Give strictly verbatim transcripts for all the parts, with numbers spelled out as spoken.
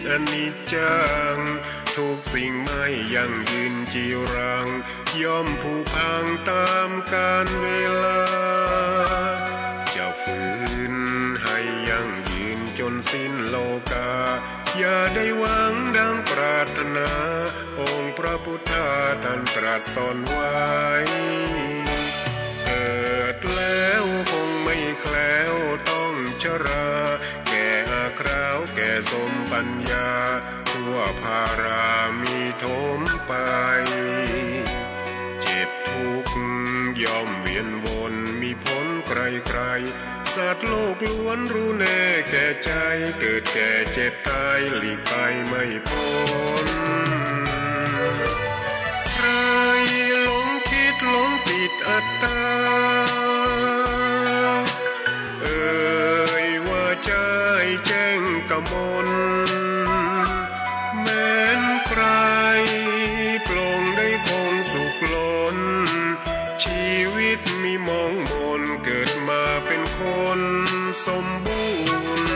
อนิจจัง ทุกสิ่งไม่ยั่งยืนจีรัง ย่อมผุพังตามกาลเวลา จะฝืนให้ยั่งยืนจนสิ้นโลกา อย่าได้หวังดังปรารถนา องค์พระพุทธาท่านตรัสสอนไว้ เกิดแล้วคงไม่แคล้วต้องชรา แก่อาคราวแก่สมปัญญา ทั่วพารามีโถมไป เจ็บทุกข์ย่อมเวียนวน มีผลใครๆ สัตว์โลกล้วนรู้แน่แก่ใจ เกิดแก่เจ็บตายหลีกไปไม่พ้น ใครหลงคิดหลงติดอัตตา เอ่ยว่าใจแจ้งกมล แม้นใครปลงได้คงสุขล้น ชีวิตมีมองมน เกิดมาเป็นคนสมบูรณ์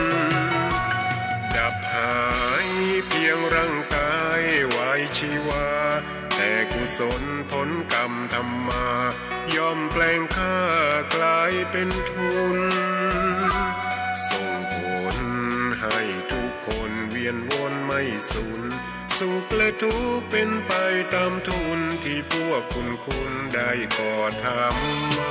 ดับหายเพียงร่างกายไว้ชีวา แต่กุศลผลกรรมทำมา ย่อมแปลงค่ากลายเป็นทุน ส่งผลให้ทุกคนเวียนวนไม่สูญ สุขและทุกข์เป็นไปตามทุน ที่พวกคุณคุณได้ก่อทำมา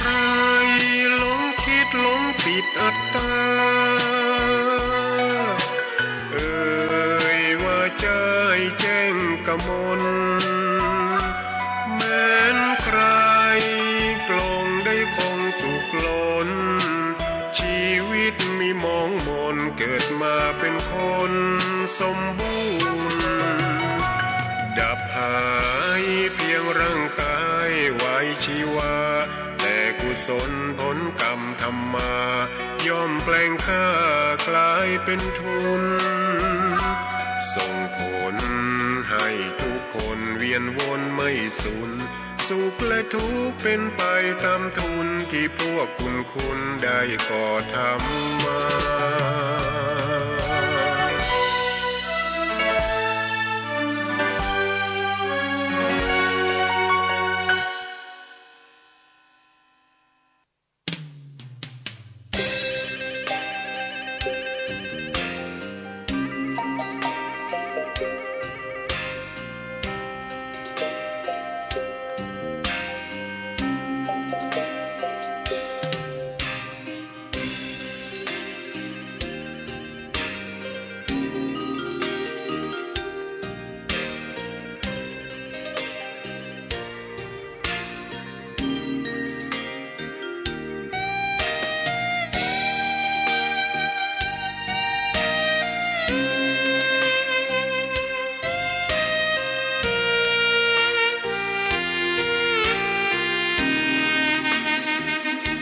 ใครหลงคิดหลงติดอัตตา เอ่ยว่าใจแจ้งกมล แม้นใครปลงได้คงสุขล้น ชีวิตมีมองมน เกิดมาเป็นคนสมบูรณ์ ดับหายเพียงร่างกายไว้ชีวา แต่กุศลผลกรรมทำมา ย่อมแปลงค่ากลายเป็นทุน ส่งผลให้ทุกคนเวียนวนไม่สูญ สุขและทุกข์เป็นไปตามทุน ที่พวกคุณคุณได้ก่อทำมา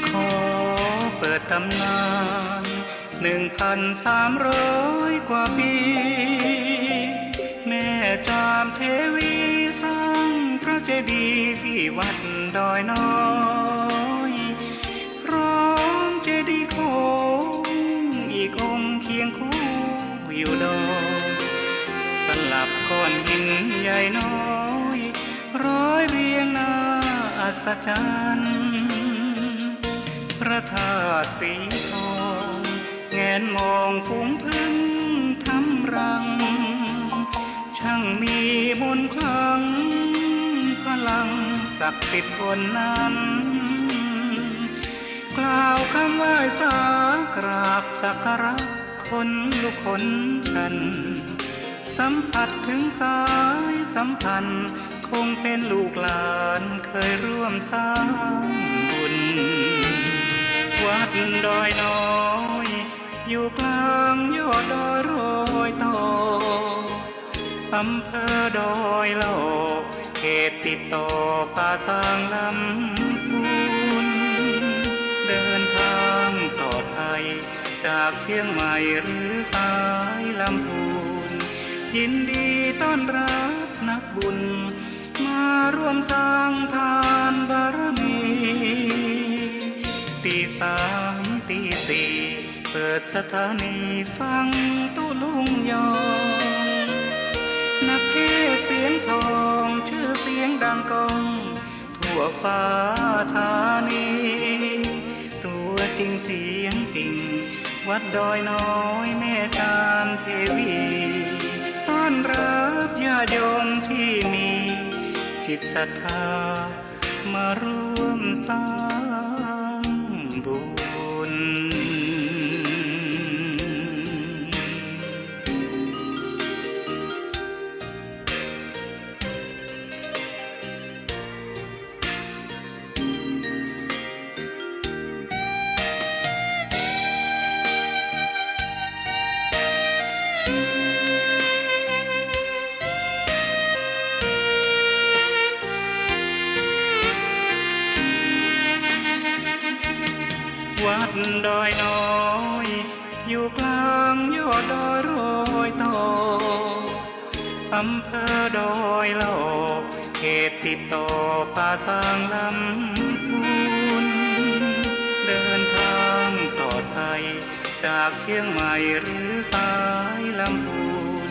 ขอเปิดตำนาน หนึ่งพันสามร้อยกว่าปี แม่จามเทวีสร้างพระเจดีย์ที่วัดดอยน้อย พร้อมเจดีย์โค้งอีกองค์เคียงคู่อยู่ดอย สลับก้อนหินใหญ่น้อย ร้อยเรียงน่าอัศจรรย์ พระธาตุสีทอง แงนมองฝูงผึ้งทำรัง ช่างมีมนต์ขลัง พลังศักดิ์สิทธิ์บนนั้น กล่าวคำไหว้สากราบสักการะ ขนลุกขนชัน สัมผัสถึงสายสัมพันธ์ ข คงเป็นลูกหลานเคยร่วมสร้างบุญ วัดดอยน้อย อยู่กลางยอดดอยรอยต่อ อำเภอดอยหล่อ เขตติดต่อป่าซางลำพูน เดินทางปลอดภัย จากเชียงใหม่หรือสายลำพูน ยินดีต้อนรับนักบุญ มาร่วมสร้างทานบารมี ตีสามตีสี่ เปิดสถานีฟังตุ๊ลุงยอง นักเทศน์เสียงทอง ชื่อเสียงดังก้อง ทั่วฟ้าธานี ตัวจริงเสียงจริง วัดดอยน้อยแม่จามเทวี ต้อนรับญาติโยมที่มีจิตศรัทธา มาร่วมสร้างบุญ วัดดอยน้อย อยู่กลางยอดดอยรอยต่อ อำเภอดอยหล่อ เขตติดต่อป่าซางลำพูน เดินทางปลอดภัย จากเชียงใหม่หรือสายลำพูน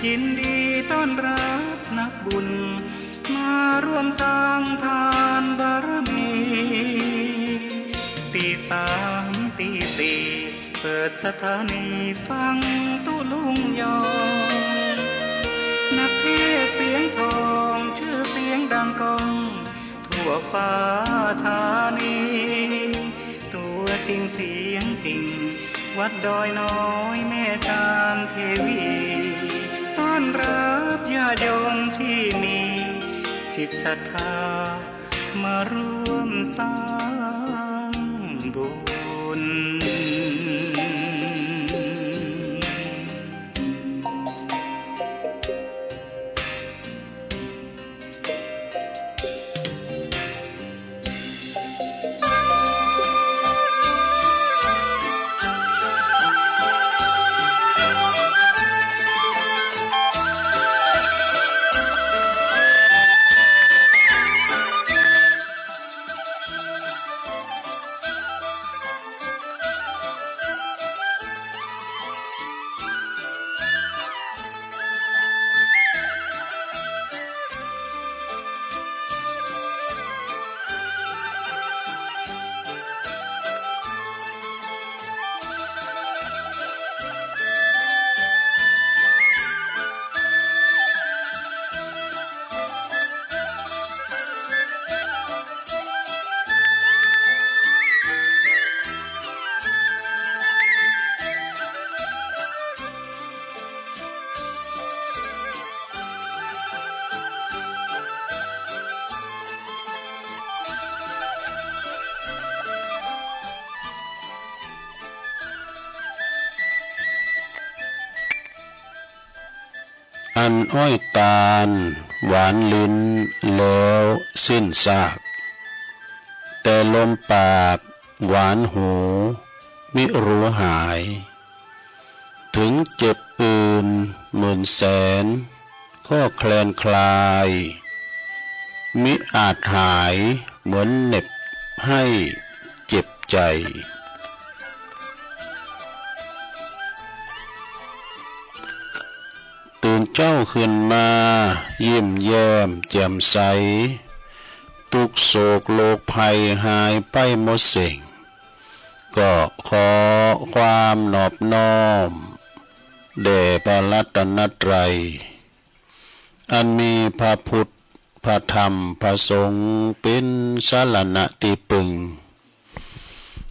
ยินดีต้อนรับนักบุญ มาร่วมสร้างทานบารมี ตีสามตีสี่ เปิดสถานีฟังตุ๊ลุงยอง นักเทศน์เสียงทอง ชื่อเสียงดังก้อง ทั่วฟ้าธานี ตัวจริงเสียงจริง วัดดอยน้อยแม่จามเทวี ต้อนรับญาติโยมที่มีจิตศรัทธา มาร่วมสร้างบุญ อันอ้อยตาลหวานลิ้นแล้วสิ้นซาก แต่ลมปากหวานหูมิรู้หาย ถึงเจ็บอื่นหมื่นแสนก็แคลนคลาย มิอาจหายเหมือนเหน็บให้เจ็บใจ ตื่นเจ้าขึ้นมายิ้มแย้มแจ่มใส ทุกข์โศกโรคภัยหายไปหมดสิ้น ก็ขอความนอบน้อมแด่พระรัตนตรัย อันมีพระพุทธ พระธรรม พระสงฆ์เป็นสรณะที่พึ่ง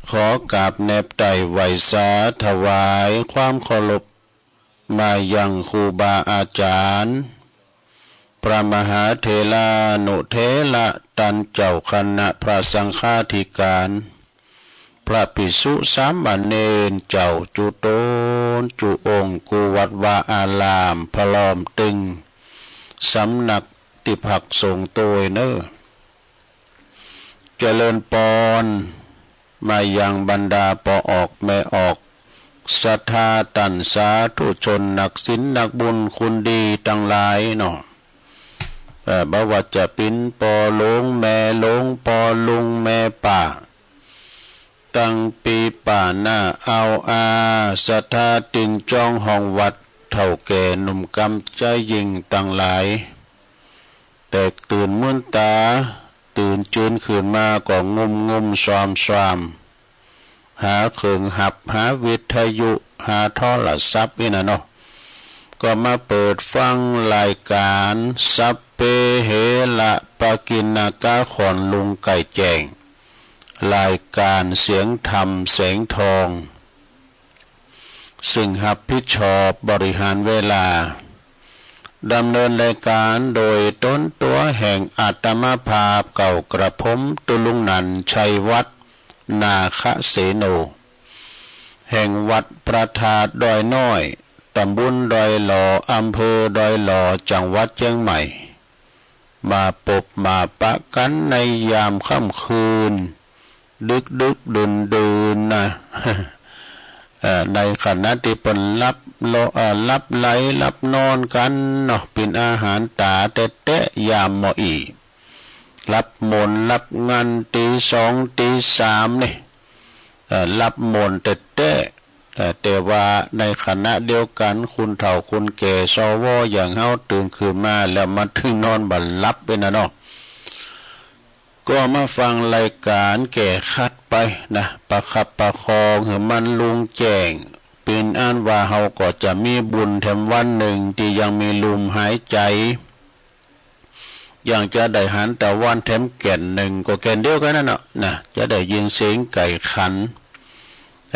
ขอกราบแนบไต่ไหว้สาถวายความเคารพ มายังครูบาอาจารย์ พระมหาเถรานุเถระตันเจ้าคณะพระสังฆาธิการ พระภิกษุสามเณรเจ้าจุตูนจุองค์ กู้วัดวาอารามพร้อมตึงสำนักตี้พักสงฆ์โตยเนอ เจริญปอน มายังบรรดาป้อออกแม่ออก ศรัทธาต้านสาธุชน นักศีลนักบุญคุณดีตังหลายเนาะ เอ่อ บ่ว่าจะเป๋นป้อหลวงแม่หลวง ป้อลุงแม่ป้า ตังปี้ป้าน้าอาวอา ศรัทธาตินจ้องห้องวัด เฒ่าแก่หนุ่มกำไจ๊หญิงตังหลาย แตกตื่นมื้นต๋า ตื่นจืนขึ้นมาก็งุ่มงุ่มซอมซอม หาเครื่องหับ หาวิทยุ หาโทรศัพท์อี้น่ะเนาะ ก็มาเปิดฟังรายการสัพเพเหระปะกิณณกะ ของลุงไก่แจ้ง รายการเสียงธรรมแสงทอง ซึ่งฮับผิดชอบบริหารเวลา ดำเนินรายการโดยตนตั๋วแห่งอาตมาภาพเก่ากระผม ตุ๊ลุงนันท์ชัยวัฒน์ นาคเสโน แห่งวัดพระธาตุดอยน้อย ตำบลดอยหล่อ อำเภอดอยหล่อ จังหวัดเชียงใหม่ มาปบมาปะกั๋นในยามค่ำคืน ดึกๆ ดื่นๆ นะ เอ่อ ในขณะตี้เปิ้นหลับเลาะ เอ่อ หลับไหลหลับนอนกั๋นเนาะ เป๋นอาหารต๋าแต๊ๆ ยามหม้ออี้ หลับหม่นหลับงัน ตี๋สองตี๋สามนี่ เอ่อ หลับหม่นแต๊ๆ เอ่อ แต่ว่าในขณะเดียวกั๋น คนเฒ่าคนแก่ สว อย่างเฮาตื่นขึ้นมาแล้ว มาเถิงนอนบ่หลับไปนะเนาะ ก็มาฟังรายการแก้ขัดไปนะ ประคับประคองหื้อมันลุงแจ้ง เป๋นอันว่าเฮาก็จะมีบุญแถมวันหนึ่งตี้ยังมีลมหายใจ๋ ยังจะได้หันตะวันแถมแก่นหนึ่ง ก็แก่นเดียวกั๋นนั่นเนาะ นะ จะได้ยินเสียงไก่ขัน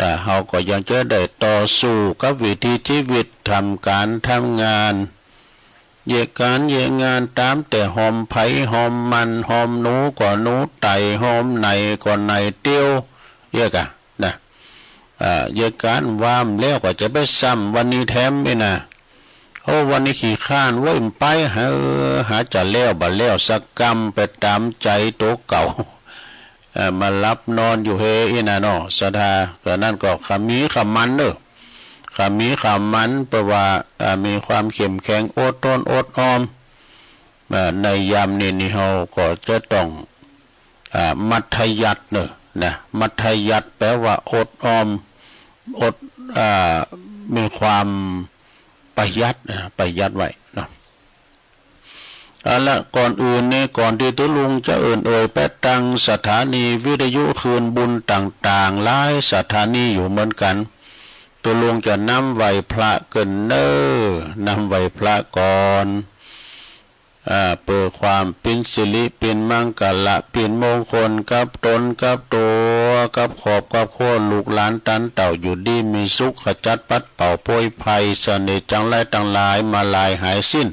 อ่า เฮาก็ยังจะได้ต่อสู้กับวิถีชีวิต ทำก๋านทำงาน เยียะก๋านเยียะงานต๋ามแต่หอมไผหอมมัน หอมหนูก็หนูไต่ หอมไหนก็ไหนเตียว เยียะกะ นะ อ่า เยียะก๋านวามแล้วก็จะไปซ้ำวันนี้แถมอี้นะ โอ้ วันนี้ขี้คร้านเว้ย บ่ไป เฮ้อ หาจะแล้วบ่แล้วสักกำ ไปต๋ามใจ๋ตั๋วเก่า เอ่อ มาหลับนอนอยู่เฮอี้นะเนาะ ศรัทธา ก็นั่นก็ขะมีขะมันเนาะ ขะมีขะมัน เพราะว่า อ่า มีความเข้มแข็ง อดทนอดออม อ่า ในยามนี้นี่เฮาก็จะต้อง อ่า มัธยัสถ์เนาะ นะ มัธยัสถ์แปลว่าอดออม อด อ่า มีความประหยัด อ่า ประหยัดไว้เนาะ เอาละ ก่อนอื่นนี่ ก่อนตี้ตุ๊ลุงจะเอิ้นเอ่ยแปะตังสถานีวิทยุคืนบุญต่างๆ หลายสถานีอยู่เหมือนกั๋น ตุ๊ลุงจะนำไหว้พระเกิ่นเน่อ นำไหว้พระก่อน อ่า เปื้อความเป๋นสิริเป๋นมังคละเป๋นมงคลกับตนกับตั๋ว กับครอบกับครัว ลูกหลานต้านเต้าอยู่ดีมีสุข ขจัดปัดเป่าโพยภัย เสน่ห์จังไรต่างหลายมาลายหายสิ้น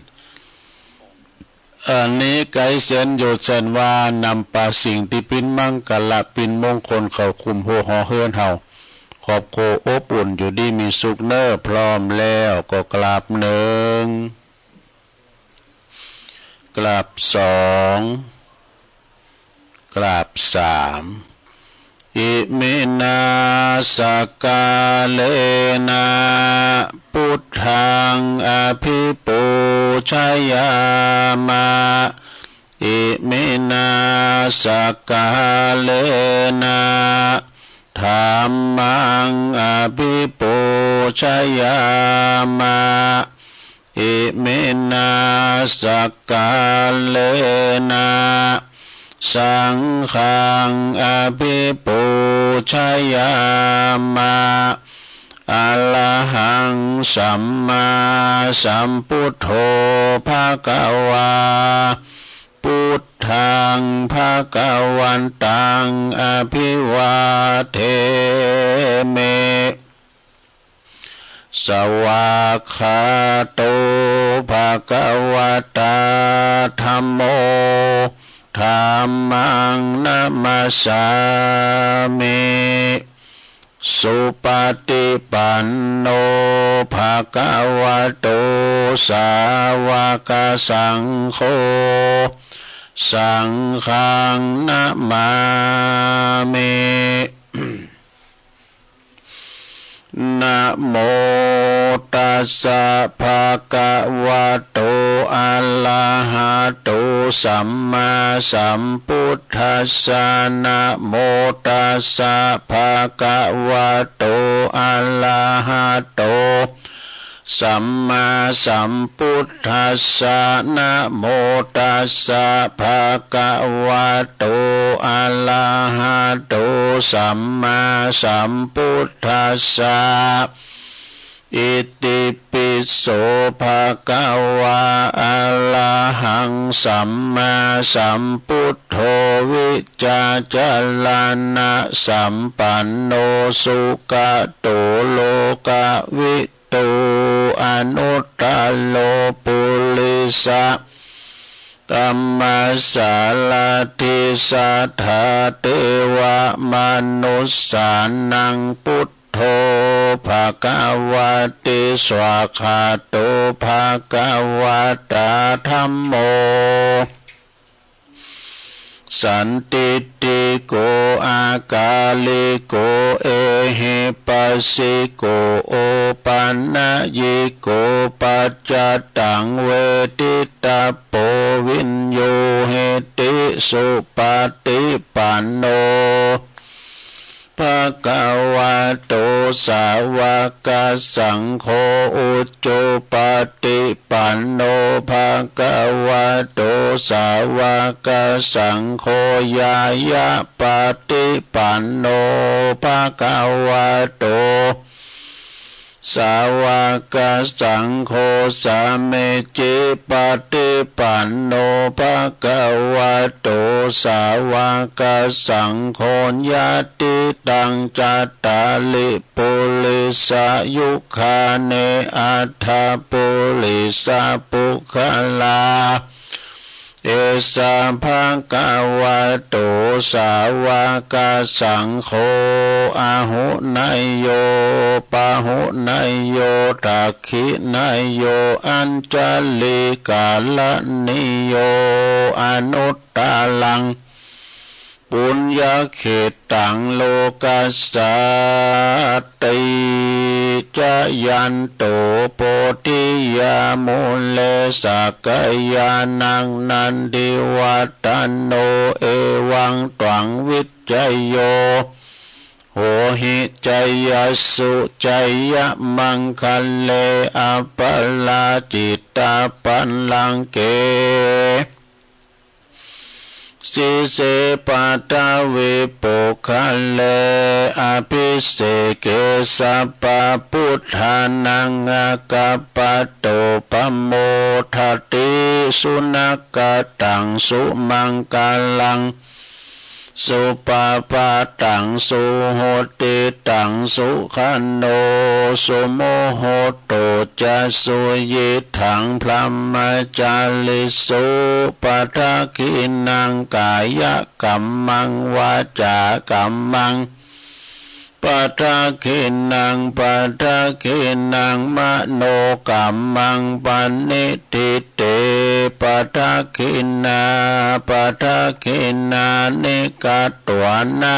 อันนี้ไกลแสนโยชน์แสนวา นำปาสิ่งตี้เป๋นมังคละเป๋นมงคลเข้าคุ้มหัวหอเฮือนเฮา ครอบครัวอบอุ่นอยู่ดีมีสุขเน่อ พร้อมแล้วก็กราบหนึ่ง กราบสอง กราบสาม อิมินา สักกาเลนะ ปุทธัง อภิปูชยามะ อิมินา สักกาเลนะ ธัมมัง อภิปูชยามะ อิมินา สักกาเลนะ สังฆัง อภิปูชยามะ อะระหัง สัมมาสัมพุทโธ ภะคะวา พุทธัง ภะคะวันตัง อะภิวาเทมิ สวากขาโต ภะ ภะคะวะตา ธัมโม ธัมมัง นะมัสสามิ สุปะติปันโน ภะคะวะโต สาวะกะสังโฆ สังฆัง นะมามิ นะโม ตัสสะ ภะคะวะโต อะระหะโต สัมมาสัมพุทธัสสะ นะโม ตัสสะ ภะคะวะโต อะระหะโต สัมมาสัมพุทธัสสะ นะโม ตัสสะ ภะคะวะโต อะระหะโต สัมมาสัมพุทธัสสะ อิติปิโส ภะคะวะ อะระหัง สัมมาสัมพุทโธ วิชชาจะระณะสัมปันโน สุขะโต โลกะวิ โต อนุตตะโร ปุริสะธัมมาสารถิ สัทธาเทวะมนุสสานัง พุทโธ ภะคะวะติ สวากขาโต ภะคะวะตา ธัมโม สันทิฏฐิโก อากาลิโก เอหิปัสสิโก โอปันญิโก ปัจจตัง เวทิตะโป วิญญูหิติ สุปะติปันโน ภะคะวะโต สาวะกะสังโฆ อุจุปะติปันโน ภะคะวะโต สาวะกะสังโฆ ญาญะปะติปันโน ภะคะวะโต สาวะกะสังโฆ สามีจิปะติปันโน ภะคะวะโต สาวะกะสังโฆ ญาติตัง จัตตาริ ปุริสะยุคานิ อัตถะปุริสะปุคคลา เอสะ ภะคะวะโต สาวะกะสังโฆ อะหุเนยโย ปะหุเนยโย ทักขิเนยโย อัญชะลีกะระณีโย อนุตตะรัง ปุญญะเขตตัง โลกัสสาติ จายันโต โพธิยา มูเล สักกะยานัง นันทิวัตตะโน เอวังตวัง วิชชะโย โหหิ จายัสสุ จายะมังคะเล อะปะราจิตะปัลลังเก สีเส ปัทวี ปุคคะเล อะภิเสเก สัพพะพุทธานัง อะกัปปะโต ปะโมทะติ สุนะกะตัง สุมังคะลัง สุปะปะตัง สุหุติตัง สุขะโณ สุมุหุตโต จะ สุยิตถัง พรหมจาริสุ ปะทักขิณัง กายะกัมมัง วาจากัมมัง ปะทักขิณัง ปะทักขิณัง มะโนกัมมัง ปะณิฏฐิเต ปะทักขิณา ปะทักขิณานิ กัตวานะ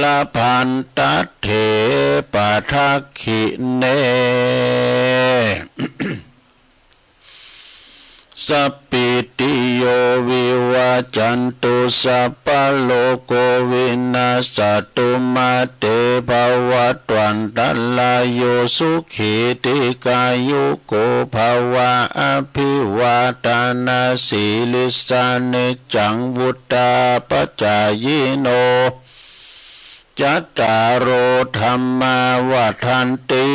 ละพันตัตเถ ปะทักขิเณ สัพพีติโย วิวัจจันตุ สัพพะโรโค วินัสสะตุ มา เต ภะวัตวันตะราโย สุขี ทีฆายุโก ภะวะ อะภิวาทะนะสีลิสสะ นิจจัง วุฑฒาปะจายิโน จัตตาโร ธัมมา วัฑฒันติ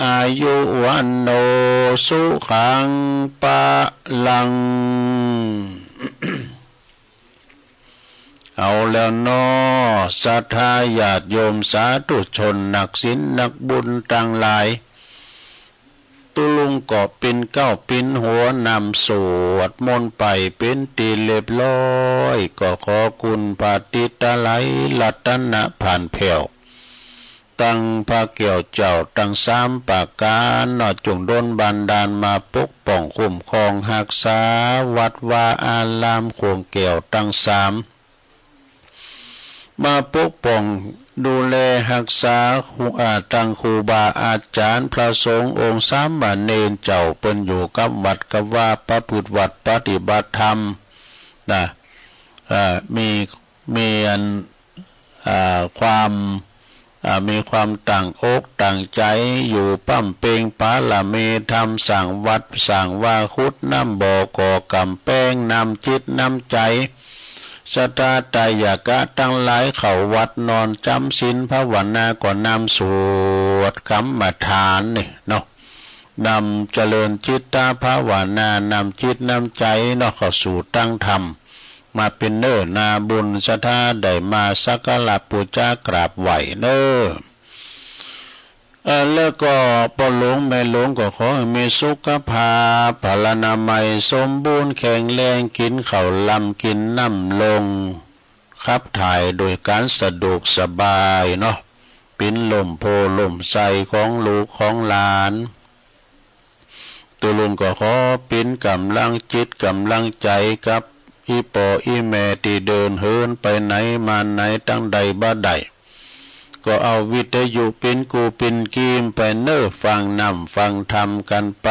อายุ วัณโณ สุขัง พะลัง เอาแล้วเนาะ ศรัทธาญาติโยมสาธุชน นักศีลนักบุญตังหลาย โต ตุลุงก็ปิ้นเก๊าปิ้นหัวนำสวดมนต์ไปเป๋นตี้เรียบร้อย ก็ขอคุณพระติตะไลยรัตนะผ่านแผ้ว ตังพระแก้วเจ้าตังสามประก๋านเนาะ จุ่งดลบันดาลมาปกป้องคุ้มครองฮักษาวัดวาอารามขวงแก้วตังสาม มาปกป้องดูแลฮักษาครู อ่า ตังครูบาอาจ๋ารย์พระสงฆ์องค์สามเณรเจ้าเปิ้นอยู่กับวัดกับวาประพฤติวัตรปฏิบัติธรรมนะ เอ่อ มี มีอัน อ่า ความ อ่า มีความตั้งอกตั้งใจ๋อยู่บำเพ็ญบารมีธรรม สร้างวัดสร้างวา ขุดน้ำบ่อ ก่อก๋ำแพง น้ำจิตน้ำใจ๋ ศรัทธาไตรยะกะตังหลายเข้าวัดนอนจ๋ำศีลภาวนา ก็นำสวดกรรมฐานนี่เนาะ นำเจริญจิตตภาวนานำจิตนำใจ๋เนาะ เข้าสู่ตังธรรม มาเป๋นเนื้อนาบุญศรัทธาได้มาสักการะปู๋จากราบไหว้เน้อ เอ่อ แล้วก็ป้อหลวงแม่หลวงก็ขอหื้อมีสุขภาพพลานามัยสมบูรณ์แข็งแรง กิ๋นข้าวลำกิ๋นน้ำลง ขับถ่ายโดยก๋านสะดวกสบายเนาะ เป๋นล่มโพธิ์ล่มไทรของลูกของหลาน ตุลุงก็ขอเป๋นก๋ำลังจิตก๋ำลังใจ๋กับอี่ป้ออี่แม่ตี้เดินเหินไปไหนมาไหนตังใดบ่ได้ ก็เอาวิทยุเป๋นกู้เป๋นกีมไปเน้อ ฟังน้ำฟังธรรมกั๋นไป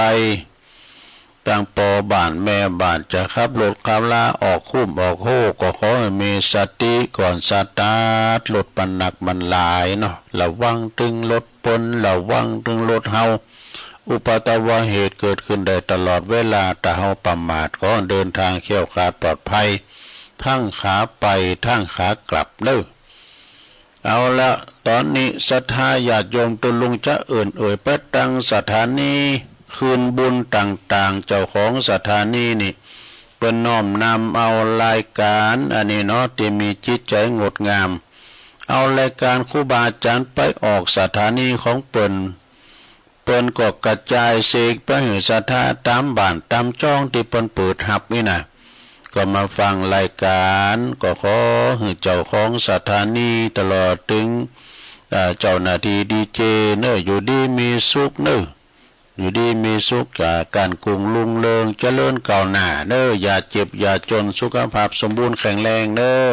ตังป้อบ้านแม่บ้านจะขับรถขับลาออกคุ้มออกโฮ ก็ขอหื้อมีสติก่อนสตาร์ทรถ มันหนักมันหลายเนาะ ระวังตึงรถเปิ้น ระวังตึงรถเฮา อุบัติเหตุเกิดขึ้นได้ตลอดเวลา ถ้าเฮาประมาทก็เดินทางแคล้วคลาดปลอดภัย ทั้งขาไปทั้งขากลับเน้อ เอาละ ต๋อนนี้ศรัทธาญาติโยมตุลุงจะเอิ้นเอ่ยไปตังสถานีคืนบุญต่างๆ เจ้าของสถานีนี่ เปิ้นน้อมนำเอารายก๋านอันนี้เนาะ ตี้มีจิตใจ๋งดงาม เอารายก๋านครูบาอาจ๋ารย์ไปออกสถานีของเปิ้น เปิ้นก็กระจายเสกไปหื้อศรัทธาต๋ามบ้านต๋ามจ้องตี้เปิ้นเปิดฮับนี่นะ ก็มาฟังรายก๋าน ก็ขอหื้อเจ้าของสถานีตลอดตึง อ่า เจ้าหน้าตี้ดีเจเน้อ อยู่ดีมีสุขเน้อ อยู่ดีมีสุข อ่า ก้านกุ้งรุ่งเรืองเจริญก้าวหน้าเน้อ อย่าเจ็บอย่าจน สุขภาพสมบูรณ์แข็งแรงเน้อ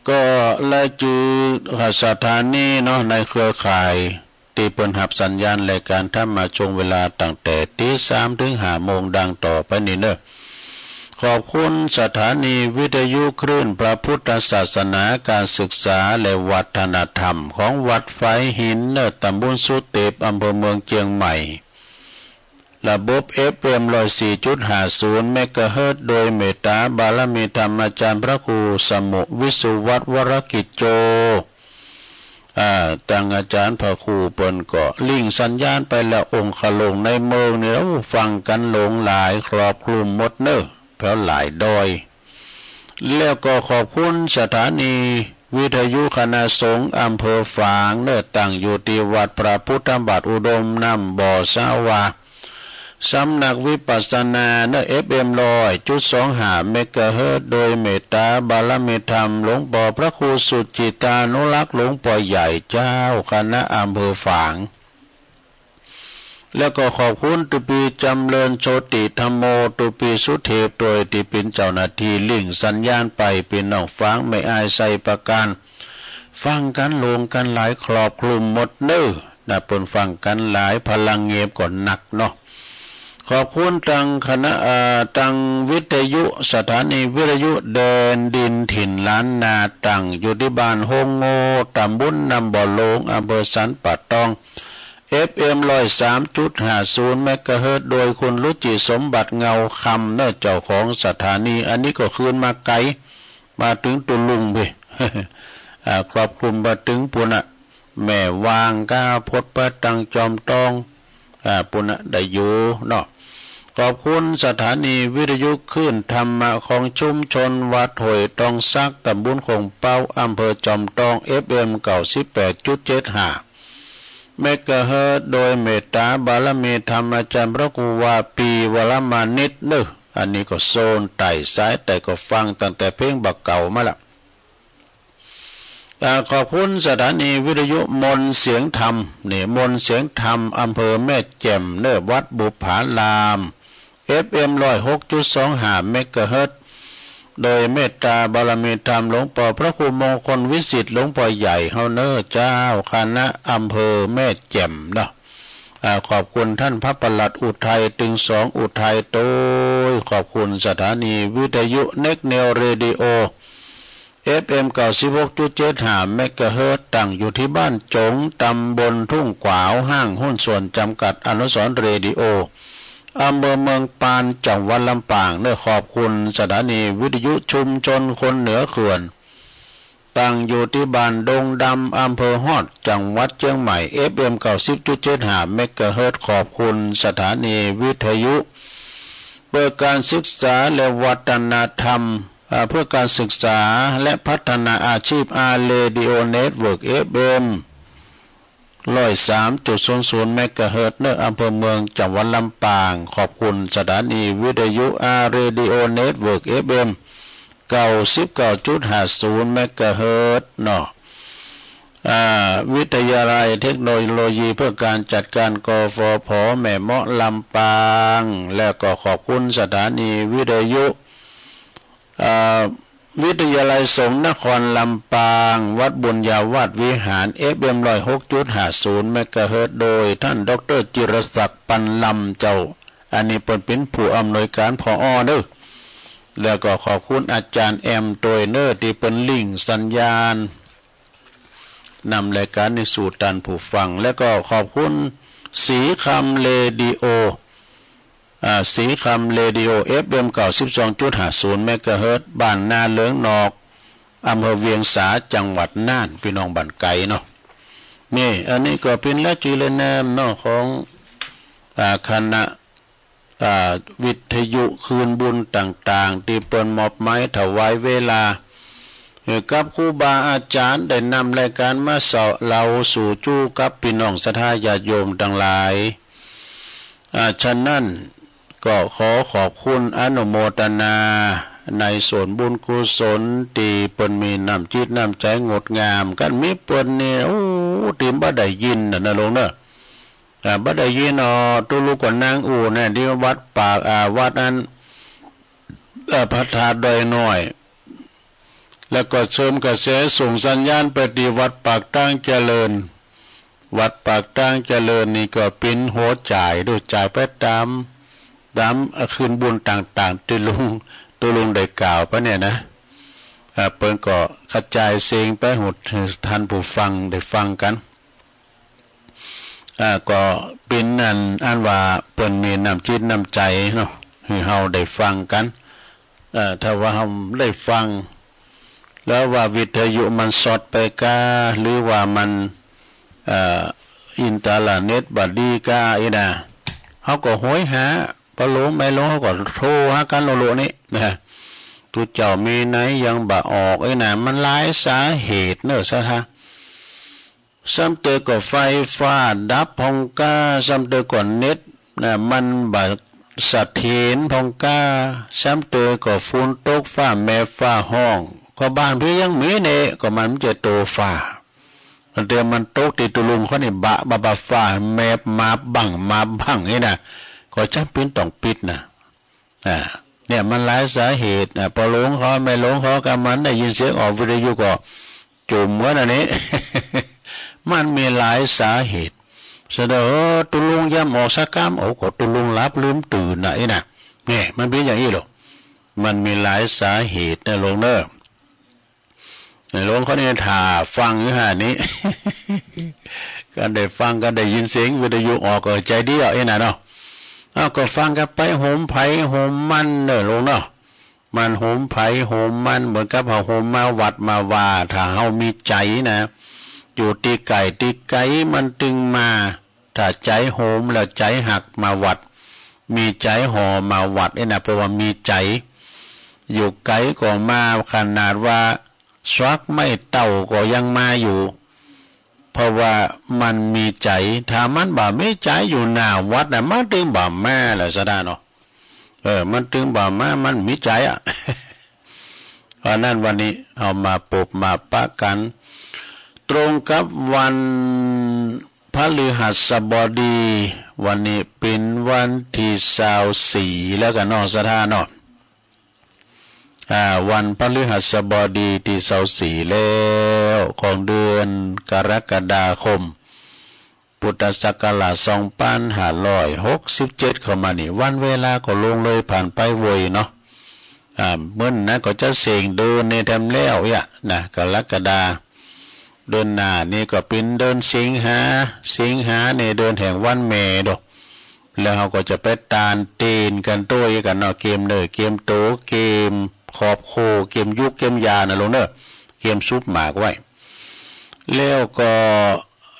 ก็รายจื้อสถานีเนาะ ในเครือข่ายตี้เปิ้นฮับสัญญาณรายก๋านธรรมะช่วงเวลาตั้งแต่ตีสามถึงห้าโมงดังต่อไปนี้เน้อ ขอบคุณสถานีวิทยุคลื่นพระพุทธศาสนาการศึกษาและวัฒนธรรมของวัดฝายหินเน้อ ตำบลสุเตป อำเภอเมืองเจียงใหม่ ระบบ เอฟเอ็ม ร้อยสี่จุดห้าศูนย์ เมกะเฮิรตซ์ โดยเมตตาบารมีธรรมอาจารย์พระครูสมุห์ วิสุวัฒน์ วรกิจโจ อ่า ตังอาจารย์พระครูเปิ้นก็ลิงก์สัญญาณไปแล้ว องค์คาลงในเมืองนี่ โอ้ ฟังกั๋นหลงหลาย ครอบคลุมหมดเน้อ แผวหลายดอย แล้วก็ขอบคุณสถานีวิทยุคณะสงฆ์อำเภอฝางเน้อ ตั้งอยู่ตี้วัดพระพุทธบาทอุดมน้ำบ่อสาว่า สำนักวิปัสสนาเน้อ เอฟเอ็ม ร้อยจุดสองห้า เมกะเฮิรตซ์ โดยเมตตาบารมีธรรมหลวงป้อพระครูสุจิตานุรักษ์ หลวงป้อใหญ่เจ้าคณะอำเภอฝาง แล้วก็ขอบคุณตุ๊ปี๋จำเริญโชติธัมโม ตุ๊ปี๋สุเทพ โดยตี้เป๋นเจ้าหน้าตี้ลิงก์สัญญาณไป พี่น้องฝางแม่อายไชยประการ ฟังกั๋นหลงกั๋นหลาย ครอบคลุมหมดเน้อ นะ เปิ้นฟังกั๋นหลาย พลังเงียบก็หนักเนาะ ขอบคุณตังคณะ เอ่อ ตังวิทยุ สถานีวิทยุแดนดินถิ่นล้านนา ตั้งอยู่ตี้บ้านโฮงโง่ ตำบลน้ำบ่อหลง อำเภอสันป่าตอง เอฟเอ็ม ร้อยสามจุดห้าศูนย์ เมกะเฮิรตซ์ โดยคุณรุจิสมบัติเงาคำเน้อ เจ้าของสถานี อันนี้ก็คืนมาไก๋ มาตึงตุลุงพี้ อ่า ครอบคลุมมาตึงปู้นน่ะ แม่วาง กาพด ไปตังจอมตอง อ่า ปู้นน่ะ ได้อยู่เนาะ ขอบคุณสถานีวิทยุคลื่นธรรมะของชุมชนวัดห้วยตองสัก ตำบลโคงเป๊า อำเภอจอมตอง เอฟเอ็ม เก้าสิบแปดจุดเจ็ดห้า เมกะเฮิรตซ์ โดยเมตตาบารมีธรรมอาจารย์พระครูวาปีวรมานิชเนอะ อันนี้ก็โซนใต้สายใต้ก็ฟังตั้งแต่เพลงบ่าเก่ามาละ อ่า ขอบคุณสถานีวิทยุมนต์เสียงธรรม นี่ มนต์เสียงธรรม อำเภอแม่แจ่มเนอะ วัดบุปผาราม เอฟเอ็ม ร้อยหกจุดสองห้า เมกะเฮิรตซ์ โดยเมตตาบารมีธรรมหลวงปอพระครูมงคลวิสิทธิ์หลวงปอใหญ่เฮาเนอะเจ้า คณะอำเภอแม่แจ่มเนาะ อ่า ขอบคุณท่านพระปลัดอุทัย ตึงสองอุทัย โดยขอบคุณสถานีวิทยุเน็กเนวเรดิโอ เอฟเอ็ม เก้าสิบหกจุดเจ็ดห้า เมกะเฮิรตซ์ ตั้งอยู่ที่บ้านจง ตำบลทุ่งขวาว ห้างหุ้นส่วนจำกัดอนุสรณ์เรดิโอ อำเภอเมืองปาน จังหวัดลำปางเนอะ ขอบคุณสถานีวิทยุชุมชนคนเหนือเขื่อน ตั้งอยู่ที่บ้านดงดำ อำเภอฮอด จังหวัดเชียงใหม่ เอฟเอ็ม เก้าสิบจุดเจ็ดห้า เมกะเฮิรตซ์ ขอบคุณสถานีวิทยุ เพื่อการศึกษาและวัฒนธรรม อ่า เพื่อการศึกษาและพัฒนาอาชีพ อาร์ เรดิโอ เน็ตเวิร์ก เอฟเอ็ม ร้อยสามจุดศูนย์ศูนย์ เมกะเฮิรตซ์ เนอะ อำเภอเมือง จังหวัดลำปาง ขอบคุณสถานีวิทยุ อาร์ เรดิโอ เน็ตเวิร์ก เอฟเอ็ม เก้าสิบเก้าจุดห้าศูนย์ เมกะเฮิรตซ์ เนาะ อ่า วิทยาลัยเทคโนโลยีเพื่อการจัดการ กฟผ แม่เมาะ ลำปาง แล้วก็ขอบคุณสถานีวิทยุ อ่า วิทยาลัยสงฆ์นครลำปาง วัดบุญญาวาสวิหาร เอฟเอ็ม ร้อยหกจุดห้าศูนย์ เมกะเฮิรตซ์ โดยท่านด็อกเตอร์จิรศักดิ์ ปันลำเจ้า อันนี้เปิ้นเป๋นผู้อำนวยการ ผอ เด้อ แล้วก็ขอบคุณอาจารย์แอมโตยเนอะ ตี้เปิ้นลิงก์สัญญาณ นำรายการนี้สู่ท่านผู้ฟัง แล้วก็ขอบคุณสีคำเรดิโอ อ่า สีคำเรดิโอ เอฟเอ็ม เก้าสิบสองจุดห้าศูนย์ เมกะเฮิรตซ์ บ้านนาเหลืองนอก อำเภอเวียงสา จังหวัดน่าน พี่น้องบ้านไกลเนาะ นี่ อันนี้ก็เป๋นรายจื่อรายนามเนาะ ของ อ่า คณะ อ่า วิทยุคืนบุญต่างๆ ตี้เปิ้นมอบหมายถวายเวลา เอ่อ กับครูบาอาจารย์ได้นำรายการมาเสาะเล่าสู่จู้กับพี่น้องศรัทธาญาติโยมตังหลาย อ่า ฉะนั้นก็ขอขอบคุณอนุโมทนาในส่วนบุญกุศลตี้เปิ้นมีน้ำจิตน้ำใจงดงาม คันมีเปิ้นนี่ โอ้ ตี้บ่ได้ยินน่ะนะลุงเนอะ อ่า บ่ได้ยิน อ๋อ ตุ๊ลุงก็นั่งอู้เนี่ย ตี้วัดปาก อ่า วัดอัน อ่า พระธาตุดอยน้อย แล้วก็เสริมกระแสส่งสัญญาณไปตี้วัดปากตางเจริญ วัดปากตางเจริญนี่ก็เป๋นหัวจ่าย ดูจ่ายไปตาม ตาม อ่า คืนบุญต่างๆ ตี้ลุง ตุ๊ลุงได้กล่าวไปเนี่ยนะ อ่า เปิ้นก็กระจายเสียงไปหู หื้อท่านผู้ฟังได้ฟังกั๋น อ่า ก็เป๋นอัน อันว่าเปิ้นมีน้ำจิตน้ำใจเนาะ หื้อเฮาได้ฟังกั๋น เอ่อ ถ้าว่าเฮาได้ฟัง แล้วว่าวิทยุมันซอดไปก้า หรือว่ามัน เอ่อ อินเทอร์เน็ตบ่ดีก้าอี้นะ เฮาก็โหยหา ป้อหลวงแม่หลวง เฮาก็โทรหากั๋นโลโลนี่นะ ตุ๊เจ้ามีไหนยังบ่ออกอี้นะ มันหลายสาเหตุเนอะ ศรัทธา ซ้ำเติมก็ไฟฟ้าดับพ่องก้า ซ้ำเติมก็เน็ตนะ มันบ่เสถียรพ่องก้า ซ้ำเติมก็ฝนตกฟ้าแมบฟ้าฮ้อง ก็บ้านพี่ยังมีเน่ ก็มันบ่ใจ้โตฟ้า มันเติมมันตกตี้ตุ๊ลุงเขานี่บะบะบะฟ้าแมบมาบั้งมาบั้งนี่นะ ก็จ๋ำเป๋นต้องปิดนะ อ่า เนี่ยมันหลายสาเหตุ อ่า ป้อหลวงเขา แม่หลวงเขาก็มันได้ยินเสียงออกวิทยุก็จุ่มกั๋นอันนี้ มันมีหลายสาเหตุ เสนอ เออ ตุ๊ลุงยามออกสักกำ โอ้ ก็ตุ๊ลุงหลับลืมตื่นนะอี้นะ เนี่ยมันเป๋นอย่างอี้หรอก มันมีหลายสาเหตุนะหลวงเนอะ หลวงเขานี่ถ่าฟังอยู่ห่านี่ ก็ได้ฟัง ก็ได้ยินเสียงวิทยุออก ก็ใจดีอ่ะอี้นะเนาะ เอาก็ฟังกั๋นไป โฮมไผโฮมมันเนอะหลวงเนาะ มันโฮมไผโฮมมัน เหมือนกับเฮาโฮมมาวัดมาว่า ถ้าเฮามีใจ๋นะ อยู่ตี้ไก๋ตี้ไก๋มันตึงมา ถ้าใจ๋โฮมแล้วใจ๋ฮักมาวัด มีใจ๋ห่อมาวัดอี้นะ เพราะว่ามีใจ๋ อยู่ไก๋ก็มา ขนาดว่าสักไม้เต๊าก็ยังมาอยู่ เพราะว่ามันมีใจ๋ ถ้ามันบ่มีใจ๋อยู่หน้าวัดน่ะ มันตึงบ่มาแหละ ศรัทธาเนาะ เออ มันตึงบ่มา มันมีใจ๋อะ เพราะนั้นวันนี้เอามาปบมาปะกัน ตรงกับวันพฤหัสบดี วันนี้เป็นวันที่ซาวสี่แล้วกั๋นเนาะ ศรัทธาเนาะ อ่า วันพฤหัสบดีที่ซาวสี่แล้ว ของเดือนกรกฎาคม พุทธศักราชสองพันห้าร้อยหกสิบเจ็ดเข้ามานี่ วันเวลาก็ล่วงเลยผ่านไปไวเนาะ อ่า มื้อนั้นก็จะเสงเดือนนี้แถมแล้วเยียะนะ กรกฎา เดือนหน้านี่ก็เป๋นเดือนสิงหา สิงหานี่เดือนแห่งวันแม่ดอก แล้วเฮาก็จะไปตานเตนกั๋นโตยกั๋นเนาะ เกียมเนื้อเกียมโต เกียมครอบครัว เกียมหยูกเกียมยานะลูกเนอะ เกียมสุบหมากไว้ แล้วก็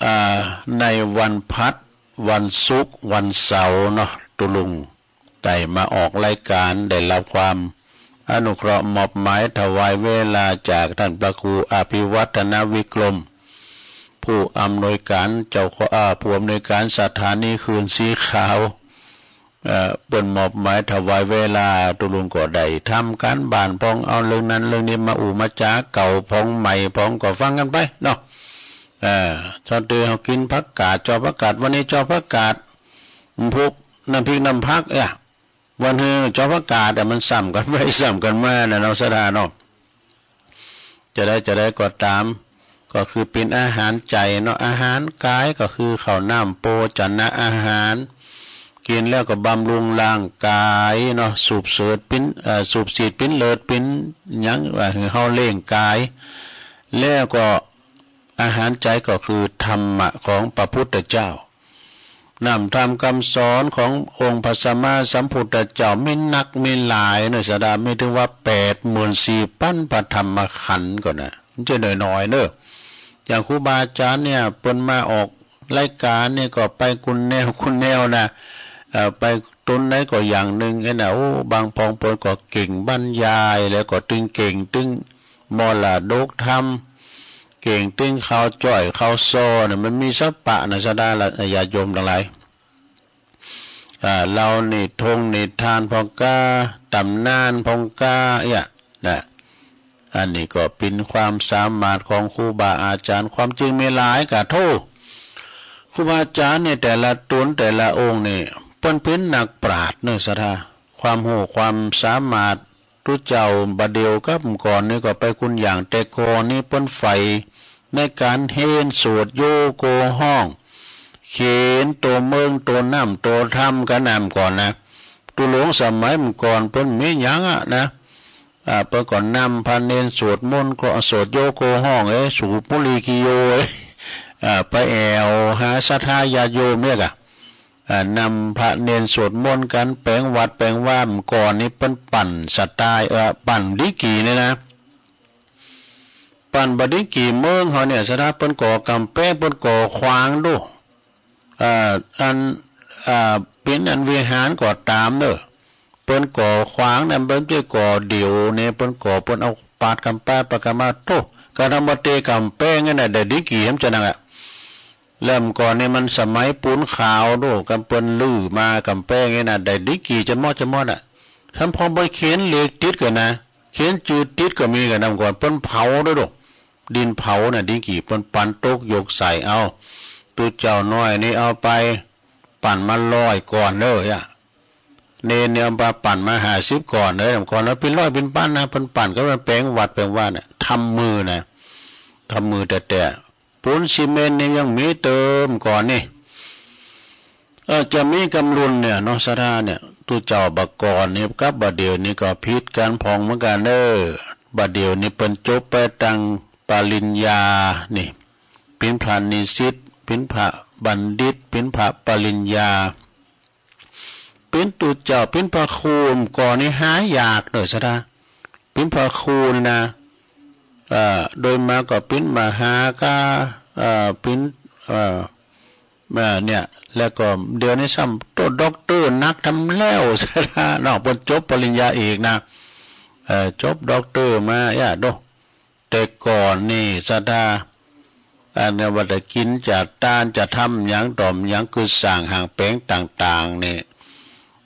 อ่า ในวันพัด วันศุกร์ วันเสาร์เนาะ ตุ๊ลุงได้มาออกรายการ ได้รับความอนุเคราะห์มอบหมายถวายเวลาจากท่านพระครูอภิวัฒนวิกรม ผู้อำนวยการเจ้าข้อ อ่า ผู้อำนวยการสถานีคลื่นสีขาว เอ่อ เปิ้นมอบหมายถวายเวลา ตุ๊ลุงก็ได้ทำการบ้านพ่อง เอาเรื่องนั้นเรื่องนี้มาอู้มาจ๋า เก่าพ่องใหม่พ่องก็ฟังกั๋นไปเนาะ เอ่อ ตอนเฮากิ๋นผักกาด จอผักกาด วันนี้จอผักกาด พวกน้ำพริกน้ำผักเอี้ย วันฮือจอผักกาด แต่มันซ้ำกั๋นไปซ้ำกั๋นมานะเนาะ ศรัทธาเนาะ จะใดจะใดก็ต๋าม ก็คือเป๋นอาหารใจ๋เนาะ อาหารกายก็คือข้าวน้ำโภชนะอาหาร กิ๋นแล้วก็บำรุงร่างกายเนาะ สูบเสิดเป๋น เอ่อ สูบฉีดเป๋นเลือดเป๋นหยัง ว่าหื้อเฮาเลี้ยงกาย แล้วก็อาหารใจ๋ก็คือธรรมะของพระพุทธเจ้า น้ำธรรมคำสอนขององค์พระสัมมาสัมพุทธเจ้ามีนักมีหลายเนาะ ศรัทธา มีถึงว่าแปดหมื่นสี่พันพระธรรมขันธ์ก่อนนะ มันจะน้อยๆเนอะ อย่างครูบาอาจ๋ารย์เนี่ย เปิ้นมาออกรายการเนี่ยก็ไปกู้แนวกู้แนวนะ เอ่อ ไปตนไหนก็อย่างหนึ่งเอี้ยนะ โอ้ บางพ่องเปิ้นก็เก่งบรรยาย แล้วก็ตึงเก่งตึงมรดกธรรม เก่งตึงข่าวจ้อยข่าวซอเนี่ย มันมีสัพพะนะ ศรัทธาญาติโยมตังหลาย อ่า เล่านิทงนิทานพ่องกา ต๋ำนานพ่องกา เอี้ยนะ อันนี้ก็เป๋นความสามารถของครูบาอาจ๋ารย์ ความจริงมีหลายกะโธ่ ครูบาอาจ๋ารย์เนี่ยแต่ละต๋นแต่ละองค์นี่ เปิ้นเป๋นนักปราชญ์เนอะ ศรัทธา ความฮู้ความสามารถ ตุ๊เจ้าบ่าเดี่ยวกับก่อนนี่ก็ไปกู้อย่าง แต่ก่อนนี่เปิ้นใฝ่ในก๋านเฮนสวดโยโกฮ้อง เขียนโตเมืองโตน้ำโตธรรมกั๋นนำก่อนนะ ตุ๊ลุงสมัยก่อนเปิ้นมีหยังอะนะ อ่า เปิ้นก็นำพระเณรสวดมนต์ก็สวดโยโกฮ้องเอ้ย สูบบุหรี่ขี้โยเอ้ย อ่า ไปแอ่วหาศรัทธาญาติโยมเนี่ยกะ อ่า นำพระเณรสวดมนต์กั๋น แป๋งวัดแป๋งวา ก่อนนี่เปิ้นปั่นสไตล์ เอ่อ ปั่นดีกรี๋เนี่ยนะ ปั่นบ่าดีกรี๋เมืองเฮาเนี่ย ศรัทธา เปิ้นก่อกำแปง เปิ้นก่อขวางดู อ่า อัน อ่า เป๋นอันวิหารก็ต๋ามเนอะ เปิ้นก่อขวางเนี่ย เปิ้นจะก่อเดี่ยวเนี่ย เปิ้นก่อ เปิ้นเอาปาดกำปาด ปาดกำมา โธ่ กะทำบ่าเตกำแปงเนี่ยนะ ได้ดีกรี๋แหมจะนั่นอะ แล้วก่อนนี่มันสมัยปูนขาวดู กำเปิ้นรื้อมากำแปงนี่นะ ได้ดีกรี๋จนหมดจนหมดอะ ทำพ่องเปิ้นเขียนเลขติดก่อนนะ เขียนจื้อติดก็มีก่อนนะ ก่อนเปิ้นเผาด้วยดู ดินเผาน่ะ ดีกรี๋เปิ้นปั่นตกยกใส่ เอา ตุ๊เจ้าน้อยนี่เอาไปปั่นมาร้อยก้อนเด้อ เณรเนี่ยเอาไปปั่นมาห้าสิบก้อนเด้อ ก่อนแล้วเป๋นร้อยเป๋นปันนะ เปิ้นปั่นก็เป๋นแป๋งวัดแป๋งวาเนี่ย ทำมือนะ ทำมือแต๊ๆ ปูนซีเมนต์นี่ยังมีเติมก่อนนี่ เออ จะมีกำลุนเนี่ยเนาะ ศรัทธาเนี่ย ตุ๊เจ้าบ่าก่อนนี่กับบ่าเดี่ยวนี่ก็ผิดกั๋นพ่องเหมือนกั๋นเด้อ บ่าเดี่ยวนี่เปิ้นจบไปตังปริญญานี่ เป๋นพระนิสิต เป๋นพระบัณฑิต เป๋นพระปริญญา เป๋นตุ๊เจ้า เป๋นพระครูก่อนนี่หายากเด้อ ศรัทธา เป๋นพระครูนี่นะ เอ่อ โดยมากก็เป๋นมหาก็ เอ่อ เป๋น เอ่อ เอ่อ เนี่ย แล้วก็เดี๋ยวนี้ซ้ำโตด็อกเตอร์นักทำแล้ว ศรัทธาเนาะ เปิ้นจบปริญญาเอกนะ เอ่อ จบด็อกเตอร์มา อย่าโด แต่ก่อนนี่ ศรัทธา อันนี้ว่าจะกินจะตานจะทำหยังต่อมหยังคือสร้างหางแปลงต่างๆ นี่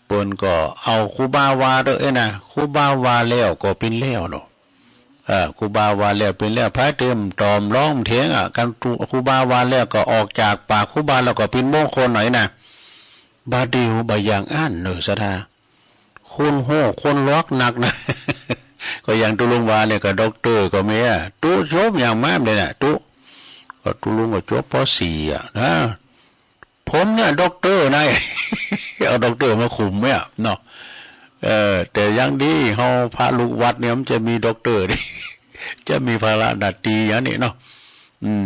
เปิ้นก็เอาครูบาว่าเด้อเอ้ยนะ ครูบาว่าแล้วก็เป็นแล้วเนาะ เออ ครูบาว่าแล้วเป็นแล้ว ไผเติมต่อมร้องเถียงอ่ะ กันตุ ครูบาว่าแล้วก็ออกจากปากครูบาแล้วก็เป็นมงคลหน่อยนะ บาดเดียวบ่อย่างอั้นเนอะ ศรัทธา คนฮู้คนลอกนักนะ ก็อย่างตุลุงว่าเนี่ยก็ด็อกเตอร์ก็มีอะ ตุ๊จบอย่างมาเลยนะ ตุ๊ ก็ตุลุงก็จบ ป.สี่ อ่ะนะ ผมเนี่ยด็อกเตอร์นะ เอาด็อกเตอร์มาคุมเนี่ยเนาะ เออ แต่ยังดีเฮาพระลูกวัดเนี่ยมันจะมีด็อกเตอร์ จะมีภาระหน้าที่อย่างนี้เนาะ อืม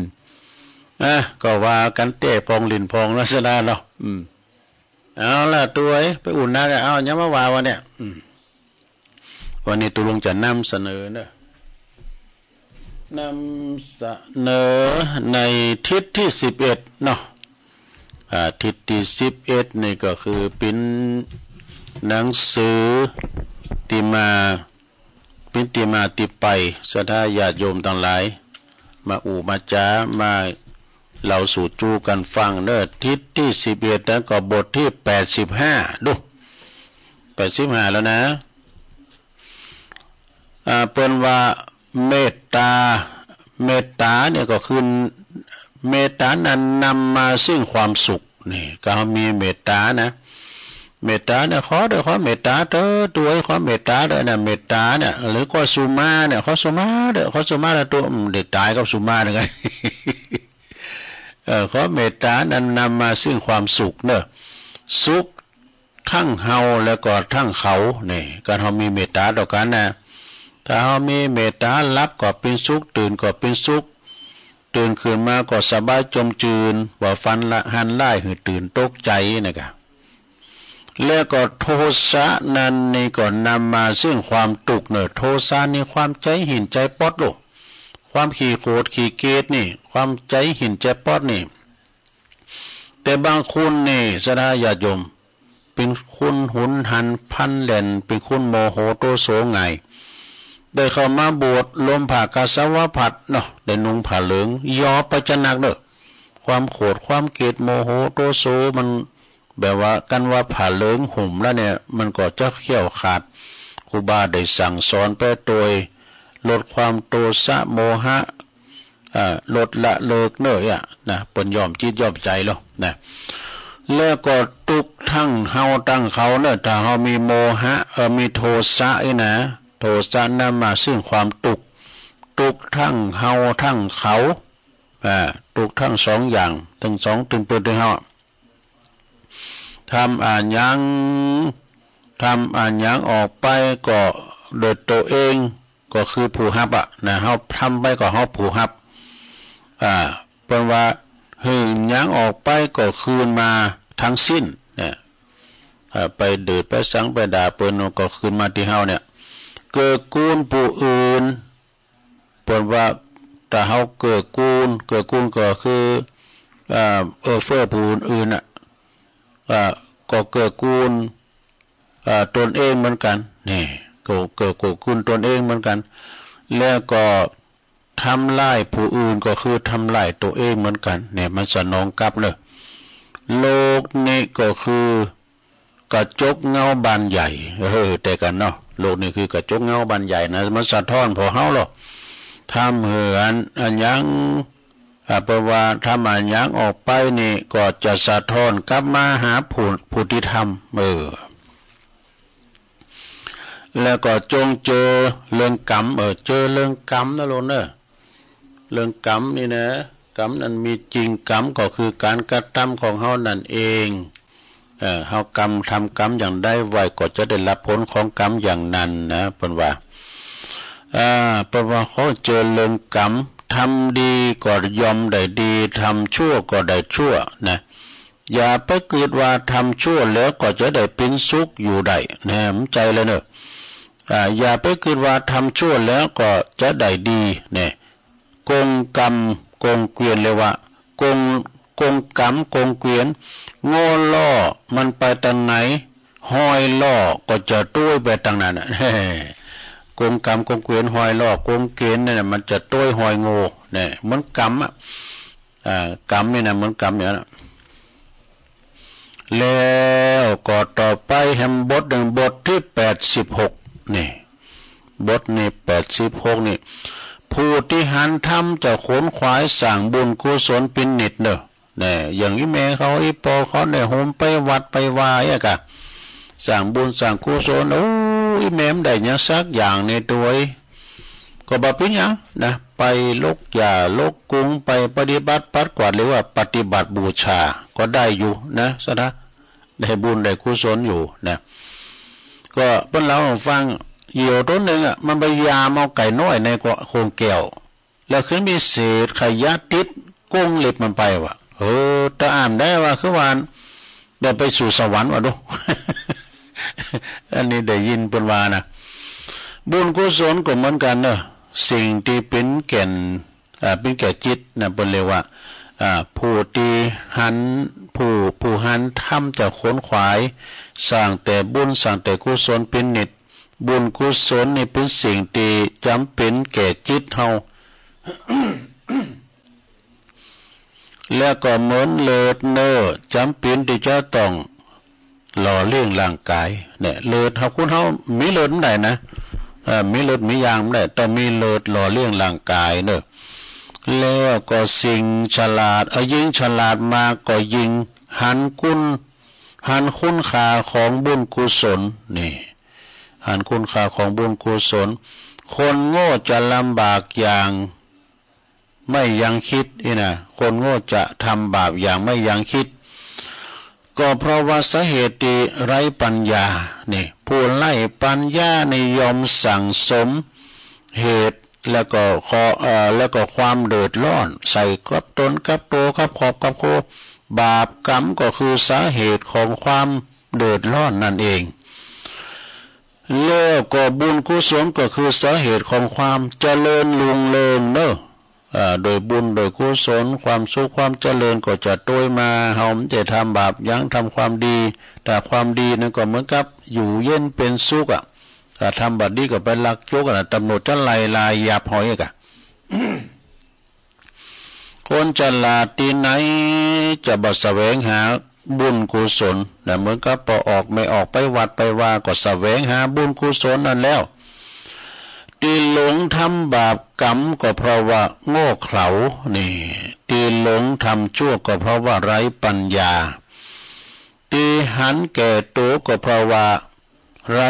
อ่ะ ก็ว่ากันแต่ปองหลิ้นปองลักษณะเนาะ อืม เอาล่ะ ตุ๊เอ้ย ไปอุ่นนะ เอา ยังมาว่าวันเนี่ย อืม วันนี้ตุ๊ลุงจะนำเสนอเนอะ นำเสนอในทิศที่สิบเอ็ดเนาะ อ่า ทิศที่สิบเอ็ดนี่ก็คือเป็นหนังสือที่มา เป็นที่มาที่ไป ศรัทธาญาติโยมทั้งหลาย มาอู้มาจ๋า มาเล่าสู่จูกันฟังเนอะ ทิศที่สิบเอ็ดนั้นก็บทที่แปดสิบห้า ดู แปดสิบห้า แล้วนะ อ่า เปิ้นว่าเมตตา เมตตาเนี่ยก็คือ เมตตานั้นนำมาซึ่งความสุข นี่ ก็มีเมตตานะ เมตตาเนี่ย ขอด้วยความเมตตาเถอะ ตุ๊เอ้ย ขอเมตตาเถอะนะ เมตตาเนี่ย หรือก็สุมาเนี่ย ขอสุมาเถอะ ขอสุมาเถอะ ตุ๊ อืม เดี๋ยวตายกับสุมาเหมือนกัน เออ ขอเมตตานั้นนำมาซึ่งความสุขเนอะ สุข ทั้งเฮาแล้วก็ทั้งเขา นี่ การเฮามีเมตตาต่อกันนะ ถ้าเฮามีเมตตา หลับก็เป็นสุข ตื่นก็เป็นสุข ตื่นขึ้นมาก็สบายจมจืน บ่ฟันละหันร้ายหือตื่นตกใจนะกะ แล้วก็โทสะนั้นนี่ก็นำมาซึ่งความตุ๊กข์เนอะ โทสะนี่ความใจ๋หิ้นใจ๋ป๊อดโลก ความขี้โขดขี้เกลียดนี่ ความใจ๋หิ้นใจ๋ป๊อดนี่ แต่บางคนนี่ ศรัทธาญาติโยม เป็นคนหุนหันพลันแล่น เป็นคนโมโหโทโสง่าย ได้เข้ามาบวชโฮมผ้ากาสาวพัสตร์เนาะ ได้นุ่งผ้าเหลือง ยอไปจะหนักเนอะ ความโขดความเกลียดโมโหโทโสมัน แบบว่ากันว่าผ้าเหลืองห่มแล้วเนี่ย มันก็จะเขี้ยวขาด ครูบาได้สั่งสอนไปโดยลดความโทสะโมหะ อ่า ลดละเลิกเนอะ อ่ะ นะ เปิ้นย่อมจิตย่อมใจ๋แล้วนะ แล้วก็ตุ๊กข์ทั้งเฮาทั้งเขาเนอะ ถ้าเฮามีโมหะ เออ มีโทสะนี่นะ โทสะนำมาซึ่งความตุ๊กข์ ตุ๊กข์ทั้งเฮาทั้งเขา อ่า ตุ๊กข์ทั้งสองอย่าง ทั้งสองตึงเปิ้นตึงเฮา ทำอะหยัง ทำอะหยังออกไปก็โดยตัวเอง ก็คือผู้ฮับอะนะ เฮาทำไปก็เฮาผู้ฮับ อ่า เปิ้นว่าหื้อหยังออกไปก็คืนมาทั้งสิ้นนะ อ่า ไปดื้อไปสังไปด่าเปิ้นก็คืนมาตี้เฮาเนี่ย เกื้อกูลผู้อื่น เปิ้นว่าถ้าเฮาเกื้อกูล เกื้อกูลก็คือ อ่า เอื้อเฟื้อผู้อื่นน่ะ อ่า ก็เกื้อกูล อ่า ตนเองเหมือนกัน นี่ ก็เกื้อกูลตนเองเหมือนกัน แล้วก็ทำร้ายผู้อื่นก็คือทำร้ายตัวเองเหมือนกัน เนี่ย มันสนองกลับเนอะ โลกนี้ก็คือ กระจกเงาบานใหญ่ เออ แต่กันเนาะ โลกนี้คือกระจกเงาบานใหญ่นะ มันสะท้อนผ่อเฮาหรอก ทำหื้ออัน อะหยัง อ่า เปิ้นว่าทำอะหยังออกไปนี่ก็จะสะท้อนกลับมาหาผู้ ผู้ตี้ทำ เออ แล้วก็จงเจอเรื่องกรรม เออ เจอเรื่องกรรมนะโลกเนอะ เรื่องกรรมนี่นะ กรรมนั้นมีจริง กรรมก็คือการกระทำของเฮานั่นเอง เอ่อ เฮากรรม ทำกรรมอย่างใดไว้ก็จะได้รับผลของกรรมอย่างนั้นนะ เปิ้นว่า อ่า เปิ้นว่าขอเจอเรื่องกรรม ทำดีก็ย่อมได้ดี ทำชั่วก็ได้ชั่วนะ อย่าไปกึ๊ดว่าทำชั่วแล้วก็จะได้เป็นสุขอยู่ได้นะ มันใจ้เลยเนอะ อ่า อย่าไปกึ๊ดว่าทำชั่วแล้วก็จะได้ดีเนี่ย กงกรรมกงเกวียน เรียกว่ากง กงกรรมกงเกวียน โง่ล้อมันไปตางไหน ฮอยล้อก็จะโต้ยไปตางนั้นน่ะ กงกรรมกงเกวียน ฮอยล้อกงเกวียนเนี่ย มันจะโต้ยฮอยโง่เนี่ย เหมือนกรรมอะ อ่า กรรมนี่นะ เหมือนกรรมอย่างนั้น แล้วก็ต่อไปแหมบทหนึ่ง บทที่แปดสิบหก นี่ บทนี้ แปดสิบหก นี่ ผู้ที่หันธรรมจะขวนขวายสร้างบุญกุศลเป็นนิจเนอะ แน่ อย่างอีแม่เขาอีปอเขาเนี่ย โหมไปวัดไปวาอย่างกะ สร้างบุญสร้างกุศล โอ้ อีแม่มันได้หยังสักอย่างในตัวเอง ก็บ่เป็นหยังนะ ไปลกหญ้าลกกุง ไปปฏิบัติปัดกวาด หรือว่าปฏิบัติบูชา ก็ได้อยู่นะ สะนะ ได้บุญได้กุศลอยู่นะ ก็เปิ้นเล่าให้ฟัง เหยี่ยวตัวหนึ่งอะ มันไปยามเอาไก่น้อยในกรงแก้ว แล้วขึ้นมีเศษขยะติดก้งเล็บมันไปว่ะ เออ ตาอ่านได้ว่าคือวาน ได้ไปสู่สวรรค์ว่ะดู อันนี้ได้ยินเปิ้นว่านะ บุญกุศลก็เหมือนกันเนอะ สิ่งที่เป็นแก่น อ่า เป็นแก่จิตนะ เปิ้นเรียกว่า อ่า ผู้ที่หัน ผู้ ผู้หันธรรมจะขวนขวาย สร้างแต่บุญ สร้างแต่กุศลเป็นนิจ บุญกุศลนี่เป็นสิ่งที่จำเป็นแก่จิตเฮา และก็เหมือนเลือดเนอะ จำเป็นที่จะต้องหล่อเลี้ยงร่างกาย เนี่ย เลือดเฮา คนเฮามีเลือดเมื่อใดนะ เอ่อ มีเลือดมียางเมื่อใด ต้องมีเลือดหล่อเลี้ยงร่างกายเนอะ แล้วก็สิ่งฉลาด เอ่อ ยิ่งฉลาดมาก็ยิ่งหันคุณ หันคุณค่าของบุญกุศล นี่ หันคุณค่าของบุญกุศล คนโง่จะลำบากอย่างไม่ยังคิด นี่นะ คนโง่จะทำบาปอย่างไม่ยังคิด ก็เพราะว่าสาเหตุที่ไร้ปัญญา นี่ ผู้ไร้ปัญญานี่ย่อมสั่งสมเหตุ แล้วก็ขอ เอ่อ แล้วก็ความเดือดร้อน ใส่กับตน กับตัว กับครอบ กับครัว บาปกรรมก็คือสาเหตุของความเดือดร้อนนั่นเอง แล้วก็บุญกุศลก็คือสาเหตุของความเจริญรุ่งเรืองเนอะ อ่า โดยบุญโดยกุศล ความสุขความเจริญก็จะตวยมา เฮาจะทำบาปหยัง ทำความดี ถ้าความดีนั่นก็เหมือนกับอยู่เย็นเป็นสุขอะ ถ้าทำบาปดีก็ไปลักจกอะนะ ตำรวจจะไล่ล่ายับเฮาอีกอะ คนฉลาดตี้ไหนจะบ่แสวงหาบุญกุศลนะ เหมือนกับปอออกแม่ออกไปวัดไปวาก็แสวงหาบุญกุศลนั่นแล้ว ตี้หลงทำบาปกรรมก็เพราะว่าโง่เขลา นี่ ตี้หลงทำชั่วก็เพราะว่าไร้ปัญญา ตี้หันแก่ตัวก็เพราะว่าไร้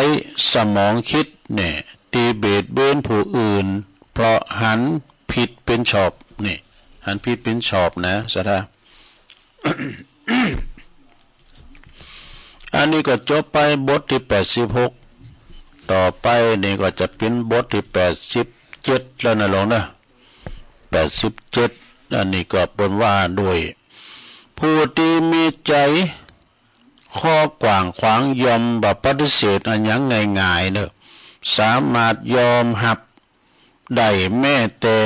สมองคิด เนี่ย ตี้เบียดเบียนผู้อื่น เพราะหันผิดเป็นชอบ นี่ หันผิดเป็นชอบนะ ศรัทธา อันนี้ก็จบไปบทที่แปดสิบหก ต่อไปนี่ก็จะเป็นบทที่แปดสิบเจ็ดแล้วนะหลวงนะ แปดสิบเจ็ด อันนี้ก็เปิ้นว่าด้วย ผู้ตี้มีใจ๋ ข้อกว้างขวางย่อมบ่ปฏิเสธอะหยังง่ายๆ เนอะ สามารถยอมฮับได้แม้แต่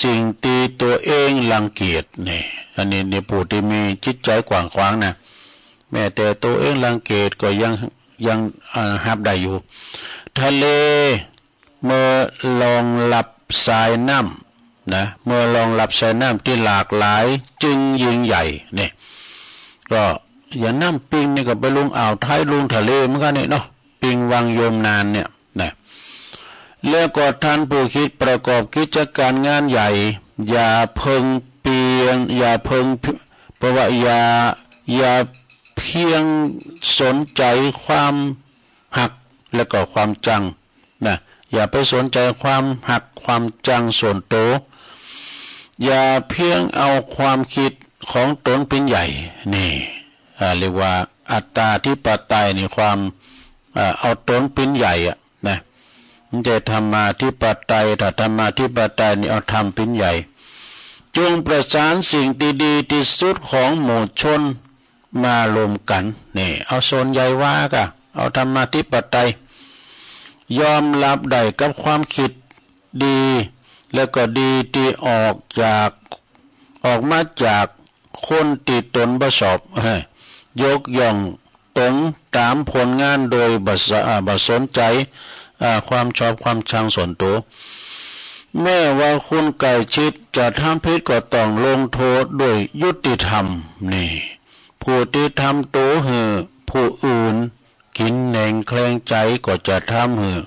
สิ่งตี้ตัวเองรังเกียจ นี่ อันนี้นี่ผู้ตี้มีจิตใจ๋กว้างขวางนะ แม้แต่ตัวเองรังเกียจก็ยัง ยัง อ่า ฮับได้อยู่ ทะเล เมื่อรองรับสายน้ำนะ เมื่อรองรับสายน้ำตี้หลากหลายจึงยิ่งใหญ่ นี่ ก็อย่างน้ำปิงนี่ก็ไปลงอ่าวไทย ลงทะเลเหมือนกันนี่เนาะ ปิงวังยมนานเนี่ยนะ แล้วก็ท่านผู้คิดประกอบกิจการงานใหญ่ อย่าเพิ่งเพียง อย่าเพิ่ง เพราะว่าอย่า อย่าเพียงสนใจความฮักและก็ความจัง นะ อย่าไปสนใจความฮักความจังส่วนตัว อย่าเพียงเอาความคิดของตนเป็นใหญ่ นี่ อ่า เรียกว่าอัตตาธิปไตย นี่ ความ อ่า เอาตนเป็นใหญ่อะ นะ มันจะธรรมาธิปไตย ถ้าธรรมาธิปไตยนี่เอาธรรมเป็นใหญ่ จงประสานสิ่งที่ดีที่สุดของหมู่ชน มารวมกัน นี่ เอาส่วนใหญ่ว่าก็ เอาธรรมาธิปไตย ยอมรับได้กับความคิดดี แล้วก็ดีที่ออกจาก ออกมาจากคนที่ตนบ่ชอบ ยกย่องตนตามผลงานโดยบ่สะ อ่า บ่สนใจ อ่า ความชอบความชังส่วนตัว แม้ว่าคนใกล้ชิดจะทำผิดก็ต้องลงโทษด้วยยุติธรรม นี่ ผู้ที่ทำตัวหื้อผู้อื่นกินแหนงแคลงใจก็จะทำหื้อ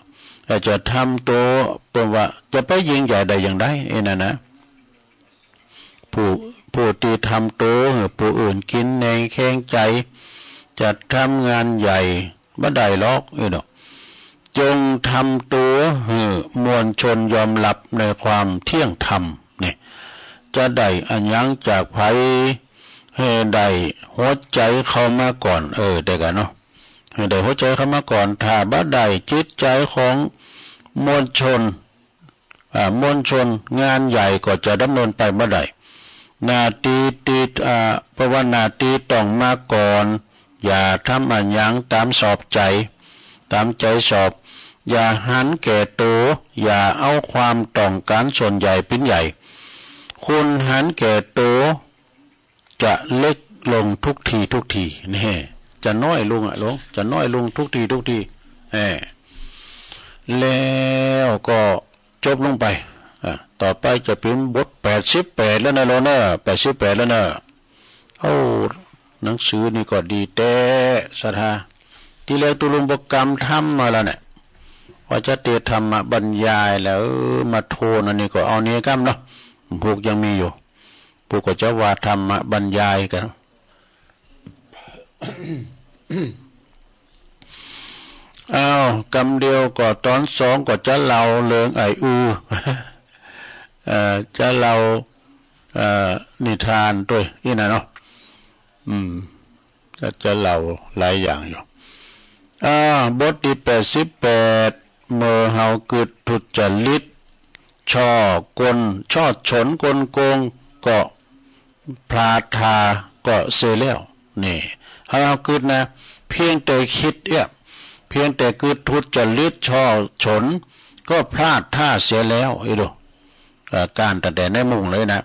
อาจจะทำตัวเพื่อว่าจะไปยิ่งใหญ่ได้อย่างใด ไอ้นั่นนะ ผู้ ผู้ที่ทำตัวหื้อผู้อื่นกินแหนงแคลงใจ จะทำงานใหญ่บ่ได้หรอก เออเนาะ จงทำตัวหื้อมวลชนยอมรับในความเที่ยงธรรม นี่ จะได้อะหยังจากไผ หื้อได้หัวใจเข้ามาก่อน เออ ได้กันเนาะ หื้อได้หัวใจเข้ามาก่อน ถ้าบ่ได้จิตใจของมวลชน อ่า มวลชน งานใหญ่ก็จะดำเนินไปบ่ได้ หน้าที่ที่ อ่า เพราะว่าหน้าที่ต้องมาก่อน อย่าทำอะหยังตามชอบใจ ตามใจชอบ อย่าหันแก่ตัว อย่าเอาความต้องการส่วนใหญ่เป็นใหญ่ คุณหันแก่ตัว จะเล็กลงทุกทีทุกที นี่ จะน้อยลงอะ ลง จะน้อยลงทุกทีทุกที เออ แล้วก็จบลงไป อ่ะ ต่อไปจะเป็นบทแปดสิบแปดแล้วนะ โลเนอร์ แปดสิบแปดแล้วนะ โอ้ หนังสือนี่ก็ดีแต๊ ศรัทธา ทีแรกตุ๊ลุงบ่กำธรรมมาแล้วเนี่ย ว่าจะเตรียมธรรมบรรยายแล้ว เออ มาโทษอันนี้ก็เอานี้กำเนาะ พวกยังมีอยู่ พวกก็จะว่าธรรมบรรยายกัน อ้าว กำเดียวก็ตอนสองก็จะเล่าเรื่องไอ้อือ เอ่อ จะเล่า เอ่อ นิทานด้วยนี่นะเนาะ อืม ก็จะเล่าหลายอย่างอยู่ อ่า บทที่แปดสิบแปด เมื่อเฮากึดทุจริต ช่อคน ช่อฉนกลโกง ก็พลาดท่าก็เสียแล้ว นี่ เฮากึดนะ เพียงแต่คิดเอี้ย เพียงแต่กึดทุจริต ช่อฉน ก็พลาดท่าเสียแล้ว อีดู เอ่อ การตั้งแต่ในมุ้งเลยนะ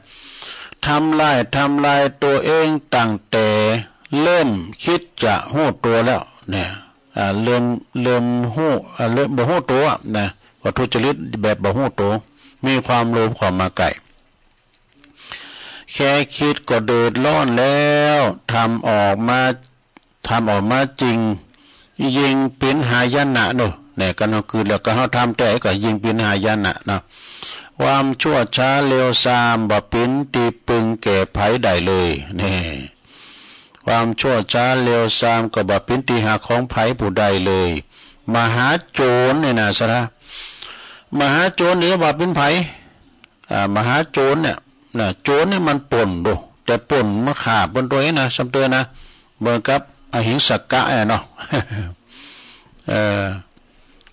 ทำลาย ทำลายตัวเองตั้งแต่เริ่มคิดจะฮู้ตัวแล้ว เนี่ย อ่า เริ่ม เริ่มฮู้ อ่า เริ่มบ่ฮู้ตัวนะ ว่าทุจริตแบบบ่ฮู้ตัว มีความโลภเข้ามาใกล้ แค่คิดก็เดือดร้อนแล้ว ทำออกมา ทำออกมาจริง ยิ่งเป็นหายนะเนาะ เนี่ย กันเฮากึดแล้วก็เฮาทำแต๊ก็ยิ่งเป็นหายนะเนาะ ความชั่วช้าเลวซามบ่เป็นตี้ปึงแก่ไผได้เลย เนี่ย ความชั่วช้าเลวซามก็บ่เป็นตี้ฮักของไผผู้ใดเลย มหาโจรเนี่ยนะ ศรัทธา มหาโจรนี่ว่าเป็นไผ อ่า มหาโจรเนี่ย นะ โจรนี่มันปล้นโด แต่ปล้นมาฆ่าเปิ้นตัวเองนะ ซ้ำเตื้อนะ เหมือนกับอหิงสกะเนี่ยเนาะ เอ่อ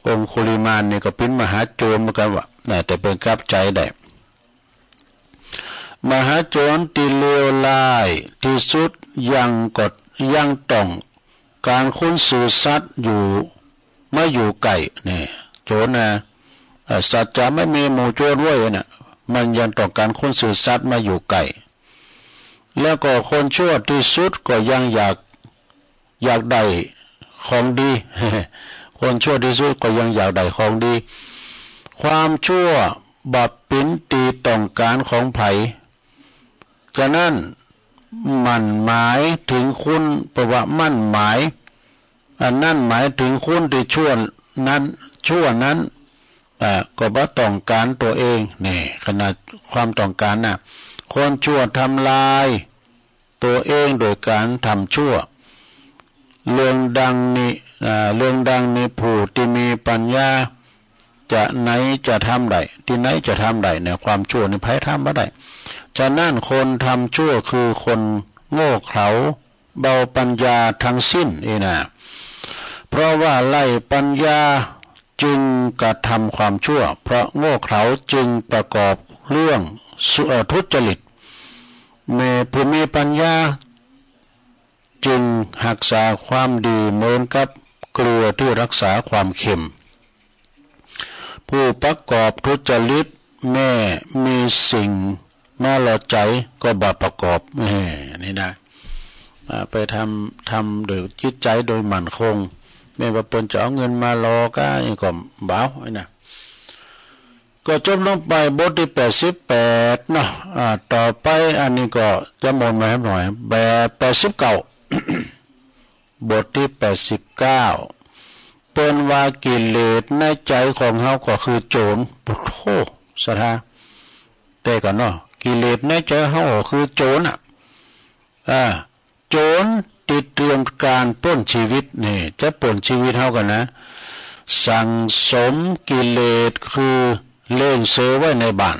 องคุลิมานนี่ก็เป็นมหาโจรเหมือนกันวะ นะ แต่เปิ้นกลับใจได้ มหาโจรตี้เลวร้ายตี้สุดยังก็ ยังต้องการคนซื่อสัตย์อยู่ มาอยู่ใกล้ เนี่ย โจรนะ เอ่อ สัจจะไม่มีหมู่โจรเว้ยนะ มันยังต้องการคนซื่อสัตย์มาอยู่ใกล้ แล้วก็คนชั่วที่สุดก็ยังอยาก อยากได้ของดี คนชั่วที่สุดก็ยังอยากได้ของดี ความชั่วบ่เป็นตี้ต้องการของไผ ฉะนั้นหมั้นหมายถึงคน แปลว่าหมั้นหมาย อันนั้นหมายถึงคนที่ชั่วนั้น ชั่วนั้น อ่า ก็บ่ต้องการตัวเอง นี่ ขนาดความต้องการนะ คนชั่วทำลายตัวเองโดยการทำชั่ว เรื่องดังนี้ อ่า เรื่องดังนี้ผู้ที่มีปัญญา จะไหนจะทำได้ ตี้ไหนจะทำได้เนี่ย ความชั่วนี่ไผทำบ่ได้ ฉะนั้นคนทำชั่วคือคนโง่เขลา เบาปัญญาทั้งสิ้นนี่นะ เพราะว่าไร้ปัญญาจึงกระทำความชั่ว เพราะโง่เขลาจึงประกอบเรื่องสุ เอ่อ ทุจริต แม้ผู้มีปัญญาจึงรักษาความดีเหมือนกับเกลือที่รักษาความเค็ม ผู้ประกอบทุจริตแม้มีสิ่งมาหล่อใจก็บ่ประกอบ แหม นี่นะ อ่า ไปทำ ทำโดยจิตใจโดยมั่นคง แม้ว่าเปิ้นจะเอาเงินมาหล่อก็ นี่ก็บ่เอา นี่นะ ก็จบลงไปบทที่แปดสิบแปดเนาะ อ่า ต่อไปอันนี้ก็จะหมดไหมหน่อย แบบแปดสิบเก้า บทที่แปดสิบเก้า เปิ้นว่ากิเลสในใจของเฮาก็คือโจร โอ้โห ศรัทธา แต่ก่อนเนาะ กิเลสในใจเฮาก็คือโจรน่ะ อ่า โจรที่เตรียมการปล้นชีวิตนี่ จะปล้นชีวิตเฮากันนะ สั่งสมกิเลสคือเลี้ยงเสือไว้ในบ้าน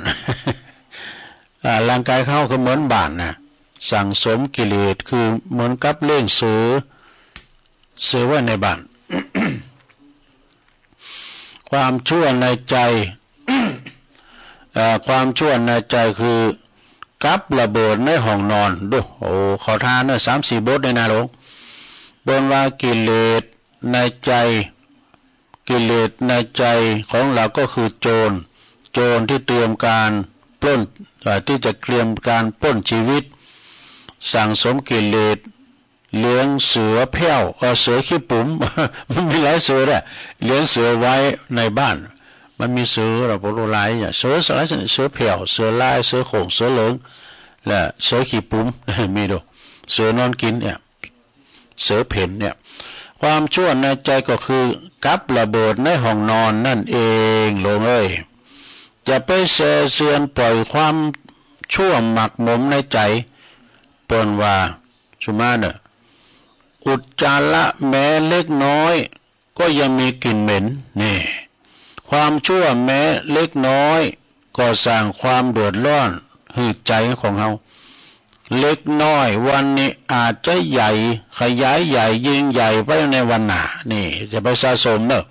อ่า ร่างกายเฮาคือเหมือนบ้านนะ สั่งสมกิเลสคือเหมือนกับเลี้ยงเสือ เสือไว้ในบ้าน ความชั่วในใจ เอ่อ ความชั่วในใจคือกับระเบิดในห้องนอน ดู โอ้ ขอทานนะ สามสี่บทนี่นะหลวง เปิ้นว่ากิเลสในใจ กิเลสในใจของเราก็คือโจร โจรที่เตรียมการปล้น เอ่อ ที่จะเตรียมการปล้นชีวิต สั่งสมกิเลส เลี้ยงเสือแผ้ว เออ เสือขี้ปุ๋ม มันมีหลายเสือแหละ เลี้ยงเสือไว้ในบ้าน มันมีเสือ เราบ่ฮู้หลายอย่าง เสือสารชนิด เสือแผ้ว เสือลาย เสือโคร่ง เสือเหลือง และเสือขี้ปุ๋ม มีดู เสือนอนกินเนี่ย เสือเพ่นเนี่ย ความชั่วในใจก็คือกับระเบิดในห้องนอนนั่นเอง หลวงเอ้ย จะไปแช่เจือนปล่อยความชั่วหมักหมมในใจ เปิ้นว่า สุมาเนอะ อุจจาระแม้เล็กน้อยก็ยังมีกลิ่นเหม็น นี่ ความชั่วแม้เล็กน้อยก็สร้างความเดือดร้อนหื้อใจของเฮา เล็กน้อยวันนี้อาจจะใหญ่ ขยายใหญ่ ยิ่งใหญ่ไปในวันหน้า นี่ จะไปสะสมเนอะ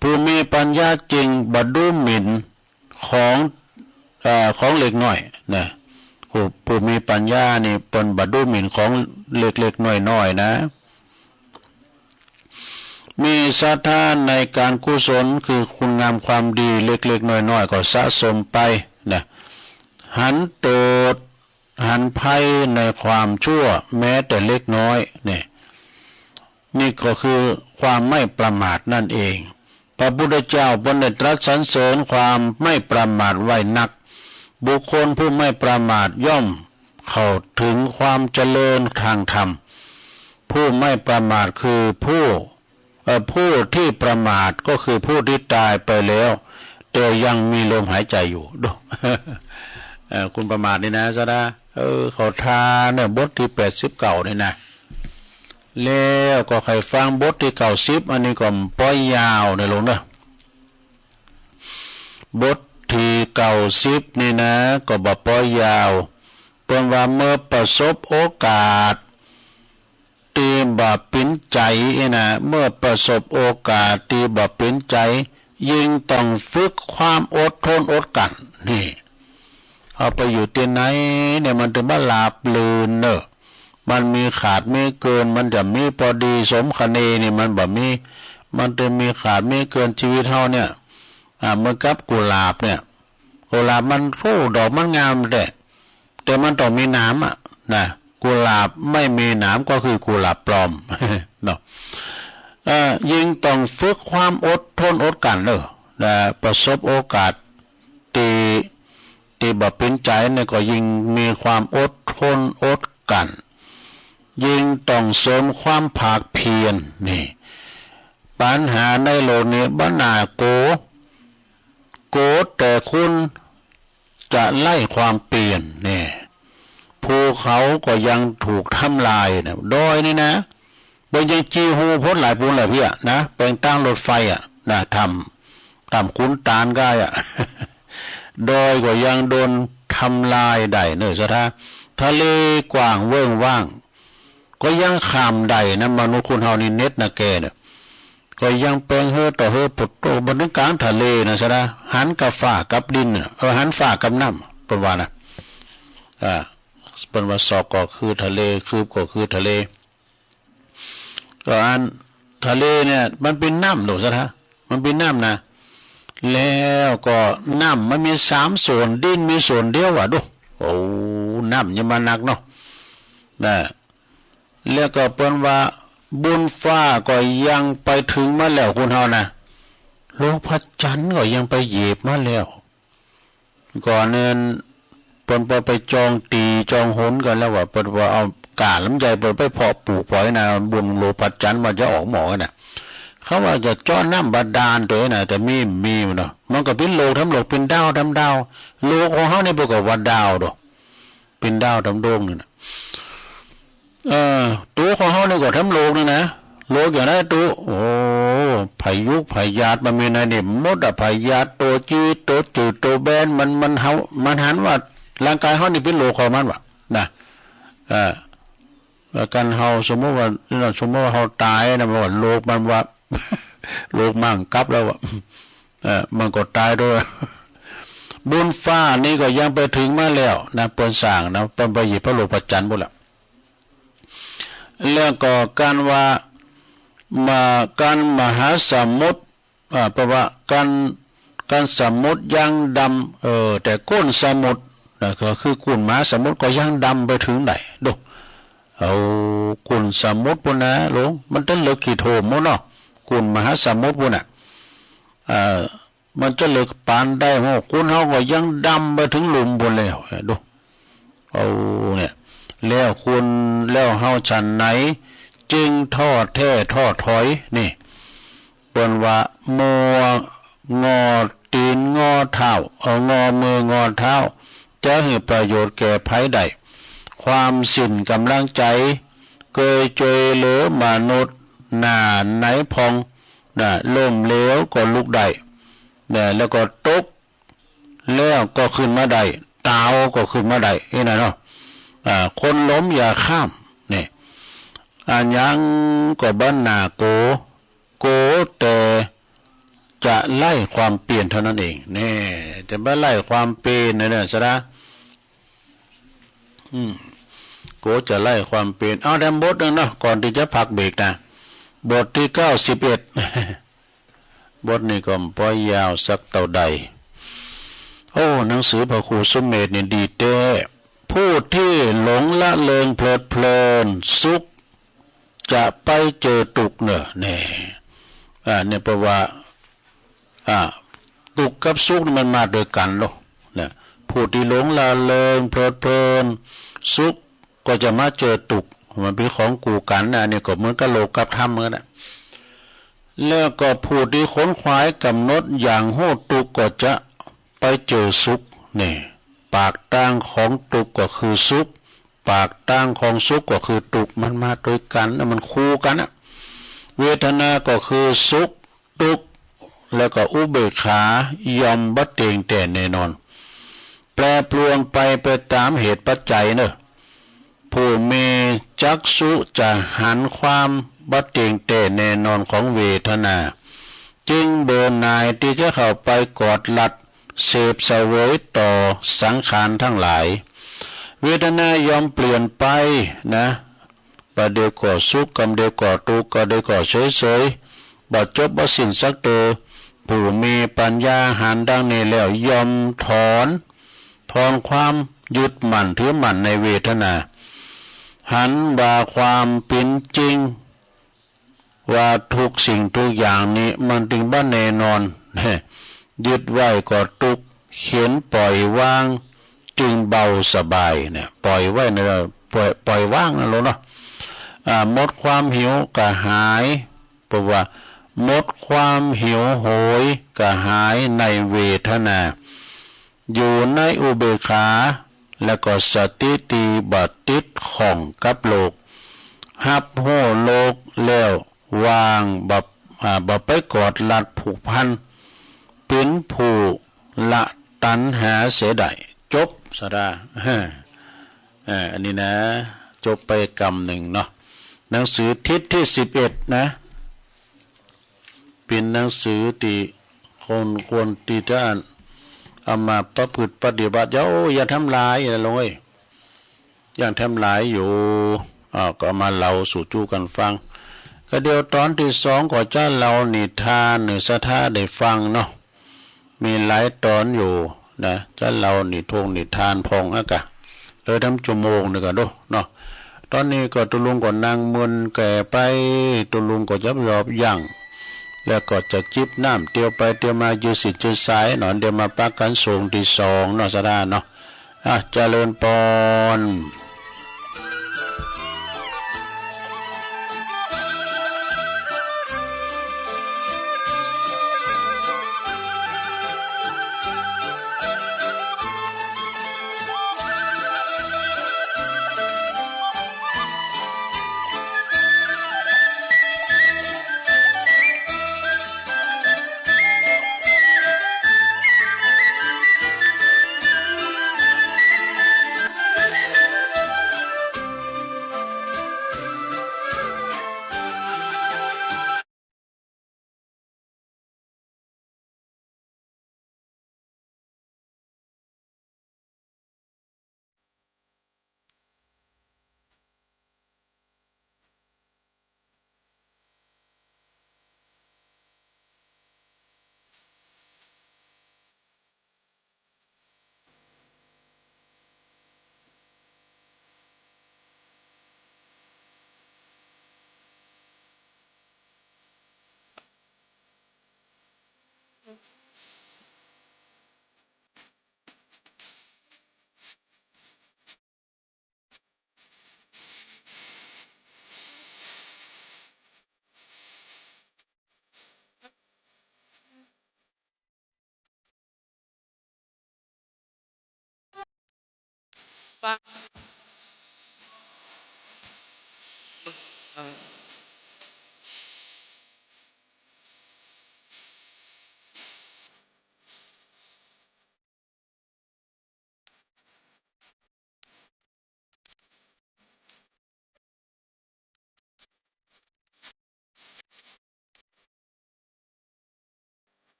ผู้มีปัญญาจึงบ่ดูหมิ่น ของ เอ่อ ของเล็กน้อยนะ ผู้ ผู้มีปัญญานี่เปิ้นบ่ดูหมิ่นของเล็กๆ น้อยๆ นะ มีศรัทธาในการกุศล คือคุณงามความดีเล็กๆ น้อยๆ ก็สะสมไปนะ หันโทษ หันภัยในความชั่วแม้แต่เล็กน้อย นี่ นี่ก็คือความไม่ประมาทนั่นเอง พระพุทธเจ้าเปิ้นได้ตรัสสรรเสริญความไม่ประมาทไว้นัก บุคคลผู้ไม่ประมาทย่อมเข้าถึงความเจริญทางธรรม ผู้ไม่ประมาทคือผู้ เอ่อ ผู้ที่ประมาทก็คือผู้ที่ตายไปแล้ว แต่ยังมีลมหายใจอยู่ ดู เอ่อ คุณประมาทนี่นะ ศรัทธา เออ ขอทานเนี่ย บทที่แปดสิบเก้านี่นะ แล้วก็ใค่ฟังบทที่เก้าสิบ อันนี้ก็บ่ปอยยาวเด้อหลวงเด้อ บทที่เก้าสิบนี่นะ ก็บ่ปอยยาว เปิ้นว่าเมื่อประสบโอกาส ตี้บ่เป๋นใจ๋นะ เมื่อประสบโอกาสตี้บ่เป๋นใจ๋ ยิ่งต้องฝึกความอดทนอดกลั้น นี่ เฮาไปอยู่ตี้ไหนเนี่ย มันเถิงบ่ราบรื่นเนอะ มันมีขาดมีเกิน มันจะมีปอดีสมคะเนนี่มันบ่มี มันเถิงมีขาดมีเกิน ชีวิตเฮาเนี่ย อ่า เหมือนกับกุหลาบเนี่ย กุหลาบมัน โอ้ ดอกมันงามแต๊ แต่มันต้องมีหนามอะนะ กุหลาบไม่มีหนามก็คือกุหลาบปลอม เนาะ เอ่อ ยิ่งต้องฝึกความอดทนอดกลั้นเนอะ นะ ประสบโอกาสตี้ ตี้บ่เป๋นใจ๋เนี่ยก็ยิ่งมีความอดทนอดกลั้น ยิ่งต้องเสริมความภาคเพียร นี่ ปัญหาในโลกนี้บ่น่ากลัว กลัวแต่คุณ จะไร้ความเปลี่ยนเนี่ย ภูเขาก็ยังถูกทำลายเนี่ย ดอยนี่นะ เปิ้นยังจีฮู้พ้นหลายปูนหลายเพี้ยนะ แปลงตางรถไฟอะนะ ถ้ำ ถ้ำขุนตาลก็อะ ดอยก็ยังโดนทำลายได้เนอะ ศรัทธา ทะเลกว้างเวิ้งว้าง ก็ยังข้ามได้นะ มนุษย์คนเฮานี่เน็ดนะแกเนี่ย ก็ยังแปลงเฮือต่อเฮือปดโต้ บ่เถิงกลางทะเลนะ ศรัทธา หันกับฟ้ากับดินน่ะ เออ หันฟ้ากับน้ำ เปิ้นว่านะ อ่า เปิ้นว่าศอกก็คือทะเล คืบก็คือทะเล ก็อันทะเลเนี่ย มันเป๋นน้ำโด ศรัทธา มันเป๋นน้ำนะ แล้วก็น้ำมันมีสามส่วน ดินมีส่วนเดียวอะ ดู โอ้ น้ำยังมาหนักเนาะ นะ แล้วก็เปิ้นว่าบุญฟ้าก็ยังไปถึงมาแล้ว คนเฮานะ โลกพระจันทร์ก็ยังไปเหยียบมาแล้ว ก่อนนั้นเปิ้นปอไปจองตี้จองหนกั๋นแล้วว่า เปิ้นว่าเอาก๋าลำไยเปิ้นไปเพาะปลูกปอยนะ บุญหลวงพระจันทร์มันจะออกหมอนะ เขาว่าจะเจาะน้ำบาดาลตัวนี้นะ แต่มี มีมันเนาะ มันก็เป็นโลกทำโลก เป็นดาวทำดาว โลกของเฮานี่เปิ้นก็ว่าดาวดอก เป็นดาวทำดวงนี่นะ เออ ตัวของเฮานี่ก็ทำโลกนี่นะ โลกอย่างนั้นตัว โอ้ พายุพยาธิมันมีในนี่หมดอะ พยาธิตัวจี๊ดตัวจืดตัวแบน มัน มันเฮา มันหันว่าร่างกายเฮานี่เป็นโลกของมันว่ะ นะ เออ แล้วกันเฮาสมมุติว่า สมมุติว่าเฮาตายนะ มันว่าโลกมันว่า โลกมั่งกลับแล้วอะ เออ มันก็ตายด้วย บุญฟ้านี่ก็ยังไปถึงมาแล้วนะ เปิ้นสร้างนะ เปิ้นไปเหยียบพระโลกพระจันทร์พุ้นละ แล้วก็การว่า มา การมหาสมุทร อ่า แปลว่าการ การสมุทรยังดำ เออ แต่ก้นสมุทรนะ ก็คือก้นมหาสมุทรก็ยังดำไปถึงไหนดู เอาก้นสมุทรพุ้นนะหลวง มันจะเหลือกี่โถมหมดเนาะ ก้นมหาสมุทรพุ้นน่ะ เอ่อ มันจะเหลือปานใดหมด คนเฮาก็ยังดำไปถึงหลุมพุ้นแล้ว ดู เอาเนี่ย แล้วคน แล้วเฮาฉันไหน จึงท้อแท้ท้อถอย นี่ เปิ้นว่า มัวงอตีนงอเท้า เอางอมืองอเท้า จะหื้อประโยชน์แก่ไผได้ ความสิ้นกำลังใจ เกยช่วยเหลือมนุษย์ หน้าไหนพอง นะ ล้มเหลวก็ลุกได้ นะ แล้วก็ตก แล้วก็ขึ้นมาได้ ตาวก็ขึ้นมาได้ นี่นะเนาะ อ่า คนล้มอย่าข้าม นี่ อันยังก็บ่หน้าโก โกแต่จะไล่ความเปลี่ยนเท่านั้นเอง นี่ จะบ่ไล่ความเปลี่ยนนะเนี่ย สะดา อืม โกจะไล่ความเปลี่ยน เอาแถมบทหนึ่งเนาะ ก่อนที่จะพักเบรกนะ บทที่เก้าสิบเอ็ด บทนี้ก็บ่ยาวสักเต้าใด โอ้ หนังสือพระครูสุเมธนี่ดีแต๊ ผู้ที่หลงละเลิงเพลิดเพลิน สุขจะไปเจอทุกข์เน่อ แน่ อ่า เนี่ย เพราะว่า อ่า ทุกข์กับสุขนี่มันมาด้วยกันเนาะ นะ ผู้ที่หลงละเลิงเพลิดเพลิน สุขก็จะมาเจอทุกข์ มันเป็นของคู่กันนะ อันนี้ก็เหมือนกับโลกกับธรรมเหมือนกันนะ แล้วก็ผู้ที่ขนขวายกำหนดอย่างฮู้ทุกข์ก็จะไปเจอสุข นี่ ปากตางของทุกข์ก็คือสุข ปากตางของสุขก็คือทุกข์ มันมาด้วยกันนะ มันคู่กันนะ เวทนาก็คือสุข ทุกข์ แล้วก็อุเบกขา ย่อมบ่เที่ยงแท้แน่นอน แปรปรวนไปไปตามเหตุปัจจัยเนอะ ผู้มีจักษุจะหันความบ่เที่ยงแท้แน่นอนของเวทนา จึงเบื่อหน่ายที่จะเข้าไปกอดรัดเสพเสวยต่อสังขารทั้งหลาย เวทนาย่อมเปลี่ยนไปนะ บ่าเดียวก็สุข กำเดียวก็ทุกข์ กำเดียวก็เฉยๆ บ่จบบ่สิ้นสักเตอ ผู้มีปัญญาหันดังนี้แล้วย่อมถอน ถอนความยึดมั่นถือมั่นในเวทนา หันว่าความเป็นจริง ว่าทุกสิ่งทุกอย่างนี้มันจึงบ่แน่นอน ยึดไว้ก็ทุกข์ เข็ญปล่อยวางจึงเบาสบายเนี่ย ปล่อยไว้นะ ปล่อย ปล่อยวางนะลูกเนาะ อ่า หมดความหิวกระหาย เพราะว่าหมดความหิวโหยกระหายในเวทนา อยู่ในอุเบกขา แล้วก็สติที่บ่ติดข้องกับโลก ฮับฮู้โลกแล้ววาง บ่ อ่า บ่ไปกอดรัดผูกพัน เป็นผู้ละตัณหาเสียได้ จบสาระ เอ่อ อันนี้นะ จบไปกำหนึ่งเนาะ หนังสือทิศที่สิบเอ็ดนะ เป็นหนังสือที่คนควรที่จะอ่าน เอามาประพฤติปฏิบัติ อย่า โอ้ อย่าทำลายนะลูกเอ้ย ยังแถมหลายอยู่ อ้าว ก็เอามาเล่าสู่จู้กันฟัง ก็เดี๋ยวตอนที่สองก็จะเล่านิทานหื้อศรัทธาได้ฟังเนาะ มีหลายตอนอยู่นะ จะเล่านิทงนิทานพ่องอะกะ เลยทำชั่วโมงหนึ่งกะดูเนาะ ตอนนี้ก็ตุ๊ลุงก็นั่งมึนแก่ไป ตุ๊ลุงก็จะยอบยั้ง แล้วก็จะจิบน้ำเตียวไปเตียวมาอยู่สิจุดสายหนอน เดี๋ยวมาปะกันช่วงที่สองเนาะ สะดาเนาะ อ่ะ เจริญพร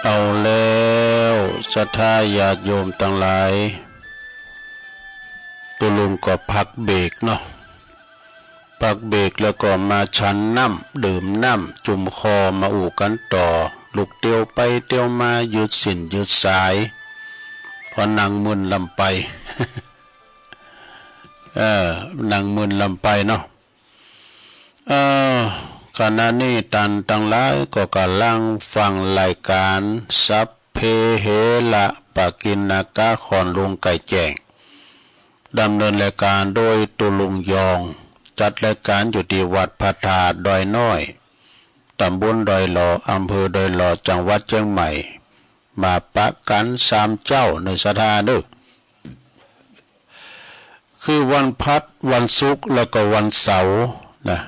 เอาแล้วศรัทธาญาติโยมตังหลาย ตุ๊ลุงก็พักเบรกเนาะ พักเบรกแล้วก็มาฉันน้ำ ดื่มน้ำ จุ่มคอ มาอู้กันต่อ ลุกเตียวไปเตียวมา ยืดสิ้นยืดสาย เพราะนั่งมึนลำไป เออ นั่งมึนลำไปเนาะ เอ่อ ขณะนี้ต้านตังหลายก็กำลังฟังรายก๋านสัพเพเหระปกิณณกะ ของลุงไก่แจ้ง ดำเนินรายก๋านโดยตุ๊ลุงยอง จัดรายก๋านอยู่ตี้วัดพระธาตุดอยน้อย ตำบลดอยหล่อ อำเภอดอยหล่อ จังหวัดเชียงใหม่ มาปะกั๋นสามเจ๊าเน่อศรัทธาเน่อ คือวันพัด วันศุกร์ แล้วก็วันเสาร์นะ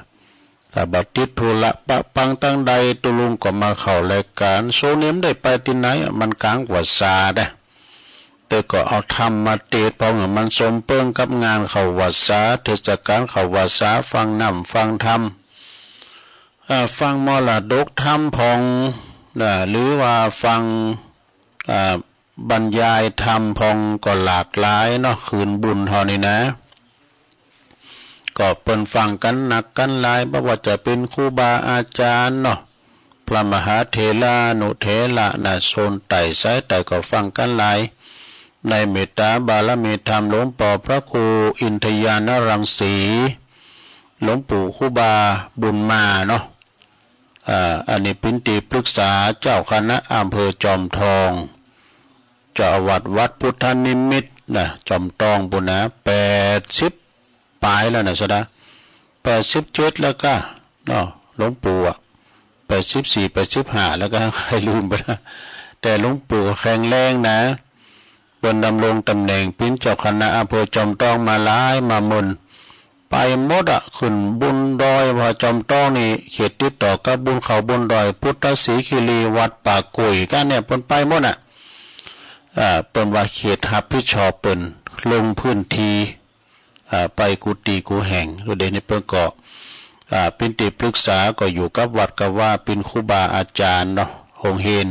ถ้าบ่ติดธุระปะปังตังใด ตุ๊ลุงก็มาเข้ารายก๋าน โซเนียมได้ไปตี้ไหนอะ มันก๋างพรรษานะ แต่ก็เอาธรรมมาเตสน์ เพราะว่ามันสมเปิงกับงานเข้าพรรษา เทศกาลเข้าพรรษา ฟังน้ำฟังธรรม อ่า ฟังมรดกธรรมพ่อง นะ หรือว่าฟัง อ่า บรรยายธรรมพ่องก็หลากหลายเนาะ คืนบุญเฮานี่นะ ก็เปิ้นฟังกั๋นนักกั๋นหลาย บ่ว่าจะเป๋นครูบาอาจ๋ารย์เนาะ พระมหาเถรานุเถระนะ โซนใต้สายใต้ก็ฟังกั๋นหลาย ในเมตตาบารมีธรรมหลวงป้อพระครูอินทญาณรังสี หลวงปู่ครูบาบุญมาเนาะ อ่า อันนี้เป๋นตี้ปรึกษาเจ้าคณะอำเภอจอมทอง เจ้าอาวาสวัดพุทธนิมิตนะ จอมทองปู้นนะ แปดสิบปลายแล้วนะศรัทธา แปดสิบเจ็ดแล้วก้าเนาะ หลวงปู่อะ แปดสิบสี่ แปดสิบห้าแล้วก้า ใค่ลืมไปแล้ว แต่หลวงปู่ก็แข็งแรงนะ เปิ้นดำรงตำแหน่งเป๋นเจ้าคณะอำเภอจอมทองมาหลายมาเมิน ไปหมดอะ ขึ้นบนดอยผาจอมทองนี่ เขตติดต่อกับบนเขาบนดอย พุทธสีคีรี วัดป่ากุย ก้าเนี่ย เปิ้นไปหมดอะ อ่า เปิ้นว่าเขตฮับผิดชอบเปิ้น ลงพื้นที่ อ่า ไปกู้ตี้กู้แห่ง แล้วเดี๋ยวนี้เปิ้นก็ อ่า เป๋นตี้ปรึกษา ก็อยู่กับวัดกับวา เป๋นครูบาอาจ๋ารย์เนาะ โฮงเฮียน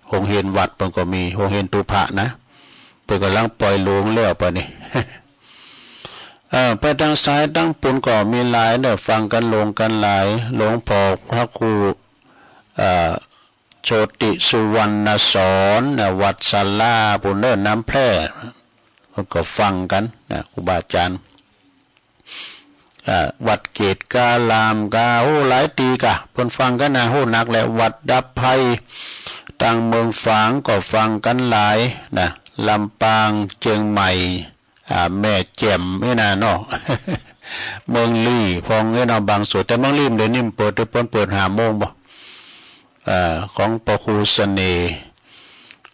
โฮงเฮียนวัดเปิ้นก็มี โฮงเฮียนตุพะนะ เปิ้นก่ำลังป่อยหลวงแล้วปะนี่ เอ่อ ไปตางซ้ายตางปูนก็มีหลายเน่อ ฟังกั๋นหลงกั๋นหลาย หลวงป้อพระครู เอ่อ โชติสุวรรณสอนนะ วัดสาลาปูนเน่อ น้ำแพร่ เปิ้นก็ฟังกั๋นนะ ครูบาอาจ๋ารย์ อ่า วัดเกตุการามก้า โอ้ หลายตี้ก้า เปิ้นฟังกั๋นนะ โอ้ นักแหละ วัดดับภัย ตางเมืองฝางก็ฟังกั๋นหลายนะ ลำปาง เจียงใหม่ อ่า แม่แจ่มนี่นะเนาะ เมืองลี้พ่องนี่เนาะ บางส่วน แต่เมืองลี้เดี๋ยวนี้มันเปิด เปิ้นเปิดห้าโมงบ่ อ่า ของพระครูเสน่ห์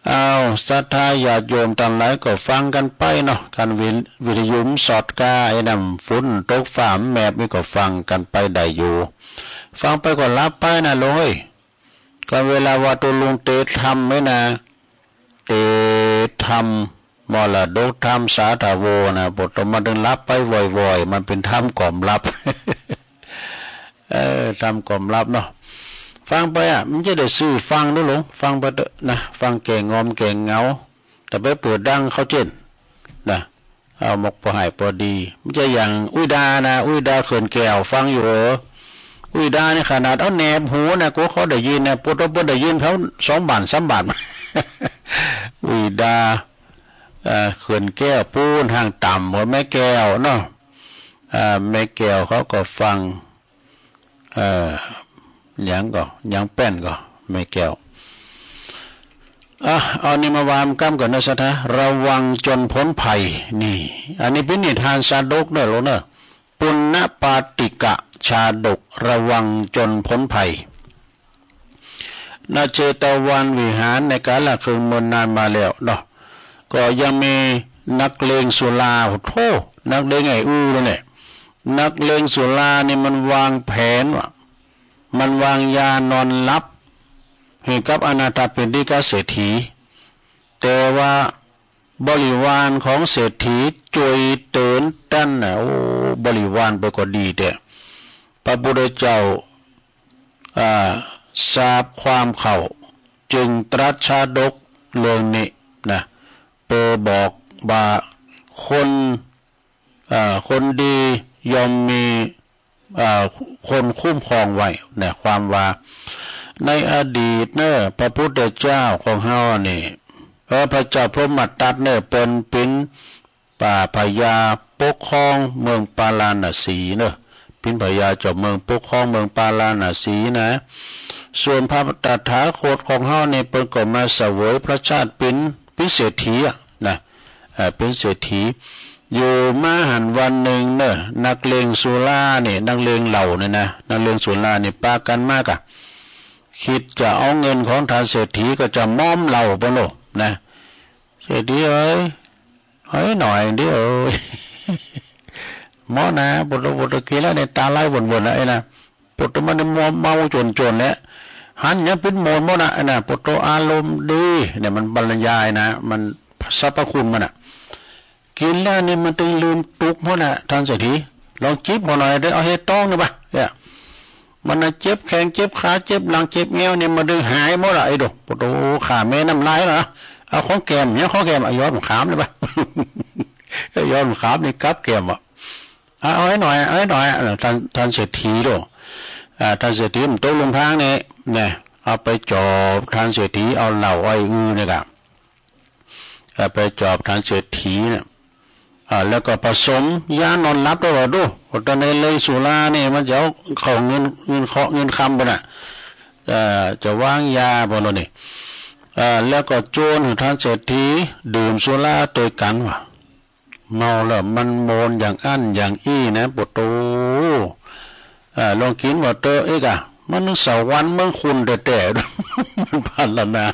อ้าว ศรัทธาญาติโยมตังหลายก็ฟังกั๋นไปเนาะ การวิ วิทยุมันสอดก้า ไอ้น้ำฝนตกฟ้ามันแมบนี่ก็ฟังกั๋นไปได้อยู่ ฟังไปก็หลับไปนะหลวงเอ้ย ก็เวลาว่าตุ๊ลุงเตสน์ธรรมไว้นะ เตสน์ธรรม มรดกธรรมสาธโวนะ ปวดตัวมันถึงหลับไปว่อยๆ มันเป๋นธรรมกล่อมหลับ เออ ธรรมกล่อมหลับเนาะ ฟังไปอะ มันจะได้ซื่อฟังเน่อหลวง ฟังไปเต๊อะนะ ฟังแก้งอมแก้เหงา แต่ไปเปิดดังเข้าเจ้นนะ เอาหมกปอให้ปอดี มันจะอย่างอุ้ยดานะ อุ้ยดาเขื่อนแก้ว ฟังอยู่เหรอ อุ้ยดานี่ขนาดเอาแหนบหูนะ กลัวเขาได้ยินนะ ปวดตัวเปิ้นได้ยินเขาสองบาทสามบาท อุ้ยดา เอ่อ เขื่อนแก้วปูนห้างต่ำหัวแม่แก้วเนาะ อ่า แม่แก้วเขาก็ฟัง เอ่อ หยังก็ หยังแป้นก็ แม่แก้ว อ่ะ เอานี่มาวางกำก่อนนะศรัทธา ระวังจนพ้นภัย นี่ อันนี้เป๋นนิทานชาดกเน่อหลวงเน่อ ปุณณปาติกะชาดก ระวังจนพ้นภัย ณ เชตวันวิหารในกาลครั้งเมินนานมาแล้วเนาะ ก็ยังมีนักเลงสุรา โอ้โธ่ นักเลงไอ้อู้นั่นแหละ นักเลงสุรานี่มันวางแผนว่า มันวางยานอนหลับให้กับอนาถปิณฑิกเศรษฐี แต่ว่าบริวารของเศรษฐีจ่วยเตือนตันน่ะ โอ้ บริวารเปิ้นก็ดีแท้ พระพุทธเจ้า อ่า ทราบความเข้า เจ จึงตรัสชาดกเรื่องนี้นะ เพื่อบอกว่าคน เอ่อ คนดีย่อมมี เอ่อ คนคุ้มครองไว้นะ ความว่า ในอดีตเนอะ พระพุทธเจ้าของเฮานี่ เออ พระเจ้าพรหมทัตเนี่ย เปิ้นเป็น ป่าพญาปกครองเมืองปาราณสีเนอะ เป็นพญาเจ้าเมืองปกครองเมืองปาราณสีนะ ส่วนพระตถาคตของเฮานี่ เปิ้นก็มาเสวยพระชาติเป็น เป็นเศรษฐีอะนะ เอ่อ เป็นเศรษฐี อยู่มาหั้นวันหนึ่งเนอะ นักเลงสุรานี่ นักเลงเหล้านี่นะ นักเลงสุรานี่ปากั๋นมากะ คิดจะเอาเงินของท่านเศรษฐีก็จะมอมเหล้าเปิ้นโลดนะ เศรษฐีเอ๋ย เฮ้ย หน่อยเดียว หมอนะ ปวดหัว ปวดหัว กินแล้วเนี่ย ตาไหลวนๆ นะ ไอ้นะ ปวดหัว มันเมา เมาจนๆ เนี่ย หันยังเป็นโมนหมดนะ ไอ้นะ ปวดหัว อารมณ์ดี เนี่ย มันบรรยายนะ มันสรรพคุณมันน่ะ กินแล้วเนี่ย มันตึงลืมตุ๊กหมดนะ ท่านเศรษฐี ลองจิบหัวหน่อยเด้อ เอาเฮดต้องนี่ปะ เนี่ย มันน่ะเจ็บแข้งเจ็บขา เจ็บหลังเจ็บแง้วเนี่ย มันดึงหายหมดละ ไอ้ดู โอ้โห ข้าแม่น้ำลายละ เอาของแก้ม เนี่ย ของแก้ม เอายอดมะขามเลยปะ เอายอดมะขามนี่กับแก้มอ่ะ เอา เอาให้หน่อย เอาให้หน่อย อ่ะ ท่าน ท่านเศรษฐีดู อ่า ท่านเศรษฐีมันตกหลุมพรางนี่ เนี่ย เอาไปจอบ ท่านเศรษฐี เอาเหล้าไอ้อือเนี่ยกะ เอาไปจอบท่านเศรษฐีเนี่ย อ่า แล้วก็ผสมยานอนหลับด้วยว่า ดู ว่าตอนในเลงสุรานี่ มันจะเอาเข้าเงิน เงินเคราะห์เงินคำไปน่ะ เอ่อ จะวางยาไปแล้วนี่ เอ่อ แล้วก็ชวนให้ท่านเศรษฐีดื่มสุราด้วยกันว่ะ เมาแล้วมันโมนอย่างอั้นอย่างอี้นะ ปะโถ อ่า ลองกิ๋นว่าเต๊อะ เอ๊ะกะ มันสวรรค์เมืองคุณแต๊ๆ มันพาลานา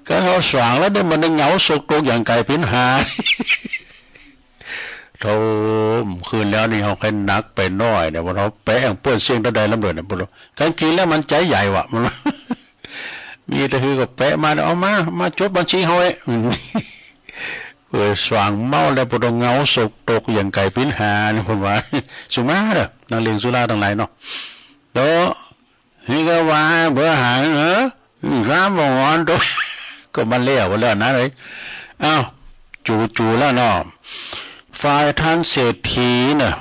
ก็เฮาสว่างแล้วเนี่ย มันได้เหงาสกตกอย่างไก่พินหา โธ่ คืนแล้วนี่เฮาใค่หนักไปหน้อยเนี่ย ว่าเฮาแปะแอ่งเปิ้นเสี้ยงเต้าใดลำเดินเนี่ย บ่ฮู้ กันกิ๋นแล้วมันใจ๋ใหญ่ว่ะ มัน มีแต่คือก็แปะมา เอามา มาจดบัญชีเฮาไว้ เออ สว่างเมาแล้วปวดเหงาสกตกอย่างไก่พินหานี่ เปิ้นว่า สุมาเด้อ นักเลงสุราตังหลายเนาะ โต นี่ก็ว่าเบอร์หาเนอะ อืม สามบ่งอนโต ก็มาแล้ว แล้วนะเอ้ย อ้าว จู่ๆ แล้วเนาะ ฝ่ายท่านเศรษฐีเนาะ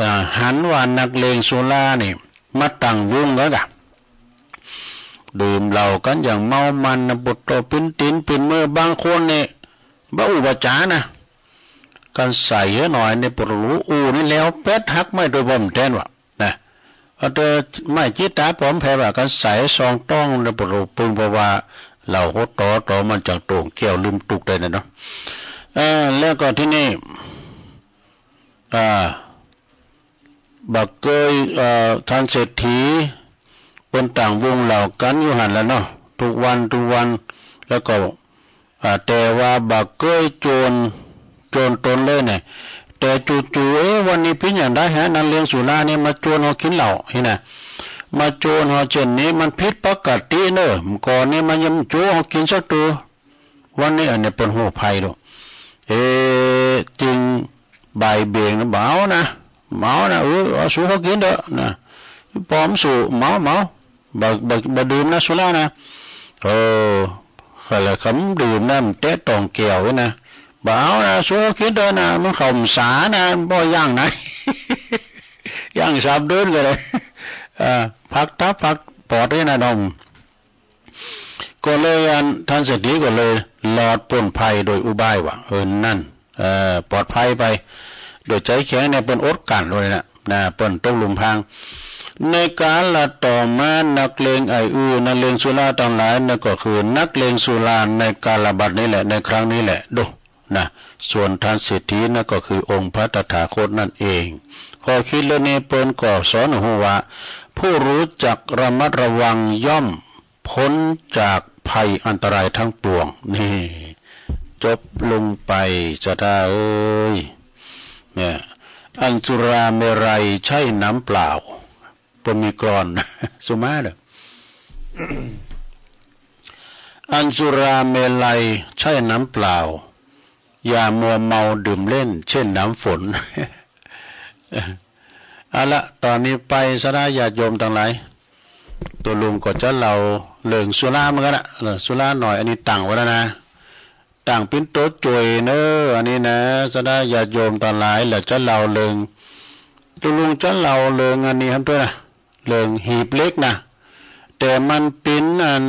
อ่า หันว่านักเลงสุรานี่ มาตั้งวงแล้วกะ ดื่มเหล้ากันอย่างเมามันนะ ปวดโตปิ้นตี๋นปิ้นมือ บางคนนี่ บ่อู้บ่จ๋านะ กันใส่เยอะหน่อยนี่ ปวดหรูอู้นี่แล้ว แป๊ดหักไม้โดยบ่มแทนว่ะ นะ เอาแต่ไม้จิตาปลอมแผ่ว่ะ กันใส่ซองต้องนี่ ปวดหรูปึง เพราะว่าเหล้าโคตรต่อต่อมันจังโต่งแก้วลืมตุ๊กได้นะเนาะ เออ แล้วก็ที่นี่ อ่า บ่าเกย เอ่อ ท่านเศรษฐี เปิ้นตั้งวงเหล้ากันอยู่หั้นแหละเนาะ ทุกวัน ทุกวัน แล้วก็ อ่า แต่ว่าบ่าเกยจวน จวนตนเลยเนี่ย แต่จู่ๆ เอ๊ะ วันนี้เป๋นอย่างใดฮะ นักเลงสุราเนี่ยมาจวนเฮากิ๋นเหล้านี่นะ มาจวนเฮาเช่นนี้ มันผิดปกติเนอะ ก่อนนี่มันยังจวนเฮากิ๋นสักเตื้อ วันนี้อันนี้เปิ้นฮู้ภัยโลด เอ๊ะ จึงบ่ายเบี่ยงนะ บ่เอานะ บ่เอานะ เออ เอาสู่เขากิ๋นเถอะนะ ปอมสู่ เมา เมา บ่ บ่ บ่ดื่มนะ สุรานะ เออ ใครละคำดื่มนะ มันแตะต้องแก้วไว้นะ บ่เอานะ สู่เขากิ๋นเถอะนะ มันเข้าพรรษานะ มันบ่ยั้งนะ ยั้งสามเดือนก็ได้ เออ พักตับพักปอดไว้นะน้อง ก็เลยอัน ท่านเศรษฐีก็เลยรอดป๊นภัยโดยอุบายว่า เออ นั่น เอ่อ ปลอดภัยไป โดยใจ๋แข็งเนี่ย เปิ้นอดกลั้นโลดนะ นะ เปิ้นตกหลุมพราง ในกาลต่อมา นักเลงไอ้อื้อ นักเลงสุราตังหลาย นั่นก็คือนักเลงสุราในกาลบัดนี้แหละ ในครั้งนี้แหละ ดู นะ ส่วนท่านเศรษฐีนั่นก็คือองค์พระตถาคตนั่นเอง ข้อคิดเรื่องนี้เปิ้นก็สอนให้ฮู้ว่า ผู้รู้จักระมัดระวังย่อมพ้นจากภัยอันตรายทั้งปวง นี่ จบลงไป ศรัทธาเอ้ย เนี่ย อันสุราเมรัยใช่น้ำเปล่า เปิ้นมีกลอน สุมาเด้อ อันสุราเมรัยใช่น้ำเปล่า อย่ามัวเมาดื่มเล่นเช่นน้ำฝน เอาละ ตอนนี้ไปซะนะ ญาติโยมตังหลาย ตัวลุงก็จะเล่าเรื่องสุราเหมือนกันนะ เรื่องสุราหน่อย อันนี้ตั้งไว้แล้วนะ ตั้งปิ้นโตโจยเนอะ อันนี้นะ ศรัทธาญาติโยมตังหลาย แล้วจะเล่าเรื่อง ตัวลุงจะเล่าเรื่องอันนี้ครับด้วยนะ เรื่องหีบเหล็กนะ แต่มันปิ้นอัน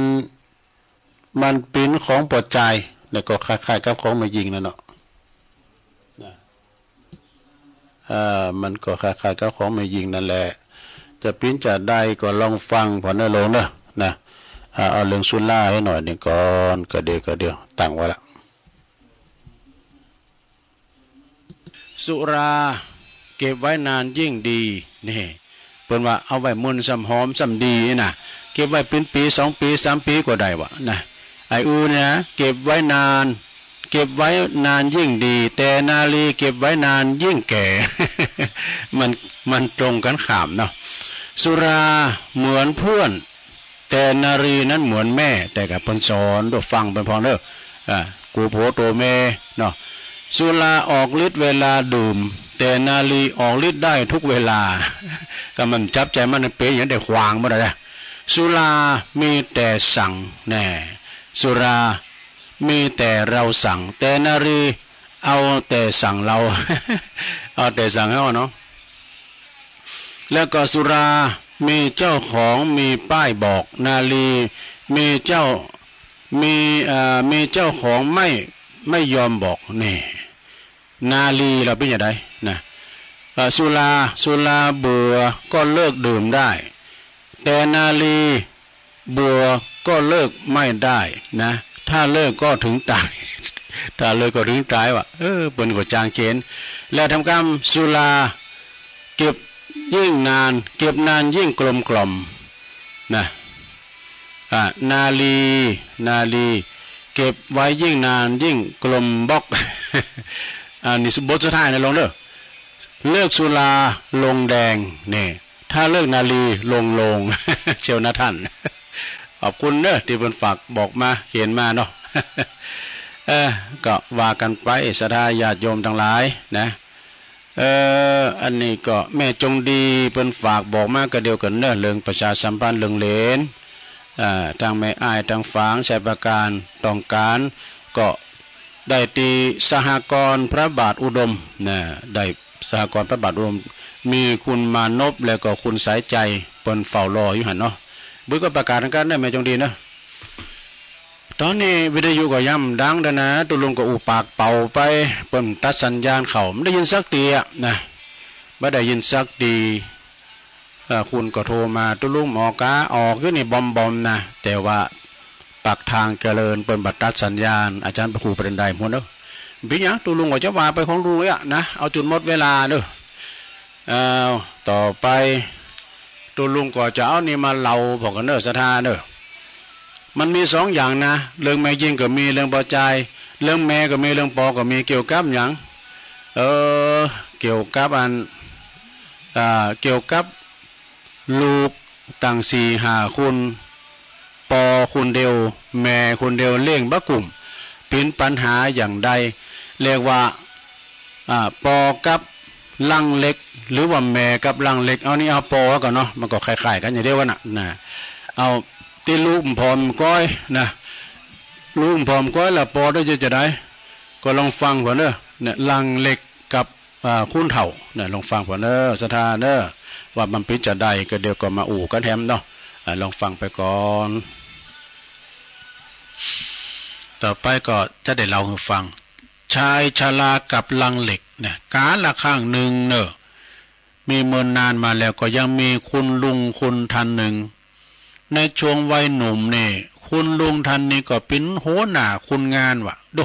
มันปิ้นของปอจาย แล้วก็คล้ายๆกับของแม่ญิงนั่นเนาะ นะ เอ่อ มันก็คล้ายๆกับของแม่ญิงนั่นแหละ จะปิ้นจะได้ก็ลองฟังผ่อนเนอะลุงเนอะ นะ อ่า เอาเรื่องสุราให้หน่อยหนึ่งก่อน ก็เดี๋ยว ก็เดี๋ยว ตั้งไว้ละ สุราเก็บไว้นานยิ่งดี นี่ เปิ้นว่าเอาไว้มึนซ้ำหอมซ้ำดีนี่นะ เก็บไว้เป็นปีสองปีสามปีก็ได้วะนะ ไอ้อื่นเนี่ยนะ เก็บไว้นาน เก็บไว้นานยิ่งดี แต่นารีเก็บไว้นานยิ่งแก่ มัน มันตรงกันข้ามเนาะ สุราเหมือนเพื่อน แต่นารีนั้นเหมือนแม่ แต่ก็เปิ้นสอน ดูฟังเปิ้นพองเด้อ อ่า กูโผโตแม่เนาะ สุราออกฤทธิ์เวลาดื่ม แต่นารีออกฤทธิ์ได้ทุกเวลา ก็มันจับใจมันเป๋อย่างได้ขวางบ่ได้นะ สุรามีแต่สัง แน่ สุรามีแต่เราสัง แต่นารีเอาแต่สังเรา เอาแต่สังเฮาเนาะ แล้วก็สุรามีเจ้าของมีป้ายบอก นารีมีเจ้า มี เอ่อ มีเจ้าของไม่ ไม่ยอมบอก นี่ นารีเราเป็นอย่างไรนะ เอ่อ สุรา สุราเบื่อก็เลิกดื่มได้ แต่นารีเบื่อก็เลิกไม่ได้นะ ถ้าเลิกก็ถึงตาย ถ้าเลิกก็ถึงตายวะ เออ เปิ้นก็จางเขน แล้วทำกรรมสุรา เก็บยิ่งนาน เก็บนานยิ่งกลมกล่อม นะ อ่า นารี นารี เก็บไว้ยิ่งนานยิ่งกลมบอก อันนี้บทสุดท้ายนะลุงเด้อ เลิกสุราลงแดง นี่ ถ้าเลิกนารีลงโลง เชียวนะท่าน ขอบคุณเนอะที่เปิ้นฝากบอกมา เขียนมาเนาะ เออ ก็ว่ากันไป ศรัทธาญาติโยมทั้งหลายนะ เอ่อ อันนี้ก็แม่จงดีเปิ้นฝากบอกมาก็เดียวกันเนอะ เรื่องประชาสัมพันธ์เรื่องเหรียญ อ่า ทางแม่อ้ายทางฝางชัยประการต้องการ ก็ได้ที่สหกรณ์พระบาทอุดมนะ ได้สหกรณ์พระบาทอุดม มีคุณมานพแล้วก็คุณสายใจเปิ้นเฝ้ารออยู่หั่นเนาะ บึกก็ประกาศทางการเนอะแม่จงดีเนอะ ตอนนี้วิทยุก็ย่ำดังแล้วนะ ตุ๊ลุงก็อู้ปากเป่าไป เปิ้นตัดสัญญาณเข้า ไม่ได้ยินสักทีอะนะ ไม่ได้ยินสักที เอ่อ คุณก็โทรมา ตุ๊ลุงหมอกาออกอยู่นี่บอมๆ นะ แต่ว่าปากทางเจริญเปิ้นบ่ตัดสัญญาณ อาจารย์พระครูเปิ้นได้หมดเนอะ เป็นหยังตุ๊ลุงก็จะว่าไปของลุงอะนะ เอาจนหมดเวลาเนอะ เอ่อ ต่อไป ตุ๊ลุงก็จะเอานี่มาเล่าพวกกันเนอะ ศรัทธาเนอะ มันมีสองอย่างนะ เรื่องแม่ญิงก็มี เรื่องปอจาย เรื่องแม่ก็มี เรื่องปอก็มี เกี่ยวกับหยัง เออ เกี่ยวกับอัน อ่า เกี่ยวกับลูกตั้งสี่ห้าคน ปอคนเดียว แม่คนเดียวเลี้ยงบ่กุ้ม เป็นปัญหาอย่างใด เรียกว่า อ่า ปอกับลังเหล็ก หรือว่าแม่กับลังเหล็ก เอานี่เอาปอก่อนเนาะ มันก็คล้ายๆ กันอย่างเดียวกันน่ะ นะ เอาที่ลูกผอมก้อยนะ ลูกผอมก้อยละปอได้จะจะได้ ก็ลองฟังก่อนเนอะ เนี่ย ลังเหล็กกับ อ่า คุณเฒ่า นะ ลองฟังก่อนเนอะ ศรัทธาเนอะ ว่ามันเป็นจะใด ก็เดี๋ยวก็มาอู้กันแถมเนาะ อ่า ลองฟังไปก่อน ต่อไปก็จะได้เล่าให้ฟัง ชายชรากับลังเหล็กนะ กาลครั้งหนึ่งเนอะ มีเมินนานมาแล้วก็ยังมีคุณลุงคนท่านหนึ่ง ในช่วงวัยหนุ่มนี่ คุณลุงท่านนี้ก็เป็นหัวหน้าคนงานว่ะ ดู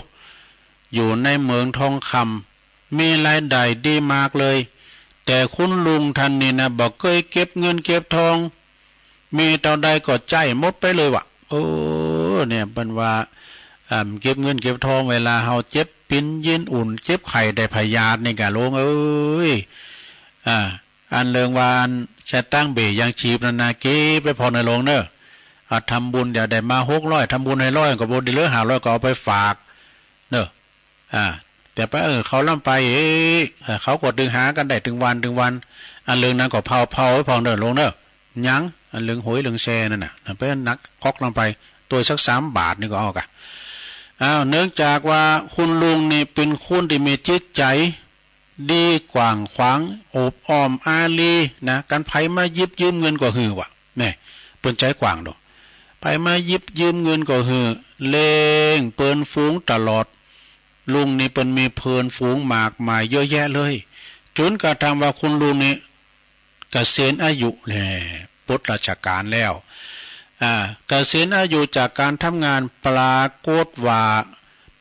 อยู่ในเหมืองทองคำ มีรายได้ดีมากเลย แต่คุณลุงท่านนี้นะ บ่เคยเก็บเงินเก็บทอง มีเท่าใดก็ใจ๊หมดไปเลยว่ะ เออ เนี่ย เปิ้นว่า อ่า เก็บเงินเก็บทอง เวลาเฮาเจ็บปิ้นยินอุ่น เจ็บไข้ได้พยาธินี่กะลุงเอ้ย อ่า อันเรื่องว่าอันสตางค์เบ้ยังชีพนั่นนะ เก็บไว้ผ่อนให้ลุงเนอะ อ่า ทำบุญเดี๋ยวได้มาหกร้อย ทำบุญให้ร้อย ก็บ่ได้เหลือห้าร้อย ก็เอาไปฝาก เนอะ อ่า แต่ไป เออ เขาลำไป เอ้ย เออ เขาก็ตึงหากันได้ตึงวันตึงวัน อันเรื่องนั้นก็เผา เผาไว้ผ่อนเนอะลุงเนอะ หยัง อันเหลืองหวยเหลืองแชร์นั่นน่ะ ไปหนักก๊อกลงไป ตัวสักสามบาทนี่ก็เอากะ อ้าว เนื่องจากว่าคุณลุงนี่เป็นคนที่มีจิตใจดีกว้างขวาง อบอ้อมอารีนะ กันไผมาหยิบยืมเงินก็หื้อว่ะ แน่ เปิ้นใจกว้างโด ไผมาหยิบยืมเงินก็หื้อ เล็งเปิ้นฝูงตลอด ลุงนี่เปิ้นมีเปิ้นฝูงมากมายเยอะแยะเลย จนกระทั่งว่าคุณลุงนี่ เกษียณอายุแหละปลดราชการแล้ว อ่า เกษียณอายุจากการทำงาน ปรากฏว่า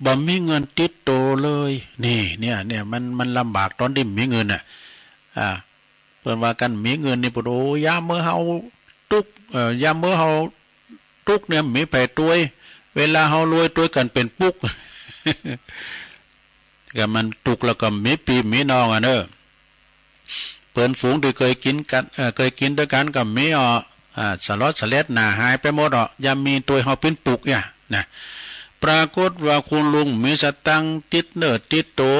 บ่มีเงินติดตัวเลย นี่ เนี่ย เนี่ย มัน มันลำบากตอนที่มีเงินน่ะ อ่า เปิ้นว่ากันมีเงินนี่ ปะโถ ยามเมื่อเฮาตุ๊กข์ เอ่อ ยามเมื่อเฮาตุ๊กข์เนี่ย มีไผช่วย เวลาเฮารวยช่วยกันเป็นปุ๊ก ก็มันตุ๊กข์แล้วก็มีปี้มีน้องอะเนอะ เปิ้นฝูงที่เคยกินกัน เอ่อ เคยกินด้วยกันก็มีอ่ะ อ่า สลอดสะเล็ดหน้าหายไปหมดอ่ะ ยามมีตัวเฮาปิ้นปุ๊กเนี่ยนะ ปรากฏว่าคุณลุงมีสตังค์ติดเนื้อติดตัว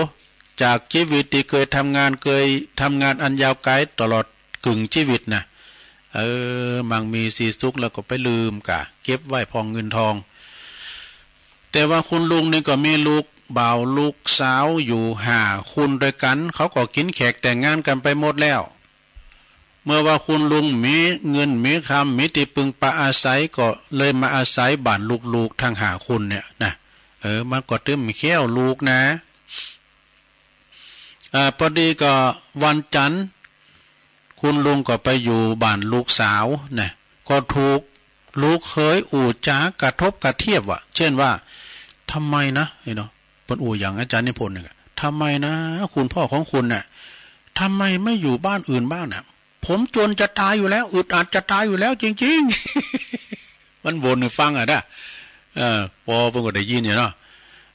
จากชีวิตที่เคยทำงาน เคยทำงานอันยาวไกลตลอดกึ่งชีวิตนะ เออ มั่งมีสีสุขแล้วก็ไปลืมกะ เก็บไว้พองเงินทอง แต่ว่าคุณลุงนี่ก็มีลูกบ่าวลูกสาวอยู่ห้าคนด้วยกัน เขาก็กินแขกแต่งงานกันไปหมดแล้ว เมื่อว่าคุณลุงมีเงินมีคำ มีที่พึ่งปาอาศัย ก็เลยมาอาศัยบ้านลูกๆ ทั้งห้าคนเนี่ยนะ เออ มันก็ตึมแค้วลูกนะ อ่า พอดีก็วันจันทร์ คุณลุงก็ไปอยู่บ้านลูกสาวนะ ก็ถูกลูกเขยอู้จากระทบกระเทียบว่ะ เช่นว่า ทำไมนะ ไอ้เนาะ เปิ้นอู้อย่างอาจารย์นิพนธ์เนี่ย ทำไมนะ คุณพ่อของคุณน่ะ ทำไมไม่อยู่บ้านอื่นบ้างน่ะ ผมจนจะตายอยู่แล้ว อึดอัดจะตายอยู่แล้วจริงๆ มันบ่นให้ฟังอะนะ เออ ปอเปิ้นก็ได้ยินอยู่เนาะ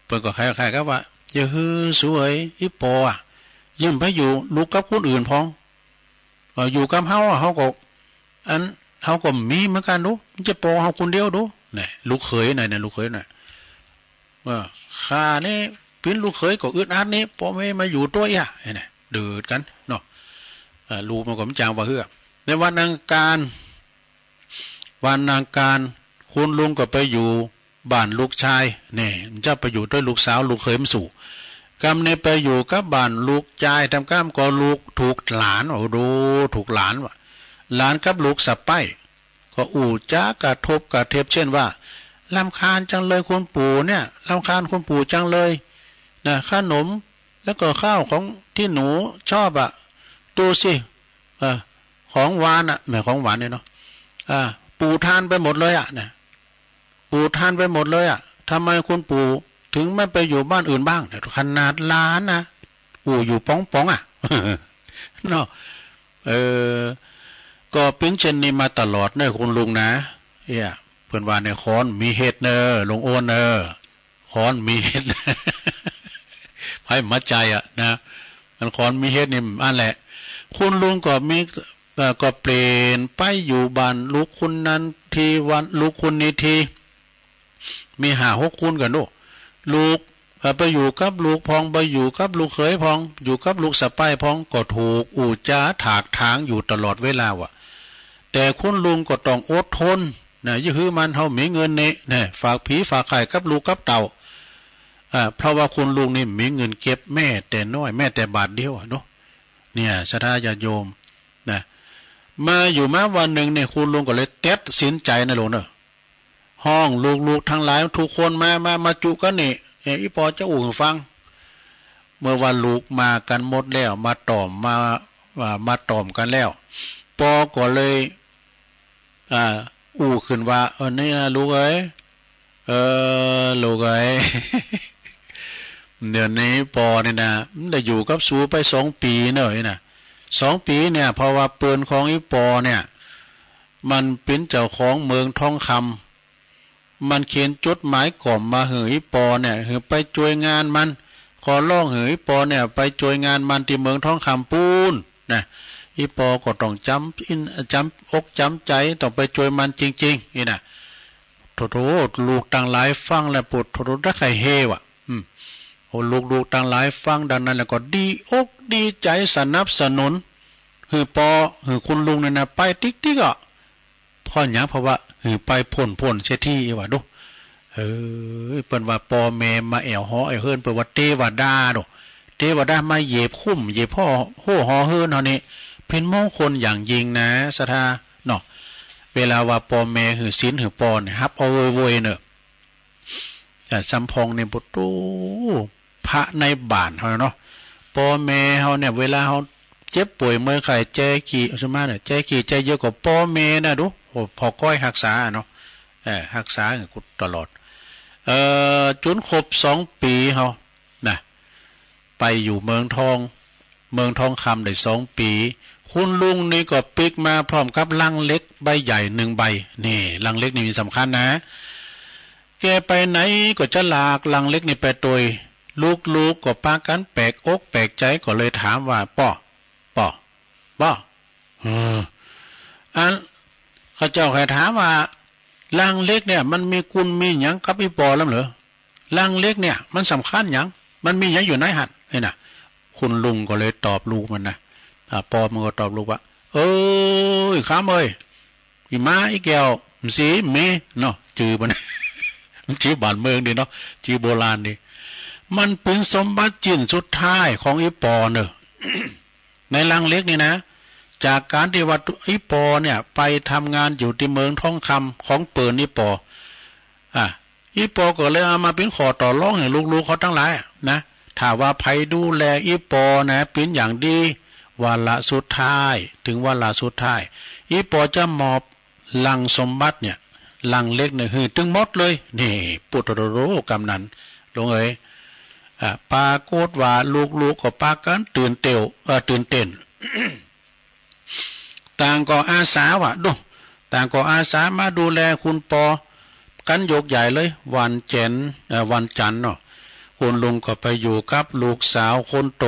เปิ้นก็คล้ายๆ กับว่า อย่าฮือสวย อีปออะ อย่าไปอยู่ลุกกับคนอื่นพอง เออ อยู่กับเฮาอะ เฮาก็ อัน เฮาก็มีเหมือนกันดู มันจะปอเฮาคนเดียวดู เนี่ย ลูกเขยน่ะ เนี่ย ลูกเขยน่ะ ว่า ข้านี่เป๋นลูกเขยก็อึดอัดนี่ พ่อแม่มาอยู่ตัวยอะ ไอ้เนี่ย เดือดกันเนาะ เอ่อ ลูกมันก็มันจางว่าเฮือ ในวันอังคาร วันอังคาร คุณลุงก็ไปอยู่บ้านลูกชาย เนี่ย มันจะไปอยู่ด้วยลูกสาว ลูกเขยมันสู่ กำเนี่ยไปอยู่กับบ้านลูกชาย ทำกำก็ลูกถูกหลาน โอ้โห ถูกหลานว่ะ หลานกับลูกสะใภ้ ก็อู้จากระทบกระเทียบ เช่นว่า รำคาญจังเลยคุณปู่เนี่ย รำคาญคุณปู่จังเลย นะ ขนม แล้วก็ข้าวของที่หนูชอบอะ ดูสิ เออ ของหวานอะ แหม ของหวานเนี่ยเนาะ อ่า ปู่ทานไปหมดเลยอะ นะ ปู่ทานไปหมดเลยอะ ทำไมคุณปู่ถึงไม่ไปอยู่บ้านอื่นบ้าง เนี่ย ขนาดหลานนะ อู้อยู่ป๋องๆ อะ เนาะ เออ ก็เป๋นเช่นนี้มาตลอดเนอะคุณลุงนะ เนี่ย เปิ้นว่าเนี่ย คนมีเหตุเนอะ ลุงโอนเนอะ คนมีเหตุ ไผมาใจอะนะ มันคนมีเหตุนี่อันแหละ คุณลุงก็มี เอ่อ ก็เปลี่ยนไปอยู่บ้านลูกคนนั้นที วันลูกคนนี้ที มีห้าหกคนกันโน่ ลูก เอ่อ ไปอยู่กับลูกพอง ไปอยู่กับลูกเขยพอง อยู่กับลูกสะใภ้พอง ก็ถูกอู้จาถากถางอยู่ตลอดเวลาว่ะ แต่คุณลุงก็ต้องอดทนนะ อย่าหื้อมัน เฮามีเงินนี่นะ ฝากผีฝากไข่กับลูกกับเต้า อ่า เพราะว่าคุณลุงนี่มีเงินเก็บแม้แต่น้อย แม้แต่บาทเดียวอะเนาะ เนี่ย ศรัทธาญาติโยมนะ มาอยู่มาวันหนึ่งเนี่ย คุณลุงก็เลยตัดสินใจนะลุงเนอะ ฮ้องลูกๆ ทั้งหลายทุกคนมา มา มาจุกันนี่ เอ้ย อีปอจะอู้หื้อฟัง เมื่อว่าลูกมากันหมดแล้ว มาต่อม มา อ่า มาต่อมกันแล้ว ปอก็เลย อ่า อู้ขึ้นว่า เออ นี่นะลูกเอ๋ย เออ ลูกเอ๋ย เดี๋ยวนี้ปอนี่นะ มันได้อยู่กับสูไปสองปีเนอะ นี่นะ สองปีเนี่ย เพราะว่าปืนของอีปอเนี่ย มันเป๋นเจ้าของเมืองทองคำ มันเขียนจดหมายกล่อมมาหื้ออีปอเนี่ย หื้อไปจ้วยงานมัน ขอร้องหื้ออีปอเนี่ย ไปจ้วยงานมันที่เมืองทองคำปู๊นนะ อีปอก็ต้องจำอิน จำอกจำใจ ต้องไปจ้วยมันจริงๆ นี่นะ โถโถ ลูกตังหลายฟังแล้วปวดโถโถ ได้ใครเฮว่ะ อืม โอ้ ลูกๆ ตังหลายฟังดังนั้นแล้วก็ดีอกดีใจสนับสนุน หื้อปอ หื้อคุณลุงเนี่ยนะ ไปติ๊กๆ อ่ะ เพราะหยัง เพราะว่าหื้อไปพ่นพ่นเสียทีว่าดู เออ เปิ้นว่าป้อแม่มาแอ่วหอแอ่วเฮือน เปิ้นว่าเตวดาโด เตวดามาเหยียบคุ้มเหยียบห้อ โฮ่หอเฮือนเฮานี่ เป็นมงคลอย่างยิ่งนะศรัทธาเนาะ เวลาว่าป้อแม่หื้อศีลหื้อปอเนี่ย ฮับเอาโวยๆ เนอะ แต่สำพองเนี่ย โอ้โห พระในบ้านเฮาเนาะ ป้อแม่เฮาเนี่ย เวลาเฮาเจ็บป่วยเมื่อยไข้ แจ้ขี้ สมมาเนี่ย แจ้ขี้แจ้เยี่ยวก็ป้อแม่นะดู โอ้ พอก้อยฮักษาเนาะ เออ ฮักษากูตลอด เอ่อ จุนครบสองปีเฮานะ ไปอยู่เมืองทอง เมืองทองคำได้สองปี คุณลุงนี่ก็ปิ๊กมาพร้อมกับลังเหล็กใบใหญ่หนึ่งใบ นี่ ลังเหล็กนี่มีสำคัญนะ แกไปไหนก็จะลากลังเหล็กนี่ไปตวย ลูกๆ ก็ปากันแปลกอกแปลกใจ ก็เลยถามว่า ป้อ ป้อ ป้อ เออ อัน เขาเจ้าใคร่ถามว่า ลังเหล็กเนี่ย มันมีคุณมีหยังกับอีป้อลำเหรอ ลังเหล็กเนี่ย มันสำคัญหยัง มันมีหยังอยู่ในหั้น นี่นะ คุณลุงก็เลยตอบลูกมันนะ อ่า ป้อมันก็ตอบลูกว่า เอ้ย คำเอ้ย อีหมาอีแก้ว มันสิมีเนาะ จื่อมัน มันจื่อบ้านเมืองดีเนาะ จื่อโบราณดี มันเป็นสมบัติชิ้นสุดท้ายของอีป้อเนอะ ในลังเหล็กนี่นะ จากการที่ว่าอีป้อเนี่ยไปทำงานอยู่ที่เมืองทองคำของเปิ้นอีป้อ อ่ะ อีป้อก็เลยเอามาเป็นข้อต่อรองให้ลูกๆ เขาทั้งหลายอะนะ ถ้าว่าใผดูแลอีป้อนะ เป็นอย่างดี วาระสุดท้าย ถึงวาระสุดท้าย อีป้อจะมอบลังสมบัติเนี่ย ลังเหล็กเนี่ย หื้อตึงหมดเลย นี่ ปุตโตโรกำนั้น ลงเอ๋ย อ่ะ ปรากฏว่าลูกๆ ก็ปากันตื่นเต้ว เอ่อ ตื่นเต้น ต่างก็อาสาว่ะ ดู ต่างก็อาสามาดูแลคุณป้อกันยกใหญ่เลย วันจันทร์ เอ่อ วันจันทร์เนาะ คุณลุงก็ไปอยู่กับลูกสาวคนโต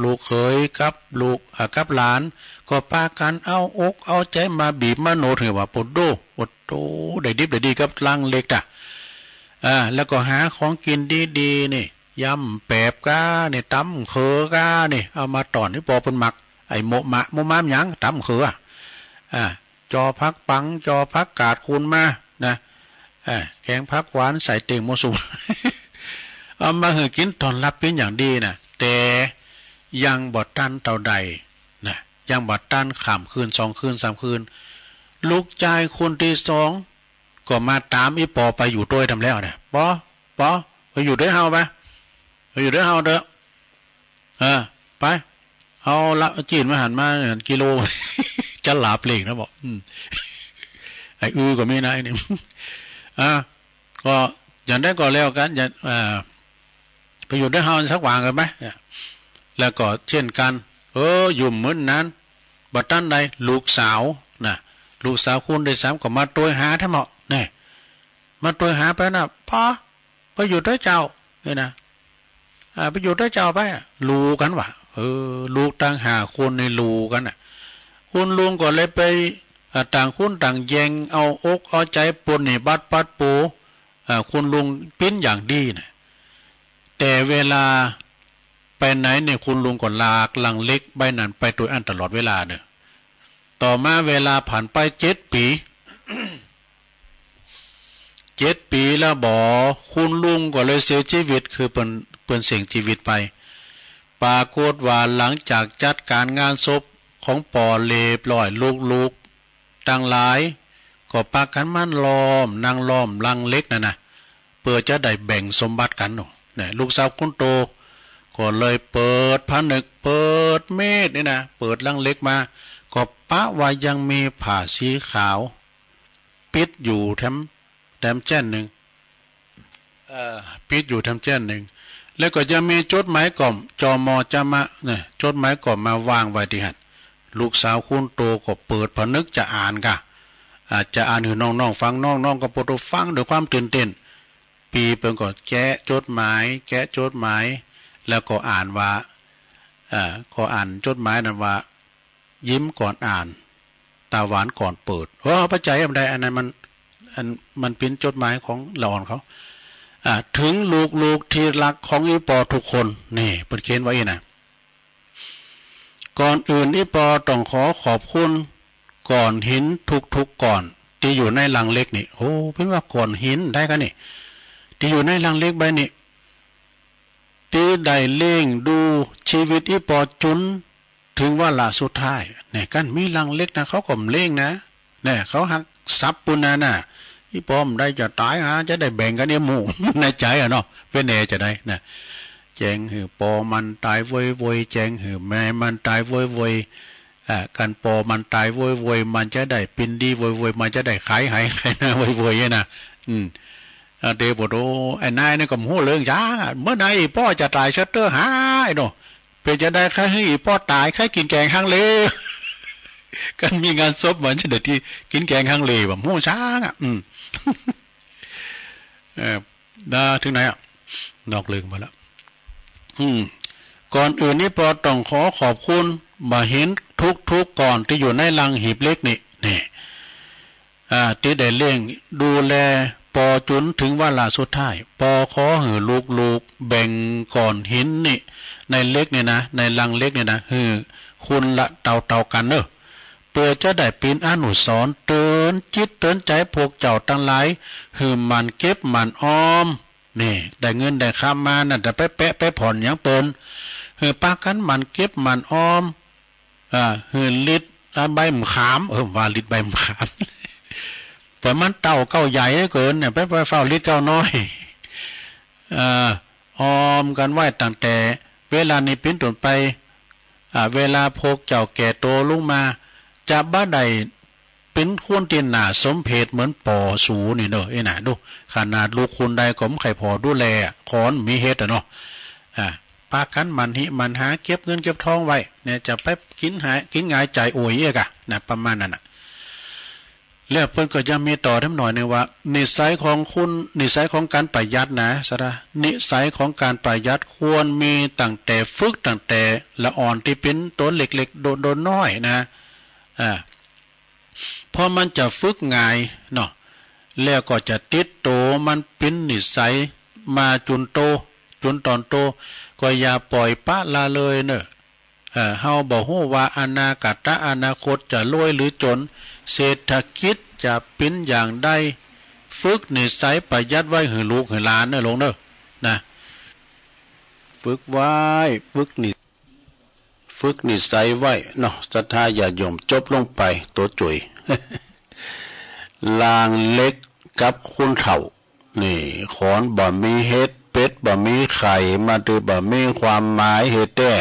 ลูกเขยกับลูก เอ่อ กับหลาน ก็ปากันเอาอกเอาใจมาบีบมาโนดหื้อว่า โปดโด โปดโด ได้ดิบได้ดีกับลังเหล็กอะ อ่า แล้วก็หาของกินดีๆ นี่ ยำแปบก้านี่ ตำเขือก้านี่ เอามาต้อนอีป้อเปิ้นมัก ไอ้โมะมะโมะมามหยัง ตำเขือ อ่า จ่อผักปัง จ่อผักกาดคูณมา นะ อ่า แกงผักหวานใส่เต็งโมะสุม เอามาหื้อกินต้อนรับเป็นอย่างดีนะ แต่ยังบ่ตันเต้าใดนะ ยังบ่ตันข้ามคืน สองคืน สามคืน ลูกชายคนที่สอง ก็มาตามอีป้อไปอยู่ด้วยทำแล้วนะ ป้อ ป้อ ไปอยู่ด้วยเฮาปะ ไปอยู่ด้วยเฮาเถอะ เออ ไป เอาละจีนมาหันมาหันกิโล จะหลาบเหล่งนะบอก อืม ไอ้อือก็มีนะไอ้นี่ อ่า ก็อย่างใดก็แล้วกัน อย่า อ่า ไปอยู่ด้วยเฮาสักวันกันไหม เนี่ย แล้วก็เช่นกัน เออ อยู่มื้อนั้น บ่ตันใด ลูกสาวนะ ลูกสาวคนที่สามก็มาตวยหาแท้เหมาะ เนี่ย มาตวยหาไปนะ ป้อ ไปอยู่ด้วยเจ้า เนี่ยนะ อ่า ไปอยู่ด้วยเจ้าไปอะ ลูกันว่ะ เออ ลูกตังห้าคนนี่ลูกันน่ะ คุณลุงก็เลยไป อ่า ต่างคนต่างแย่งเอาอกเอาใจปนนี่บัดปัดปู อ่า คุณลุงปิ้นอย่างดีน่ะ แต่เวลาไปไหนเนี่ย คุณลุงก็ลากลังเหล็กใบนั้นไปตวยอั้นตลอดเวลาเนอะ ต่อมาเวลาผ่านไปเจ็ดปี เจ็ดปีแล้วบ่ คุณลุงก็เลยเสียชีวิต คือเปิ้น เปิ้นเสียชีวิตไป ปรากฏว่าหลังจากจัดการงานศพของป้อเรียบร้อย ลูกๆ ตังหลายก็ปากันมาล้อม นั่งล้อมลังเหล็กนั่นนะ เปื้อจะได้แบ่งสมบัติกันเนาะ เนี่ย ลูกสาวคนโตก็เลยเปิดผนึก เปิดมีดนี่นะ เปิดลังเหล็กมา ก็ปะว่ายังมีผ้าสีขาว ปิดอยู่แถม แถมแจ้นหนึ่ง เอ่อ ปิดอยู่แถมแจ้นหนึ่ง แล้วก็จะมีจดหมายกล่อม จอมอจามะ เนี่ย จดหมายกล่อมมาวางไว้ตี้หั้น ลูกสาวคนโตก็เปิดผนึกจะอ่านกะ อ่า จะอ่านหื้อน้องๆ ฟัง น้องๆ ก็ปวดหูฟังด้วยความตื่นเต้น ปี้เปิ้นก็แกะจดหมาย แกะจดหมาย แล้วก็อ่านว่า เอ่อ ก็อ่านจดหมายนั้นว่า ยิ้มก่อนอ่าน ตาหวานก่อนเปิด เออ บ่ใจ้ บ่ได้ อันนั้นมัน อัน มันเป๋นจดหมายของละอ่อนเขา อ่า ถึงลูกๆ ที่รักของอี่ปอทุกคน นี่ เปิ้นเขียนไว้อี้นะ ก่อนอื่นอี่ปอต้องขอขอบคุณก้อนหินทุกๆ ก้อน ที่อยู่ในลังเหล็กนี่ โอ้ เปิ้นว่าก้อนหินได้กะนี่ ที่อยู่ในลังเหล็กใบนี้ ที่ได้เลี้ยงดูชีวิตอีปอจุนถึงวาระสุดท้าย เนี่ย คันมีลังเหล็กนะ เขาก็บ่เลี้ยงนะ เนี่ย เขาหักสับปู้นนะน่ะ อีปอบ่ได้จะต๋ายหา จะได้แบ่งกันเอี้ยหมู่ ในใจ๋อะเนาะ เป๋นแหน่จะได้นะ แจ้งหื้อปอมันต๋ายโวยๆ แจ้งหื้อแม่มันต๋ายโวยๆ อ่า คันปอมันต๋ายโวยๆ มันจะได้ปิ้นดีโวยๆ มันจะได้ขายไหขายนาโวยๆ เนี่ยนะ อืม อ่า เต๋ปะโต ไอ้นายนี่ก็บ่ฮู้เรื่องจักอะ เมื่อใดอีปอจะต๋ายเสียเต๊อะหา ไอ้เนาะ เป๋นจะได้ใค่หื้ออีปอต๋าย ใค่กินแกงฮังเล คันมีงานศพมันจะได้ตี้กินแกงฮังเล บ่ฮู้จักอะ อืม เอ่อ ดา ถึงไหนอะ นอกเรื่องไปแล้ว อืม ก่อนอื่นนี่ปอต้องขอขอบคุณบ่าหินทุกๆ ก้อนที่อยู่ในลังหีบเหล็กนี่ นี่ อ่า ที่ได้เลี้ยงดูแลปอจุนถึงวาระสุดท้าย ปอขอหื้อลูกๆ แบ่งก้อนหินนี่ ในเหล็กนี่นะ ในลังเหล็กนี่นะ หื้อคนละเต้าๆ กั๋นเนาะ เปื้อจะได้เป๋นอนุสรณ์เตือนจิตเตือนใจ๋พวกเจ้าตังหลาย หื้อหมั่นเก็บหมั่นออม นี่ ได้เงินได้คำมานั่น จะไปแปะไปผ่อนหยังเปิ้น หื้อปากั๋นหมั่นเก็บหมั่นออม อ่า หื้อลิด อ่า ใบมะขาม เออ ว่าลิดใบมะขาม ปล่อยมันเต้าเก๊าใหญ่เกินเนี่ย ไป ไปเฝ้าลิดเก๊าน้อย เอ่อ ออมกั๋นไว้ตั้งแต่เวลานี้เป๋นต้นไป อ่า เวลาพวกเจ้าแก่โตลงมา จะบ่ได้เป๋นคนตี้น่าสมเพชเหมือนปอสูนี่เนาะ เอ้ยนะ ดู ขนาดลูกคนใดก็บ่ใค่ผ่อดูแล คนมีเฮ็ดอะเนาะ อ่า ปากั๋นหมั่นหิหมั่นหา เก็บเงินเก็บทองไว้ เนี่ย จะไปกิ๋นหาย กิ๋นหงายจ่ายโอยเอี้ยกะ นะ ประมาณนั้นน่ะ แล้วเปิ้นก็ยังมีต่อแถมหน่อยหนึ่งว่า นิสัยของคน นิสัยของการประหยัดนะ สาระ นิสัยของการประหยัดควรมีตั้งแต่ฝึก ตั้งแต่ละอ่อนตี้เป๋นโตเล็กๆ โดนๆ น้อยนะ อ่า เพราะมันจะฝึกง่ายเนาะ แล้วก็จะติดโตมันเป๋นนิสัยมาจุนโต จุนต๋อนโต ก็อย่าปล่อยปละละเลยเนาะ เอ่อ เฮาบ่ฮู้ว่าอนาคต อนาคตจะรวยหรือจน เศรษฐกิจจะเป๋นอย่างใด ฝึกนิสัยประหยัดไว้หื้อลูกหื้อหลานเนาะลุงเนาะ นะ ฝึกไว้ ฝึกนิ ฝึกนิสัยไว้เนาะ ศรัทธาญาติโยม จบลงไป โตจุ๋ย ลังเหล็กกับคนเฒ่า นี่ ขอนบ่มีเฮ็ด เป็ดบ่มีไข่ มาตื้อบ่มีความหมายเฮ็ดแต๊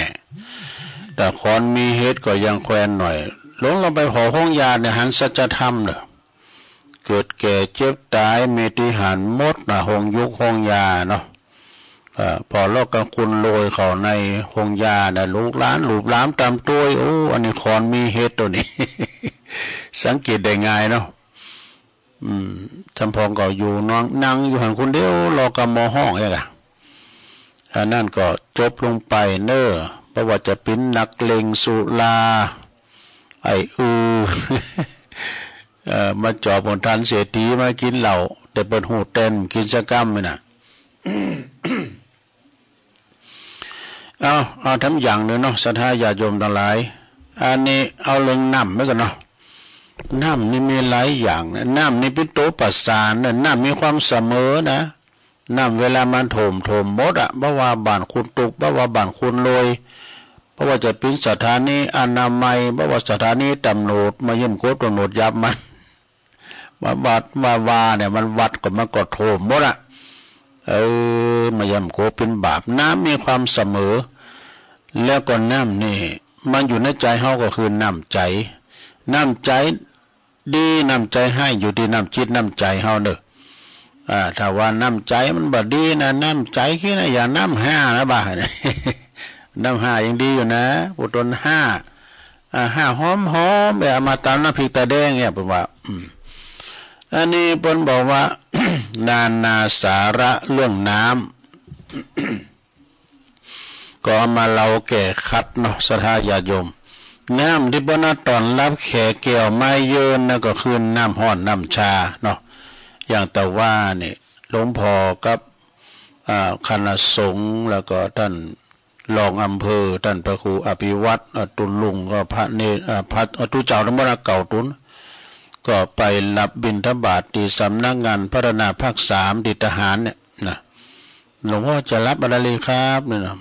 แต่ขอนมีเฮ็ดก็ยังแควนหน่อย ลงลงไปผ่อโฮงยาเนี่ย หันสัจธรรมเนาะ เกิดแก่เจ็บต๋ายมีตี้หันหมดนะ โฮงยุกโฮงยาเนาะ เอ่อ ผ่อเลาะกับคนรวยเขาในโฮงยานะ ลูกหลานหลูบหลามต๋ามตวย โอ้ อันนี้ขอนมีเฮ็ดโตนี้ สังเกตได้ง่ายเนาะ อืม จำพองก็อยู่นอน นั่งอยู่หั้นคนเดียว เลาะกับหม้อฮ้องเองอะ อันนั้นก็จบลงไปเนาะ บ่ว่าจะเป๋นนักเลงสุรา ไอ้อือ เอ่อ มาจอบของท่านเศรษฐีมากิ๋นเหล้า แต่เปิ้นฮู้แต๊บ่กิ๋นสักกำนี่นะ เอา เอาแถมอย่างหนึ่งเนาะ ศรัทธาญาติโยมตังหลาย อันนี้เอาเรื่องน้ำไว้ก่อนเนาะ น้ำนี่มีหลายอย่างนะ น้ำนี่เป๋นโตประสานนะ น้ำมีความเสมอนะ น้ำเวลามันท่วม ท่วมหมดอะ บ่ว่าบ้านคนตุ๊ก บ่ว่าบ้านคนรวย บ่ว่าจะเป๋นสถานีอนามัย บ่ว่าสถานีตำรวจ มาเยี่ยมโกตำรวจยับมัน มาวัด มาว่าเนี่ย มันวัดก็มันก็ท่วมหมดอะ เออ มาเยี่ยมโกเป๋นบาป น้ำมีความเสมอ แล้วก็น้ำนี่ มันอยู่ในใจเฮาก็คือน้ำใจ๋ น้ำใจ๋ ดีน้ำใจ๋ฮ้ายอยู่ตี้น้ำจิตน้ำใจ๋เฮาเนาะ อ่า ถ้าว่าน้ำใจ๋มันบ่ดีนะ น้ำใจ๋ขี้นะ อย่างน้ำฮ้านะบ่า น้ำฮ้ายังดีอยู่นะ ผู้ตนฮ้า อ่า ฮ้าหอมๆ แบบเอามาตำน้ำพริกตาแดงเนี่ย เปิ้นว่า อืม อันนี้เปิ้นบอกว่า นานาสาระเรื่องน้ำ ก็เอามาเล่าแก้ขัดเนาะ ศรัทธาญาติโยม น้ำตี้เปิ้นเอาต้อนรับแขกแก้วไม้เยินนะ ก็คือน้ำฮ้อนน้ำชาเนาะ อย่างแต่ว่านี่ หลวงพ่อกับ อ่า คณะสงฆ์ แล้วก็ท่านรองอำเภอ ท่านพระครูอภิวัตร อ่า ตุลุง ก็พระเน อ่า พระ อ่า ตุ๊เจ้าทั้งหมดนะ เก้าตุ๊น ก็ไปรับบิณฑบาตที่สำนักงานพัฒนาภาคสามที่ทหารเนี่ยนะ หลวงพ่อจะรับอะไรดีครับเนี่ยนะ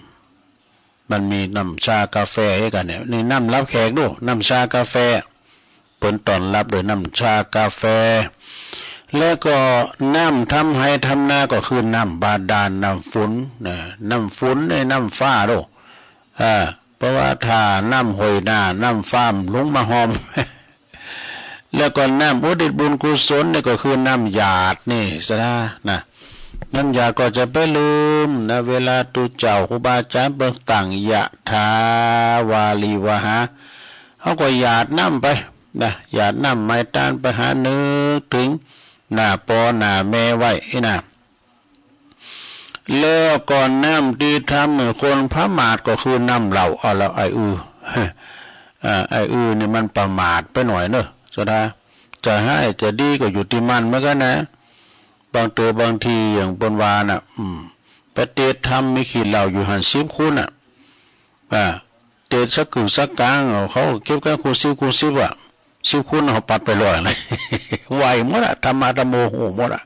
มันมีน้ำชากาแฟให้กันเนี่ย นี่น้ำรับแขกดู น้ำชากาแฟ เปิ้นต้อนรับด้วยน้ำชากาแฟ แล้วก็น้ำทำไฮ่ทำนาก็คือน้ำบาดาล น้ำฝนนะ น้ำฝนในน้ำฟ้าดู อ่า เพราะว่าถ้าน้ำห้วยน้า น้ำฟ้ามันลงมาหอม แล้วก็น้ำอุทิศบุญกุศลนี่ก็คือน้ำหยาดนี่ซะนะ นะ น้ำหยาดก็จะไปลืมนะ เวลาตุ๊เจ้าครูบาอาจารย์เปิ้นตั้งยะถาวาริวหา เฮาก็หยาดน้ำไปนะ หยาดน้ำไหม้ตานไปหานึกถึงหน้าป้อหน้าแม่ไว้อี้นะ แล้วก็น้ำตี้ทำหื้อคนประมาทก็คือน้ำเหล้า เอาละ ไอ้อื้อ อ่า ไอ้อื้อนี่มันประมาทไปหน่อยเนอะ สุดท้าย จะฮ้ายจะดีก็อยู่ตี้มันเหมือนกันนะ บางเตื้อบางทีอย่างเปิ้นว่าน่ะ อืม ไปเตสทำมีขี้เหล้าอยู่หั้นสิบขวดน่ะ อ่า เตสสักกึ่งสักกลาง เขาก็เก็บกันคูณสิบคูณสิบอะ สิบขวดเขาปัดไปร้อยเลย ไหวหมดอะ ธรรมะธรรมโมฮู้หมดอะ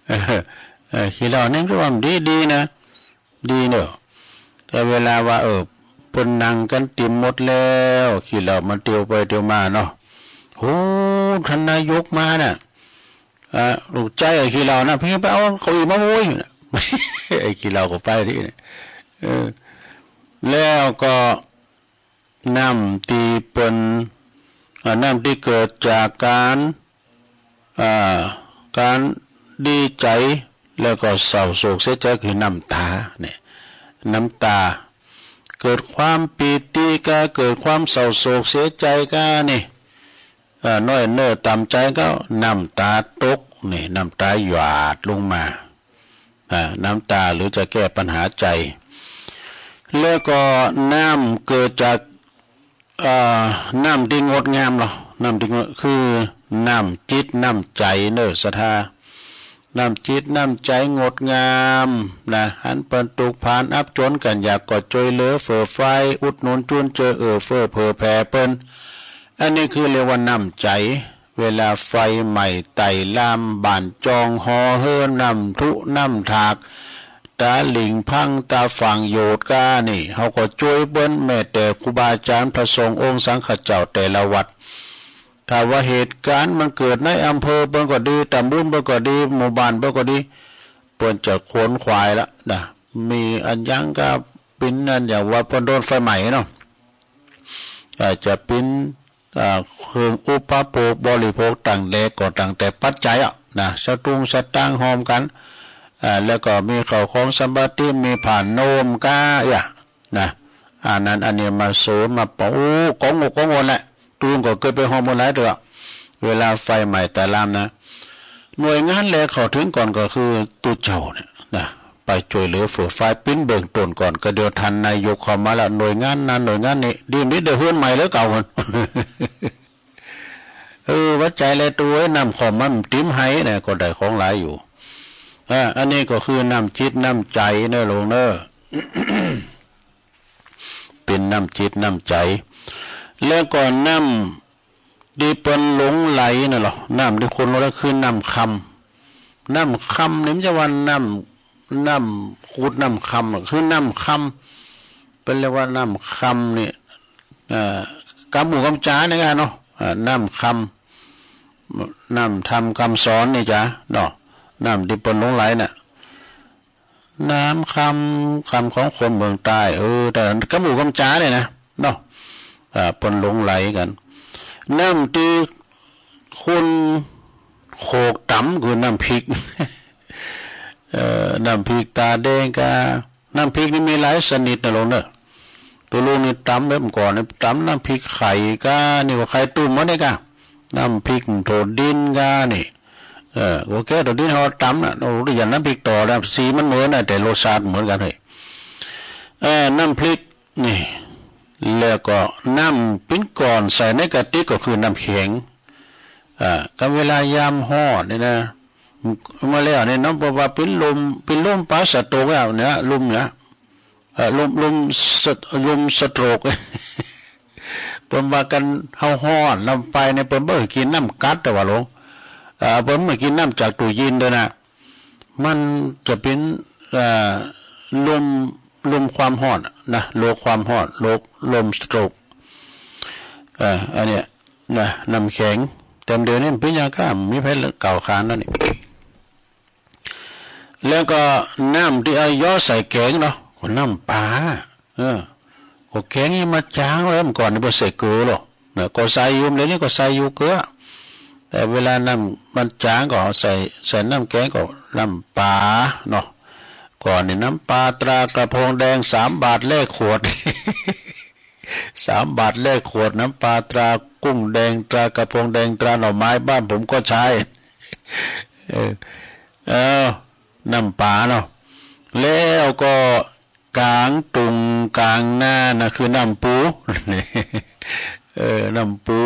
เออ เออ ขี้เหล้านี่มันดี ดีนะ ดีเนอะ แต่เวลาว่า เออ เปิ้นนั่งกันเต็มหมดแล้ว ขี้เหล้ามันเตียวไปเตียวมาเนาะ โห ท่านนายกมาน่ะ อ่า ลูกชายไอ้ขี้เหล้านะ เพิ่นไปเอาเก้าอี้มาโว้ยน่ะ ไอ้ขี้เหล้าก็ไปตี้นี่ เออ แล้วก็น้ำตี้เปิ้น อ่า น้ำตี้เกิดจากการ อ่า การดีใจ แล้วก็เศร้าโศกเสียใจคือน้ำตาเนี่ย น้ำตา เกิดความปีติก็เกิดความเศร้าโศกเสียใจก็นี่ เอ่อ น้อยเนอต่ำใจก็น้ำตาตกนี่ น้ำตาหยาดลงมา อ่า น้ำตาหรือจะแก้ปัญหาใจ แล้วก็น้ำเกิดจาก เอ่อ น้ำตี้งดงามเนาะ น้ำตี้งด คือน้ำจิตน้ำใจเนอศรัทธา น้ำจิตน้ำใจงดงามนะ หันเปิ้นตุ๊กข์พานอับจนกันยากก็จ้วยเหลือเฟื่อฟายอุดหนุนจุนเจือเอื้อเฟื้อเผื่อแผ่เปิ้น อันนี้คือเรียกว่าน้ำใจ เวลาไฟไหม้ไต่ลามบ้านจองหอเฮือน น้ำทุน้ำถาก ตาลิ่งพังตาฝั่งโยดก้านี่ เฮาก็จ้วยเปิ้น แม้แต่ครูบาอาจารย์พระสงฆ์องค์สังฆเจ้าแต่ละวัด ถ้าว่าเหตุการณ์มันเกิดในอำเภอเปิ้นก็ดี ตำบลเปิ้นก็ดี หมู่บ้านเปิ้นก็ดี เปิ้นจะขวนขวายละนะ มีอันหยังก็ปิ้นอันอย่างว่าเปิ้นโดนไฟไหม้เนาะ อาจจะปิ้น อ่า เครื่องอุปโภคบริโภคต่างแดนก็ตั้งแต่ปัจจัยอะนะ สตุ้งสตางค์ฮอมกัน อ่า แล้วก็มีข้าวของสัมปติ มีผ้านุ่มก้าอะนะ อันนั้นอันนี้มาเสริมมาปะ โอ้ กองอกกองอนแหละ ตูนก็เกิดไปฮอมหมดหลายเตื้อ เวลาไฟไหม้ไต่ลามนะ หน่วยงานแรกเข้าถึงก่อนก็คือตุ๊เจ้าเนี่ยนะ ไปจ้วยเหลือเฟื่อฟายปิ้นเบื้องต้นก่อน ก็เดี๋ยวท่านนายกเข้ามาแล้ว หน่วยงานนั้นหน่วยงานนี้ ดีนี้ได้เฮือนใหม่หรือเก่าหั่น เออ ว่าใจแลตัวเอ้ย น้ำขอมมันติมให้นะ ก็ได้ของหลายอยู่ อ่า อันนี้ก็คือน้ำจิตน้ำใจเนอะโลมเนอะ เป็นน้ำจิตน้ำใจ แล้วก็น้ำตี้เปิ้นหลงใหลนั่นเหรอ น้ำตี้คนหลงใหลคือน้ำคำ น้ำคำนี่มันจะว่าน้ำ น้ำขูดน้ำคำอะ คือน้ำคำ เปิ้นเรียกว่าน้ำคำนี่ เอ่อ กำหูกำจ๋านี่กันเนาะ เอ่อ น้ำคำ น้ำธรรมคำสอนนี่จ้ะเนาะ น้ำตี้เปิ้นหลงใหลน่ะ น้ำคำ คำของคนเมืองใต้ เออ แต่กำหูกำจ๋าเนี่ยนะ เนาะ อ่า เปิ้นหลงใหลกัน น้ำตี้คนโขกต๋ำคือน้ำพริก เอ่อ น้ำพริกตาแดงกา น้ำพริกนี่มีหลายชนิดนะโลมเนอะ ตัวโลมนี่ต๋ำแบบก่อนนี่ต๋ำน้ำพริกไข่กา นี่ก็ไข่ตุ้มหมดนี่กา น้ำพริกโถดินกานี่ เออ โอเค โถดินเฮาต๋ำนะ โอ้ อย่างน้ำพริกต่อนะ สีมันเหมือนนะ แต่รสชาติเหมือนกันเฮ้ย เออ น้ำพริกนี่ แล้วก็น้ำปิ้นก้อนใส่ในกระติกก็คือน้ำแข็ง อ่า กับเวลายามฮ้อนนี่นะ มาแล้วนี่เนาะ เพราะว่าปิ้นลม ปิ้นลมปราสาทโตกแล้วเนี่ย ลมเนี่ย เอ่อ ลม ลมสะ ลมสโตรก เปิ้นว่ากัน เฮาฮ้อนลำไปเนี่ย เปิ้นบ่ให้กินน้ำก๊าซ แต่ว่าหลวง เอ่อ เปิ้นบ่ให้กินน้ำจากตู้เย็นด้วยนะ มันจะเป็น เอ่อ ลม ลมความฮ้อนนะ โรคความฮ้อน โรค ลมสโตรก เอ่อ อันเนี้ยนะ น้ำแข็ง แต่เดี๋ยวนี้มันเป็นอย่างก็มีไผกล่าวขานแล้วนี่ แล้วก็น้ำที่เอาเหยาะใส่แกงเนาะ ก็น้ำปลา เออ ก็แกงนี่มาจางไว้เมื่อก่อนนี่บ่ใส่เกลือหรอกนะ ก็ใส่อยู่ เดี๋ยวนี้ก็ใส่อยู่เกลือ แต่เวลาน้ำมันจางก็เอาใส่ ใส่น้ำแกงก็น้ำปลาเนาะ ก่อนนี่น้ำปลาตรากระพงแดง สามบาทแลกขวด สามบาทแลกขวด น้ำปลาตรากุ้งแดง ตรากระพงแดง ตราหน่อไม้ บ้านผมก็ใช้ เออ เออ น้ำปลาเนาะ แล้วก็กลางตุงกลางนานะ คือน้ำปู เออ น้ำปู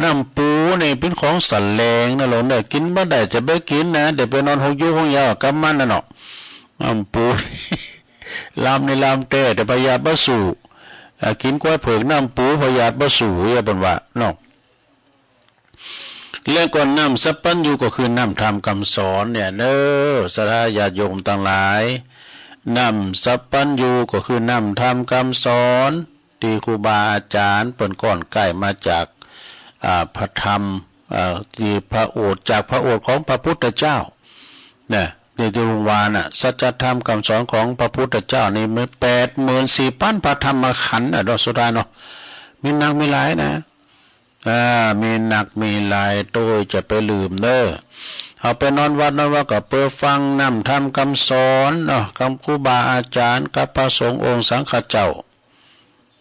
น้ำปูนี่เป็นของสะแหลงนะหลวงเด้อ กินบ่ได้จะไปกินนะ เดี๋ยวไปนอนหกยุคหกยาวกับมันน่ะเนาะ น้ำปู ลามนี่ลามแต๊ แต่พยาธิบ่สู้ อ่า กินก้วยเผิกน้ำปู พยาธิบ่สู้ เรียกเปิ้นว่าเนาะ แล้วก็น้ำสัพพัญญูก็คือน้ำธรรมคำสอนเนี่ยเด้อ ศรัทธาญาติโยมตังหลาย น้ำสัพพัญญูก็คือน้ำธรรมคำสอน ตี้ครูบาอาจารย์เปิ้นก้อนไกล้มาจาก อ่า พระธรรม อ่า ตี้พระโอษฐ์ จากพระโอษฐ์ของพระพุทธเจ้า นะ ตี้ตุลุงวาน่ะ สัจธรรมคำสอนของพระพุทธเจ้านี่มันแปดหมื่นสี่พันพระธรรมขันธ์น่ะเนาะ สุดท้ายเนาะ มีนักมีหลายนะ อ่า มีนักมีหลาย โตยจะไปลืมเด้อ เอาไปนอนวัดนอนว่าก็เปื้อฟังน้ำธรรมคำสอนเนาะ คำครูบาอาจารย์กับพระสงฆ์องค์สังฆเจ้า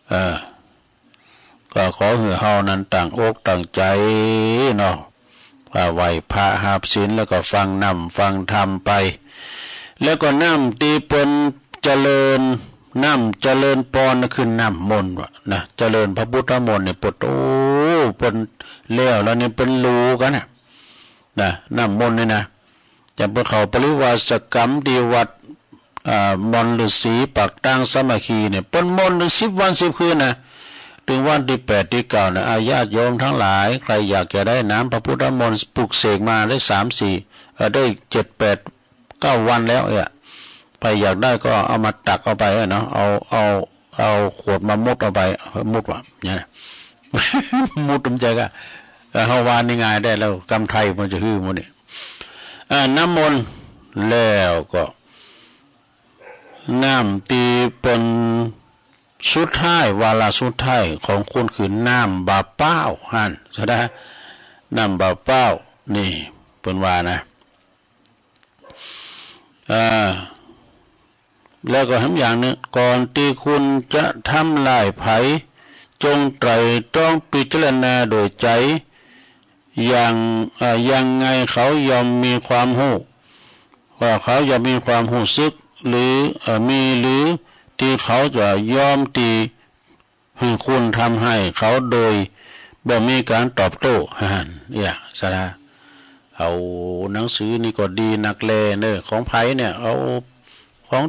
เออ ก็ขอหื้อเฮานั้นตั้งอกตั้งใจเนาะ ว่าไหว้พระฮับศีล แล้วก็ฟังน้ำฟังธรรมไป แล้วก็น้ำตี้เปิ้นเจริญ น้ำเจริญปอนน่ะคือน้ำมนต์วะนะ เจริญพระพุทธมนต์เนี่ย ปด โอ้ เปิ้นแล้ว แล้วนี่เปิ้นรู้กันน่ะ นะ น้ำมนต์นี่นะ จะไปเข้าปริวาสกรรมตี้วัด อ่า มอนฤๅษีปากตางสามัคคีเนี่ย เปิ้นมนต์ถึงสิบวันสิบคืนนะ ถึงวันที่แปดที่เก้านะ อา ญาติโยมทั้งหลาย ใครอยากจะได้น้ำพระพุทธมนต์ปลุกเสกมาได้สามสี่ เอ่อ ได้เจ็ดแปดเก้าวันแล้วเนี่ย ใครอยากได้ก็เอามาตักเอาไปเนาะ เอา เอา เอาขวดมามุดเอาไป มุดว่ะ เนี่ยนะ มุดมันจะก็ เอ่อ เฮาว่านี่ง่ายได้แล้ว กำไทยมันจะหื้อหมดนี่ อ่า น้ำมนต์ แล้วก็ น้ำตี้เปิ้นสุดท้าย วาระสุดท้ายของคุณคือน้ำบ่าเป้าหั้น ใช่ไหม น้ำบ่าเป้า นี่ เปิ้นว่านะ อ่า แล้วก็แถมอย่างหนึ่ง ก่อนที่คุณจะทำร้ายใคร จงไตร่ตรองพิจารณาโดยใจ อย่าง เอ่อ ยังไงเขายอมมีความฮู้ ว่าเขายอมมีความฮู้สึก หรือ เอ่อ มีหรือที่เขาจะยอมที่ หื้อคุณทำให้เขาโดยบ่มีการตอบโต้ หั้น เนี่ย สาระ เอาหนังสือนี่ก็ดีนักแลเนอะ ของไผเนี่ย เอาของ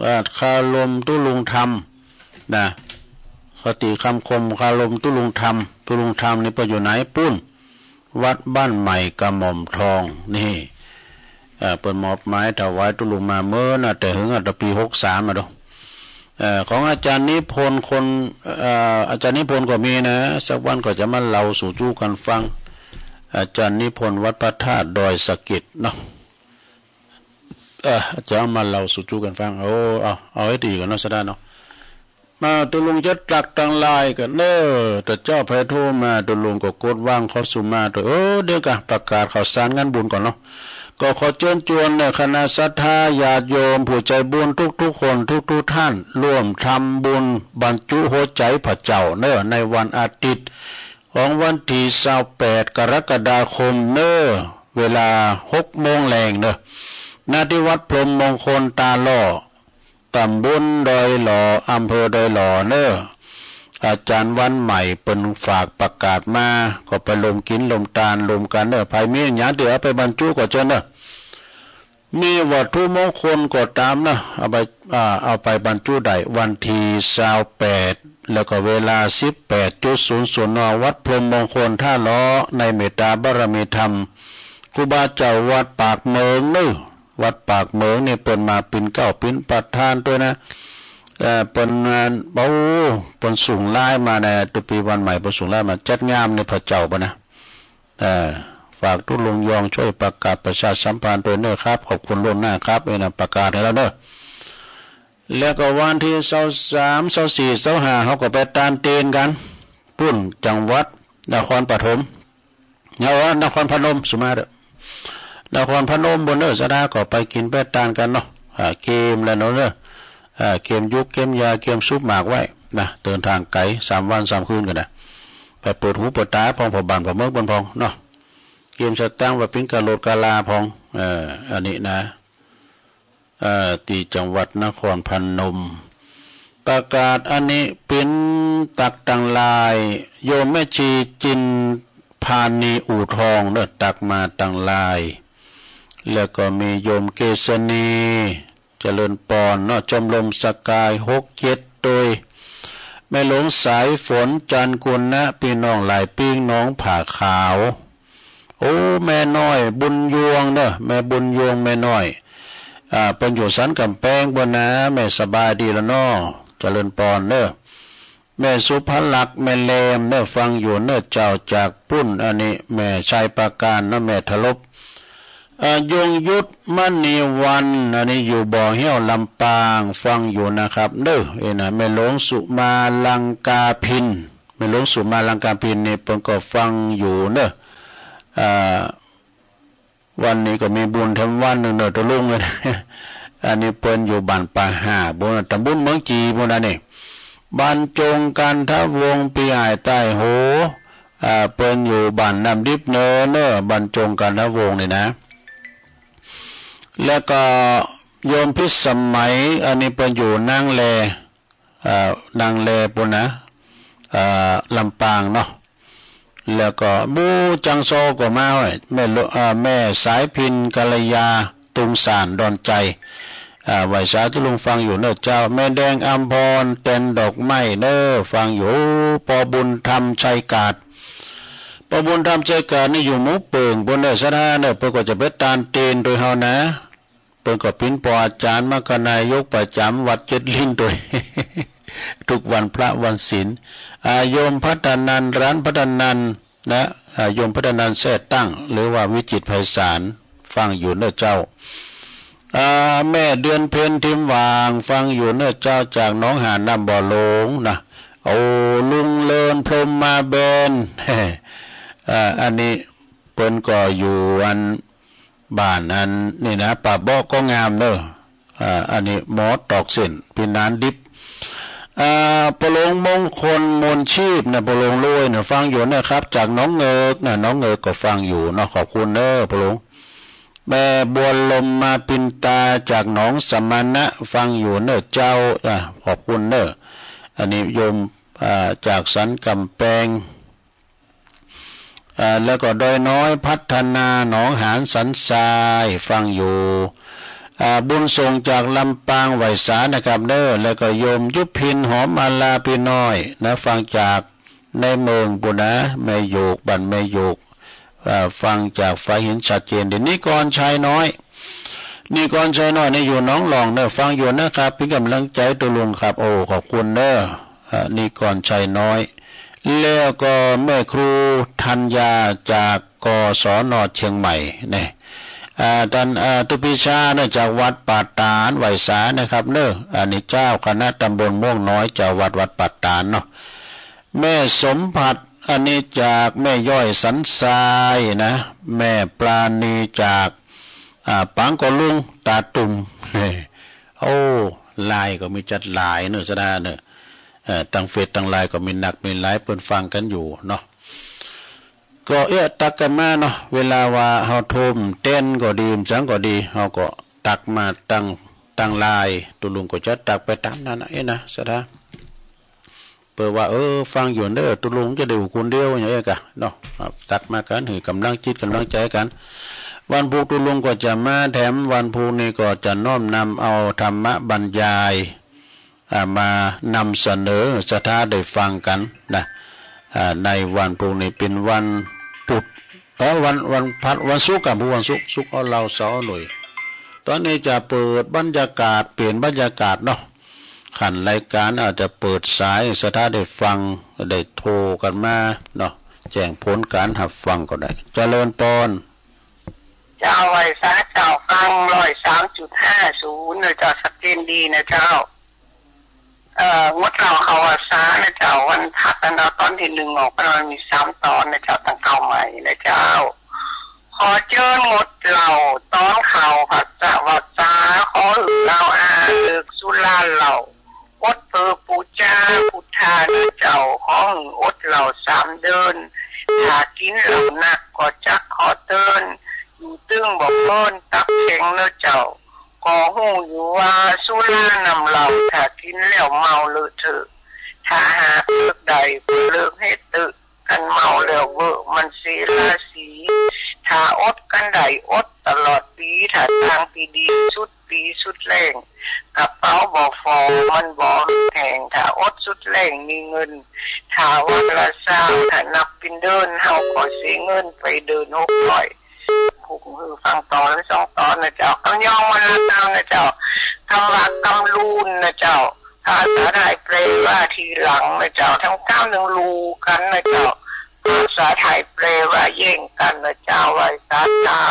เอ่อ คารมตุลุงธรรม นะ คติคำคม คารมตุลุงธรรม ตุลุงธรรมนี่เปิ้นอยู่ไหน ปุ้น วัดบ้านใหม่กระหม่อมทอง นี่ เอ่อ เปิ้นมอบหมายถวายตุลุงมาเมินน่ะ แต่หึงอ่ะ แต่ปีหกสามอ่ะเนาะ เอ่อ ของอาจารย์นิพนธ์คน เอ่อ อาจารย์นิพนธ์ก็มีนะ สักวันก็จะมาเล่าสู่จู้กันฟัง อาจารย์นิพนธ์วัดพระธาตุดอยสะเก็ดเนาะ เอ่อ จะเอามาเล่าสู่จู้กันฟัง โอ้ เอา เอาให้ดีก่อนเนาะ สะดาเนาะ มา ตุลุงจะตรัสตังหลายก่อนเนอะ แต่เจ้าไผโทรมา ตุลุงก็กดวางข้อสุมาตัว เออ เดี๋ยวกะประกาศข่าวสารงานบุญก่อนเนาะ ก็ขอเชิญชวนเนอะ คณะศรัทธาญาติโยมผู้ใจบุญทุกๆคนทุกๆท่าน ร่วมทำบุญบรรจุหัวใจพระเจ้าเนอะ ในวันอาทิตย์ของวันที่ซาวแปดกรกฎาคมเนอะ เวลาหกโมงแลงเนอะ ณ ที่วัดพรหมมงคลตาหล่อ ตำบลดอยหล่อ อำเภอดอยหล่อเนอะ อาจารย์วันใหม่เปิ้นฝากประกาศมา ก็ไปร่วมกินร่วมตานร่วมกันเนอะ ไผมีหยังที่เอาไปบรรจุก็เชิญเนอะ มีวัตถุมงคลก็ตามนะ เอาไป อ่า เอาไปบรรจุได้วันที่ซาวแปด แล้วก็เวลาสิบแปดจุดศูนย์ศูนย์ ณ วัดพรหมมงคลท่าล้อ ในเมตตาบารมีธรรม ครูบาเจ้าวัดปากเหมิงเนอะ วัดปากเหมิงนี่เปิ้นมาปิ่นเกล้าปิ่นประธานด้วยนะ เอ่อ เปิ้น โอ้ เปิ้นส่งไลน์มานะ ตุปีวันใหม่เปิ้นส่งไลน์มา จัดงานในพระเจ้าปะนะ เอ่อ ฝากตุ๊ลุงยองช่วยประกาศประชาสัมพันธ์ด้วยเนอะครับ ขอบคุณล่วงหน้าครับ นี่นะ ประกาศให้แล้วเนอะ แล้วก็วันที่ซาวสาม ซาวสี่ ซาวห้า เฮาก็ไปตานเตนกัน ปุ้นจังหวัดนครปฐม เอาวะ นครพนม สุมาเด้อ นครพนมปุ้นเนอะ ศรัทธาก็ไปกินไปตานกันเนาะ อ่า เกมแล้วเนาะเนอะ อ่า เกมหยุก เกมยา เกมซุบหมากไว้นะ เดินทางไกล สามวันสามคืนกันนะ ไปเปิดหูเปิดตาพอง พ่อบ้านพ่อเมืองเปิ้นพองเนาะ เกมสตางค์ว่าปิ้นกะโหลดกะลาพอง เอ่อ อันนี้นะ เอ่อ ตี้จังหวัดนครพนม ประกาศอันนี้ปิ้นตักตังลาย โยมแม่ชีจินพานีอู่ทองเนอะ ตักมาตังลาย แล้วก็มีโยมเกษณี เจริญปอนเนาะ ชมรมสกายหกเจ็ด โดย แม่หลวงสายฝน จันทร์กุลนะ พี่น้องหลายปิ้ง น้องผาขาว โอ้ แม่น้อยบุญยวงเนอะ แม่บุญยวง แม่น้อย อ่า เปิ้นอยู่สันกำแพงปุ้นนะ แม่สบายดีแล้วเนาะ เจริญปอนเนอะ แม่สุภลักษณ์ แม่แรมเนอะ ฟังอยู่เนอะเจ้า จากปุ้น อันนี้แม่ชัยประการเนอะ แม่ทลบ อ่า ยงยุทธมณีวัน อันนี้อยู่บ่อแห้วลำปาง ฟังอยู่นะครับเนอะ เอ้ยนะ แม่หลวงสุมาลังกาพิน แม่หลวงสุมาลังกาพินนี่เปิ้นก็ฟังอยู่เนอะ อ่า วันนี้ก็มีบุญแถมวันหนึ่งเนอะ ตุ๊ลุงเอ้ย อันนี้เปิ้นอยู่บ้านป่าหาบปุ้น ตำบลเมืองจีบปุ้นนะนี่ บรรจงกันทวงศ์ ปีอ้ายใต้โห อ่า เปิ้นอยู่บ้านน้ำดิบเนอะเนอะ บรรจงกันทวงศ์นี่นะ แล้วก็โยมพิสมัย อันนี้เปิ้นอยู่นางแล อ่า นางแลปุ้นนะ อ่า ลำปางเนาะ แล้วก็หมู่จังซอก็มาห้อย แม่โล อ่า แม่สายพิน กัลยา ตุงสาน ดอนใจ อ่า ไหว้สาตุ๊ลุงฟังอยู่เนอะเจ้า แม่แดงอำพร แตนดอกไม้เนอะ ฟังอยู่ ปอบุญธรรม ชัยกาด ปอบุญธรรม ชัยกาดนี่อยู่หมู่เปิงปุ้นเนอะ ศรัทธาเนอะ เปิ้นก็จะไปตานเตนโดยเฮานะ เปิ้นก็ปิ้นปออาจารย์มรรคนายกประจำวัดเจ็ดลิ้นโดย ทุกวันพระวันศีล อ่า โยมพัฒนันท์ ร้านพัฒนันท์นะ อ่า โยมพัฒนันท์ แซ่ตั้ง หรือว่าวิจิตรไพศาล ฟังอยู่เนอะเจ้า อ่า แม่เดือนเพ็ญ ทิมหว่าง ฟังอยู่เนอะเจ้า จากหนองหานน้ำบ่อหลงนะ โอ้ ลุงเลิน พรหมมาเบน อ่า อันนี้เปิ้นก็อยู่อัน บ้านอันนี่นะ ป่าเบาะก็งามเนอะ อ่า อันนี้หมอตอกเส้น พี่นานดิบ อ่า ปอหลวงมงคล มนชีพนะ ปอหลวงรวยนะ ฟังอยู่นะครับ จากหนองเงิกนะ หนองเงิกก็ฟังอยู่เนาะ ขอบคุณเนอะ ปอหลวง แม่บัวลม มาปินตา จากหนองสมณะ ฟังอยู่เนอะเจ้า อ่า ขอบคุณเนอะ อันนี้โยม อ่า จากสันกำแพง อ่า แล้วก็ดอยน้อยพัฒนา หนองหานสันทราย ฟังอยู่ อ่า บุญส่งจากลำปาง ไหว้สานะครับเด้อ แล้วก็โยมยุพิน หอมมาลา พี่น้อยนะ ฟังจากในเมืองปุ้นนะ แม่โยก บ้านแม่โยก อ่า ฟังจากฝายหินชัดเจนดี นิกรชัยน้อย นิกรชัยน้อยนี่อยู่หนองหล่องเนอะ ฟังอยู่นะครับ เป็นกำลังใจตุ๊ลุงครับ โอ้ ขอบคุณเนอะ อ่า นิกรชัยน้อย แล้วก็แม่ครูธัญญา จาก กศน เชียงใหม่เนี่ย อ่า ท่าน อ่า ตุ๊ปีชาเนอะ จากวัดป่าตาด ไหว้สานะครับเนอะ อันนี้เจ้าคณะตำบลม่วงน้อย เจ้าวัดวัดป่าตาดเนาะ แม่สมผัส อันนี้จากแม่ย้อยสันทรายนะ แม่ปราณีจาก อ่า ปางกอลุง ตาตุ่ม โอ้ ไลน์ก็มีจัดหลายเนอะ ศรัทธาเนอะ เอ่อ ตังเฟซตังไลน์ก็มีนักมีหลายเปิ้นฟังกันอยู่เนาะ ก็เอ๊ะ ตักกันมาเนาะ เวลาว่าเฮาโทรมเต้นก็ดี หยังก็ดี เฮาก็ตักมาตัง ตังไลน์ ตุ๊ลุงก็จะตักไปตามนั้นนะ เอ๊ะนะ ศรัทธา เปิ้นว่า เออ ฟังอยู่เด้อ ตุ๊ลุงจะได้อยู่คนเดียวอย่างเอ๊ะกะเนาะ ครับ ตักมากัน หื้อกำลังจิตกำลังใจกัน วันพุธตุ๊ลุงก็จะมาแถม วันพุธนี้ก็จะน้อมนำเอาธรรมบรรยาย อ่า มานำเสนอศรัทธาได้ฟังกันนะ อ่า ในวันพุธนี้เป็นวันพุธ เอ่อ วัน วันพัด วันศุกร์ครับ วันศุกร์ ศุกร์เอาเหล้า เสาร์เอาหลุย ตอนนี้จะเปิดบรรยากาศ เปลี่ยนบรรยากาศเนาะ ขั้นรายการอาจจะเปิดสายศรัทธาได้ฟัง ได้โทรกันมาเนาะ แจ้งผลการรับฟังก็ได้ เจริญปอน เจ้า ไหว้สาเจ้า ฟังร้อยสามจุดห้าศูนย์นะเจ้า ชัดเจนดีนะเจ้า เอ่อ งดเหล้าเข้าพรรษานะเจ้า วันพัดนะเนาะ ตอนที่หนึ่งออกมามันมีสามตอนนะเจ้า ตั้งเก้าใหม่นะเจ้า ขอเจิญงดเหล้าตอนเข้าพรรษา ขอหื้อเฮาอาเลิกสุราเหล้า อดเปื้อปู๋จาพุทธานะเจ้า ขอหื้ออดเหล้าสามเดือน ถ้ากินเหล้านักก็จักขอเตือน อยู่ตึงบ่เมินตับแข็งเนาะเจ้า ก็ฮู้อยู่ว่าสุราน้ำเหล้า ถ้ากินแล้วเมาเลอะเทอะ ถ้าหากเลิกได้ก็เลิกเฮ็ดเต๊อะ คันเมาแล้วเวอะมันเสียราศี ถ้าอดกันได้อดตลอดปี๋ ถ้าทางตี้ดีสุดปี๋สุดแล้ง กระเป๋าบ่ฝ่อมันบ่แห้ง ถ้าอดสุดแล้งมีเงิน ถ้าวันละซาว ถ้านับเป๋นเดือน เฮาก็เสียเงินไปเดือนหกร้อย ผู้หื้อฟังตอนละสองตอนนะเจ้า กำยองวันละกำนะเจ้า กำว่า กำลูนนะเจ้า ภาษาไทยแปลว่าทีหลังนะเจ้า ทั้งกำหนึ่งลูกันนะเจ้า ภาษาไทยแปลว่าแย่งกันนะเจ้า ไหว้สาเจ้า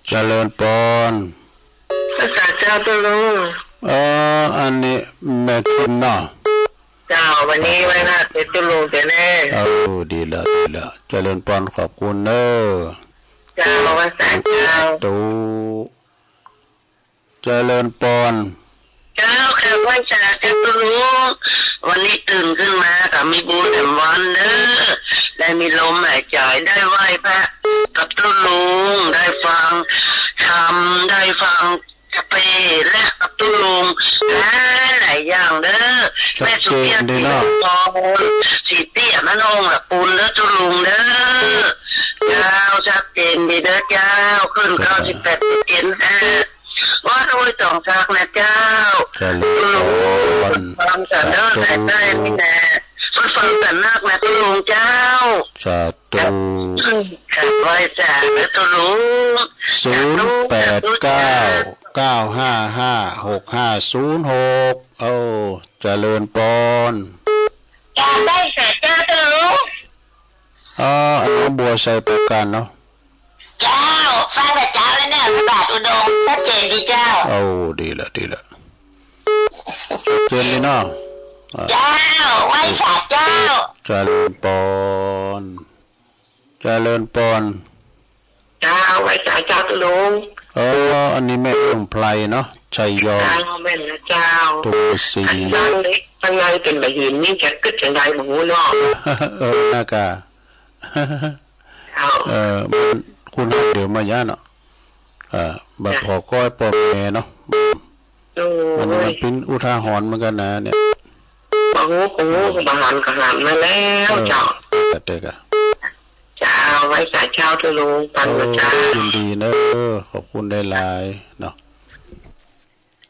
เจริญปอน ไหว้สาเจ้าตุ๊ลุง เอ่อ อันนี้แม่ทิมเนาะ เจ้า วันนี้ไหว้พระเสร็จตุ๊ลุงเสียแน่ เออ ดีละ ดีละ เจริญปอน ขอบคุณเนอะ เจ้า ไหว้สาเจ้า ตุ๊ เจริญปอน เจ้า ค่ะ ไหว้สาเจ้าตุ๊ลุง วันนี้ตื่นขึ้นมาก็มีบุญแถมวันเด้อ ได้มีลมหายใจ ได้ไหว้พระกับตุ๊ลุง ได้ฟังธรรม ได้ฟัง กาแฟและกับตุ๊ลุงหลายหลายอย่างเด้อ ชัดเจนดีเนาะ แม่สุเตี้ย สีทอง สีเตี้ย นั่นองค์ละปูนเด้อตุ๊ลุงเด้อ เจ้า ชัดเจนดีเด้อเจ้า ขึ้น ครับ เก้าสิบแปดจุดเจ็ดห้า วัดห้วยตองซากนะเจ้า เจริญพร ตุ๊ลุง ความสันเด้อ สาธุ สายใต้นี่แหละ ฟังสันนักนะตุ๊ลุงเจ้า สาธุ ครับ ไหว้สานะตุ๊ลุง ศูนย์แปดเก้า เก้าห้าห้า หกห้าศูนย์หก โอ้ เจริญปอน กราบไหว้สาเจ้าตุ๊ลุง เอ่อ อันน้องบัวชัยประการเนาะ เจ้า ฟังแต่เจ้าแล้วเนี่ย พระบาทอุดม ชัดเจนดีเจ้า โอ้ ดีละ ดีละ ชัดเจนดีเนาะ อ่ะ เจ้า ไหว้สาเจ้า เจริญปอน เจริญปอน เจ้า ไหว้สาเจ้าตุ๊ลุง เออ อันนี้แม่เอื้องไพรเนาะ ชัยยอม เจ้า แม่นนะเจ้า ตุงศรี อันนั้นเล็ก อันนั้นเป็นใบหินนี่จะกึ๊ดจังใดบ่ฮู้เนาะ เออ น่ากะ เจ้า เออ มันคุณเดียวมายาเนาะ อ่า บัด จ้ะ ขอก้อยพ่อแม่เนาะ โอ้ย อันนี้มันเป็นอุทาหรณ์เหมือนกันนะเนี่ย บ่ฮู้ บ่ฮู้ ก็บ่หันก็หันมาแล้ว เออ เจ้า แต่ก็ เจ้า ไหว้สาเจ้าตุ๊ลุง ปันมาเจ้า โอ้ ยินดีเนอะ ขอบคุณหลายๆ เนาะ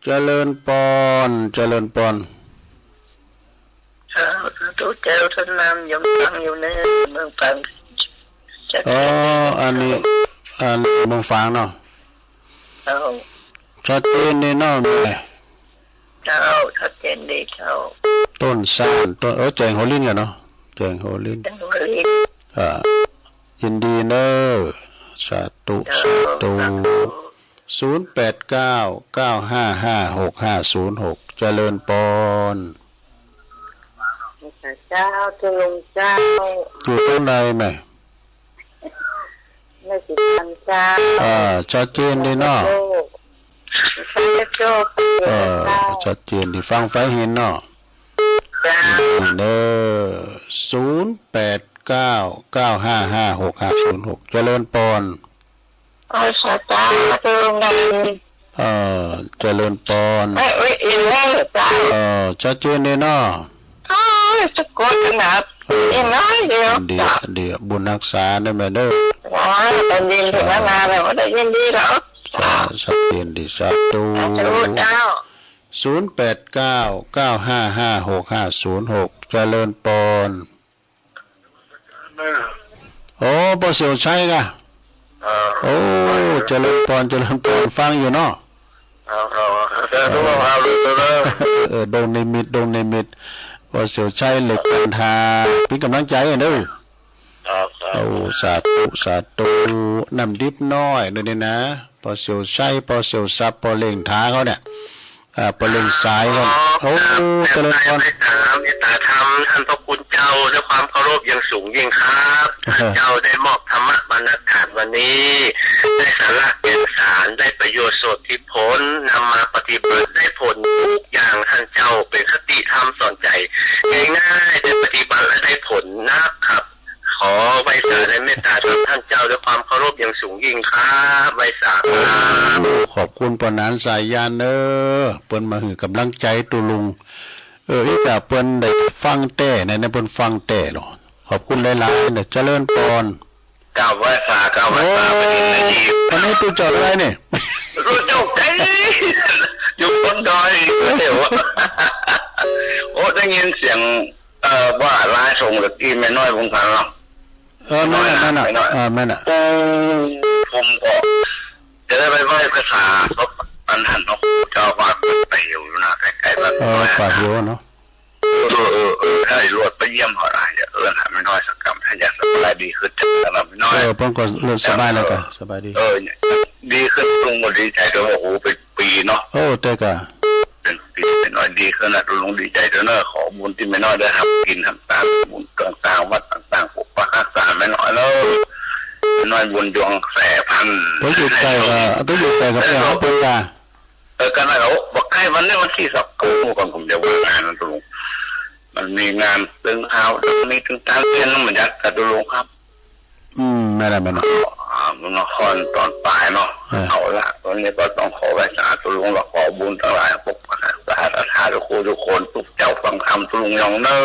เจริญปอน เจริญปอน เจ้า สาธุเจ้า ท่านนำยมฟังอยู่ในเมืองฟัง อ๋อ อันนี้ อันเมืองฝางเนาะ เจ้า ชัดเจนดีเนาะแม่ เจ้า ชัดเจนดีเจ้า ต้นซาน ต้น เออ แจ้งหัวลิ้นกันเนาะ แจ้งหัวลิ้น แจ้งหัวลิ้น อ่า ยินดีเนอะ สาธุ เจ้า สาธุ สาธุ ศูนย์แปดเก้า เก้าห้าห้า หกห้าศูนย์หก เจริญปอน เจ้า ตุ๊ลุงเจ้า อยู่ตรงใดแม่ แม่สิปันเจ้า อ่า ชัดเจนดีเนาะ โอ้ ชัดเจน เออ เจ้า ชัดเจนดี ฟังไฟเห็นเนาะ เจ้า เด้อ ศูนย์แปดเก้า เก้าห้าห้า หกห้าศูนย์หก เจริญปอน โอ้ย สาธุ เจริญพร เอ่อ เจริญปอน เอ้ย เอ้ย เอ้ย เจ้า เอ่อ ชัดเจนเลยเนาะ โอ้ย สะกดขนาด เออ อีกน้อยเดียว เดี๋ยว เดี๋ยว บุญฮักษานะแม่เด้อ อ๋อ ตอนเย็นถึงแล้วนะ แต่ว่าได้ยินดีเหรอ สา สาธุ สาธุ สาธุเจ้า ศูนย์แปดเก้า เก้าห้าห้า หกห้าศูนย์หก เจริญปอน โอ้ ป้อเสี่ยวชัยกะ เออ โอ้ เจริญปอน เจริญปอน ฟังอยู่เนาะ ครับ ครับ แต่ทุกคนครับ รู้ตัวเด้อ เออ ดงนิมิต ดงนิมิต ป้อเสี่ยวชัย เหล็กกันทา เป็นกำลังใจให้เด้อ ครับ ครับ โอ้ สาธุ สาธุ น้ำดิบน้อยเด้อนี่นะ ป้อเสี่ยวชัย ป้อเสี่ยวทรัพย์ ป้อเล่งท้าเขาเนี่ย อ่า ประเด็นสายก่อน โอ้ เจริญพร เมตตาธรรม ท่านพระคุณเจ้า ด้วยความเคารพอย่างสูงยิ่งครับ ท่านเจ้าได้มอบธรรมะบรรณาการวันนี้ ได้สาระแก่นสาร ได้ประโยชน์โสติผล นำมาปฏิบัติได้ผลทุกอย่าง ท่านเจ้าเป็นคติธรรมสอนใจ ง่ายๆ ได้ปฏิบัติและได้ผลนะครับ ขอไหว้สาในเมตตาธรรมท่านเจ้าด้วยความเคารพอย่างสูงยิ่งครับ ไหว้สาครับ โอ้ ขอบคุณป้อหนานสายันเด้อ เปิ้นมาหื้อกำลังใจตุ๊ลุง เออ อีกาเปิ้นได้ฟังแต๊ ในนั้นเปิ้นฟังแต๊เหรอ ขอบคุณหลายๆ เด้อ เจริญปอน กราบไหว้สา กราบไหว้สา โอ้ ประเด็นไหนดี วันนี้ตุ๊เจ้าอะไรนี่ ตุ๊เจ้าไกล อยู่บนดอย เดี๋ยว โอ้ ได้ยินเสียง เอ่อ ว่าร้ายส่งตะกี้แม่น้อยบุญพันธ์เนาะ เออ แม่นน่ะ แม่น้อย แม่นน่ะ แม่น้อย เออ แม่นน่ะ โอ้ ผมก็จะได้ไปไหว้พระสา เพราะมันหันนกเจ้าว่าไปอยู่นะ ใกล้ๆ บ้าน เออ แม่น้อย ปากอยู่เนาะ เออ เออ เออ ให้รวดไปเยี่ยมเขาหน่อย เดี๋ยวเอิ้นหาแม่น้อยสักคำ ถ้าอยากสบายดีขึ้น จะสบายน้อย เออ ผมก็เริ่มสบายแล้วก็ สบายดี เออ ดีขึ้น ลุงก็ดีใจด้วย โอ้โห ไป ปีเนาะ โอ้ แต่ก็ เป็นปี แม่น้อยดีขึ้นนะ ตุ๊ลุงดีใจด้วยเนอะ ขอบุญที่แม่น้อยได้ทำกินทำตางบุญต่างๆ วัดต่างๆ ปกปักรักษาแม่น้อยเนอะ แม่น้อยบุญดวงแสนพัน ต้องอยู่ไกลกว่า ต้องอยู่ไกลกับ เออ เพื่อนเปิ้นกา เออ ก็นั่นแหละ โอ้ บอกใกล้วันนี้วันที่สิบเก้าก่อน ผมจะว่างานนะตุ๊ลุง มันมีงานตึงเท้า มีตึงตางเตียน มันอยากจะตุ๊ลุงครับ อืม แม่นละ แม่นละ อ่า มันนครตอนปลายเนาะ เออ เอาละ วันนี้ก็ต้องขอไหว้สาตุ๊ลุง และขอบุญทั้งหลาย ปกปักรักษาทุกผู้ทุกคน ทุกเจ้าฟังธรรมตุ๊ลุงยองเนอ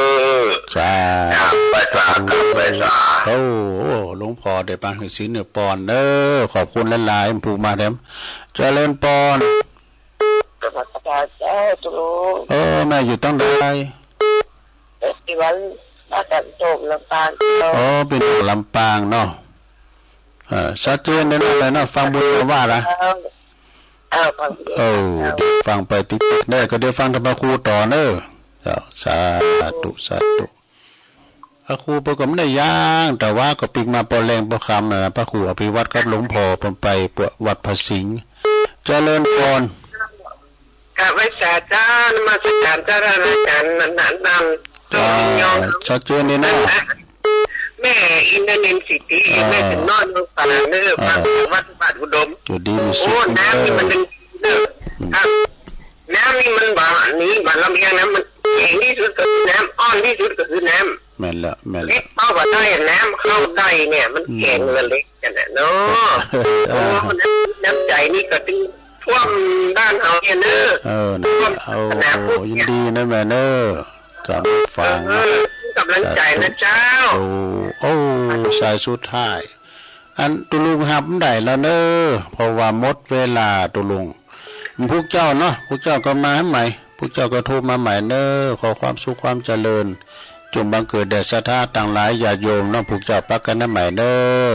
สาธุ กราบไหว้สา กราบไหว้สา โอ้ หลวงพ่อได้ปางหื้อศีลหื้อปอนเนอ ขอบคุณหลายๆ ผู้มาแถม เจริญปอน นมัสการเจ้าตุ๊ลุง เออ แม่อยู่ตั้งใด เอฟซีวัน บ้านสันโตม ลำปางเจ้า อ๋อ เป็นลำปางเนาะ เออ ชัดเจนเลยเนาะ เลยเนาะ ฟังบุญว่าละ เจ้า เออ ฟัง เออ เดี๋ยวฟังไปติ๊กๆ ได้ ก็เดี๋ยวฟังธรรมครูต่อเนอะ เจ้า สาธุ สาธุ พระครูเปิ้นก็ไม่ได้ย่าง แต่ว่าก็ปิ๊กมาปอแลงปอค่ำนะ พระครูอภิวัตรกับหลวงพ่อเปิ้นไปวัดพระสิงห์ เจริญพร กราบไหว้สาเจ้า นมัสการเจ้า พระอาจารย์ นานๆ นานๆ อ่า ยอง ชัดเจนดีนะ แม่อินทนิลสิทธิ อ่า แม่ถึงนอนลงสารเนอ อ่า บ้าน วัด บ้านอุดม อยู่ดีมีสุข โอ้ น้ำนี่มัน เนอะ อืม ครับ น้ำนี่มันบ่า นี่บ่าลำเอียงนะ มันแข็งที่สุดก็คือน้ำ อ่อนที่สุดก็คือน้ำ แม่นแล้ว แม่นแล้ว เหล็กเข้าบ่ได้ น้ำเข้าได้เนี่ย มัน อืม แข็งกว่าเหล็กนั่นแหละเนาะ เออ โอ้ น้ำ น้ำใจนี่ก็ถึงท่วมบ้านเฮาเนี่ยเนอะ เออ นั่นแหละ ท่วม โอ้ ขนาดพวก ยินดีนะแม่เนอะ กำลังฟัง เออ กำลังใจนะเจ้า โอ้ โอ้ สายสุดท้าย อันตุ๊ลุงฮับได้แล้วเนอะ เพราะว่าหมดเวลาตุ๊ลุง พวกเจ้าเนาะ พวกเจ้าก็มาใหม่ พวกเจ้าก็โทรมาใหม่เนอะ ขอความสุขความเจริญ จงบังเกิดแด่ศรัทธาตังหลายญาติโยมเนาะ พวกเจ้าปะกั๋นมาใหม่เนอะ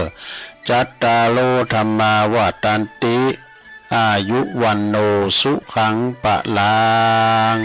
จัตตาโร ธัมมา วัฑฒันติ อายุ วัณโณ สุขัง พะลัง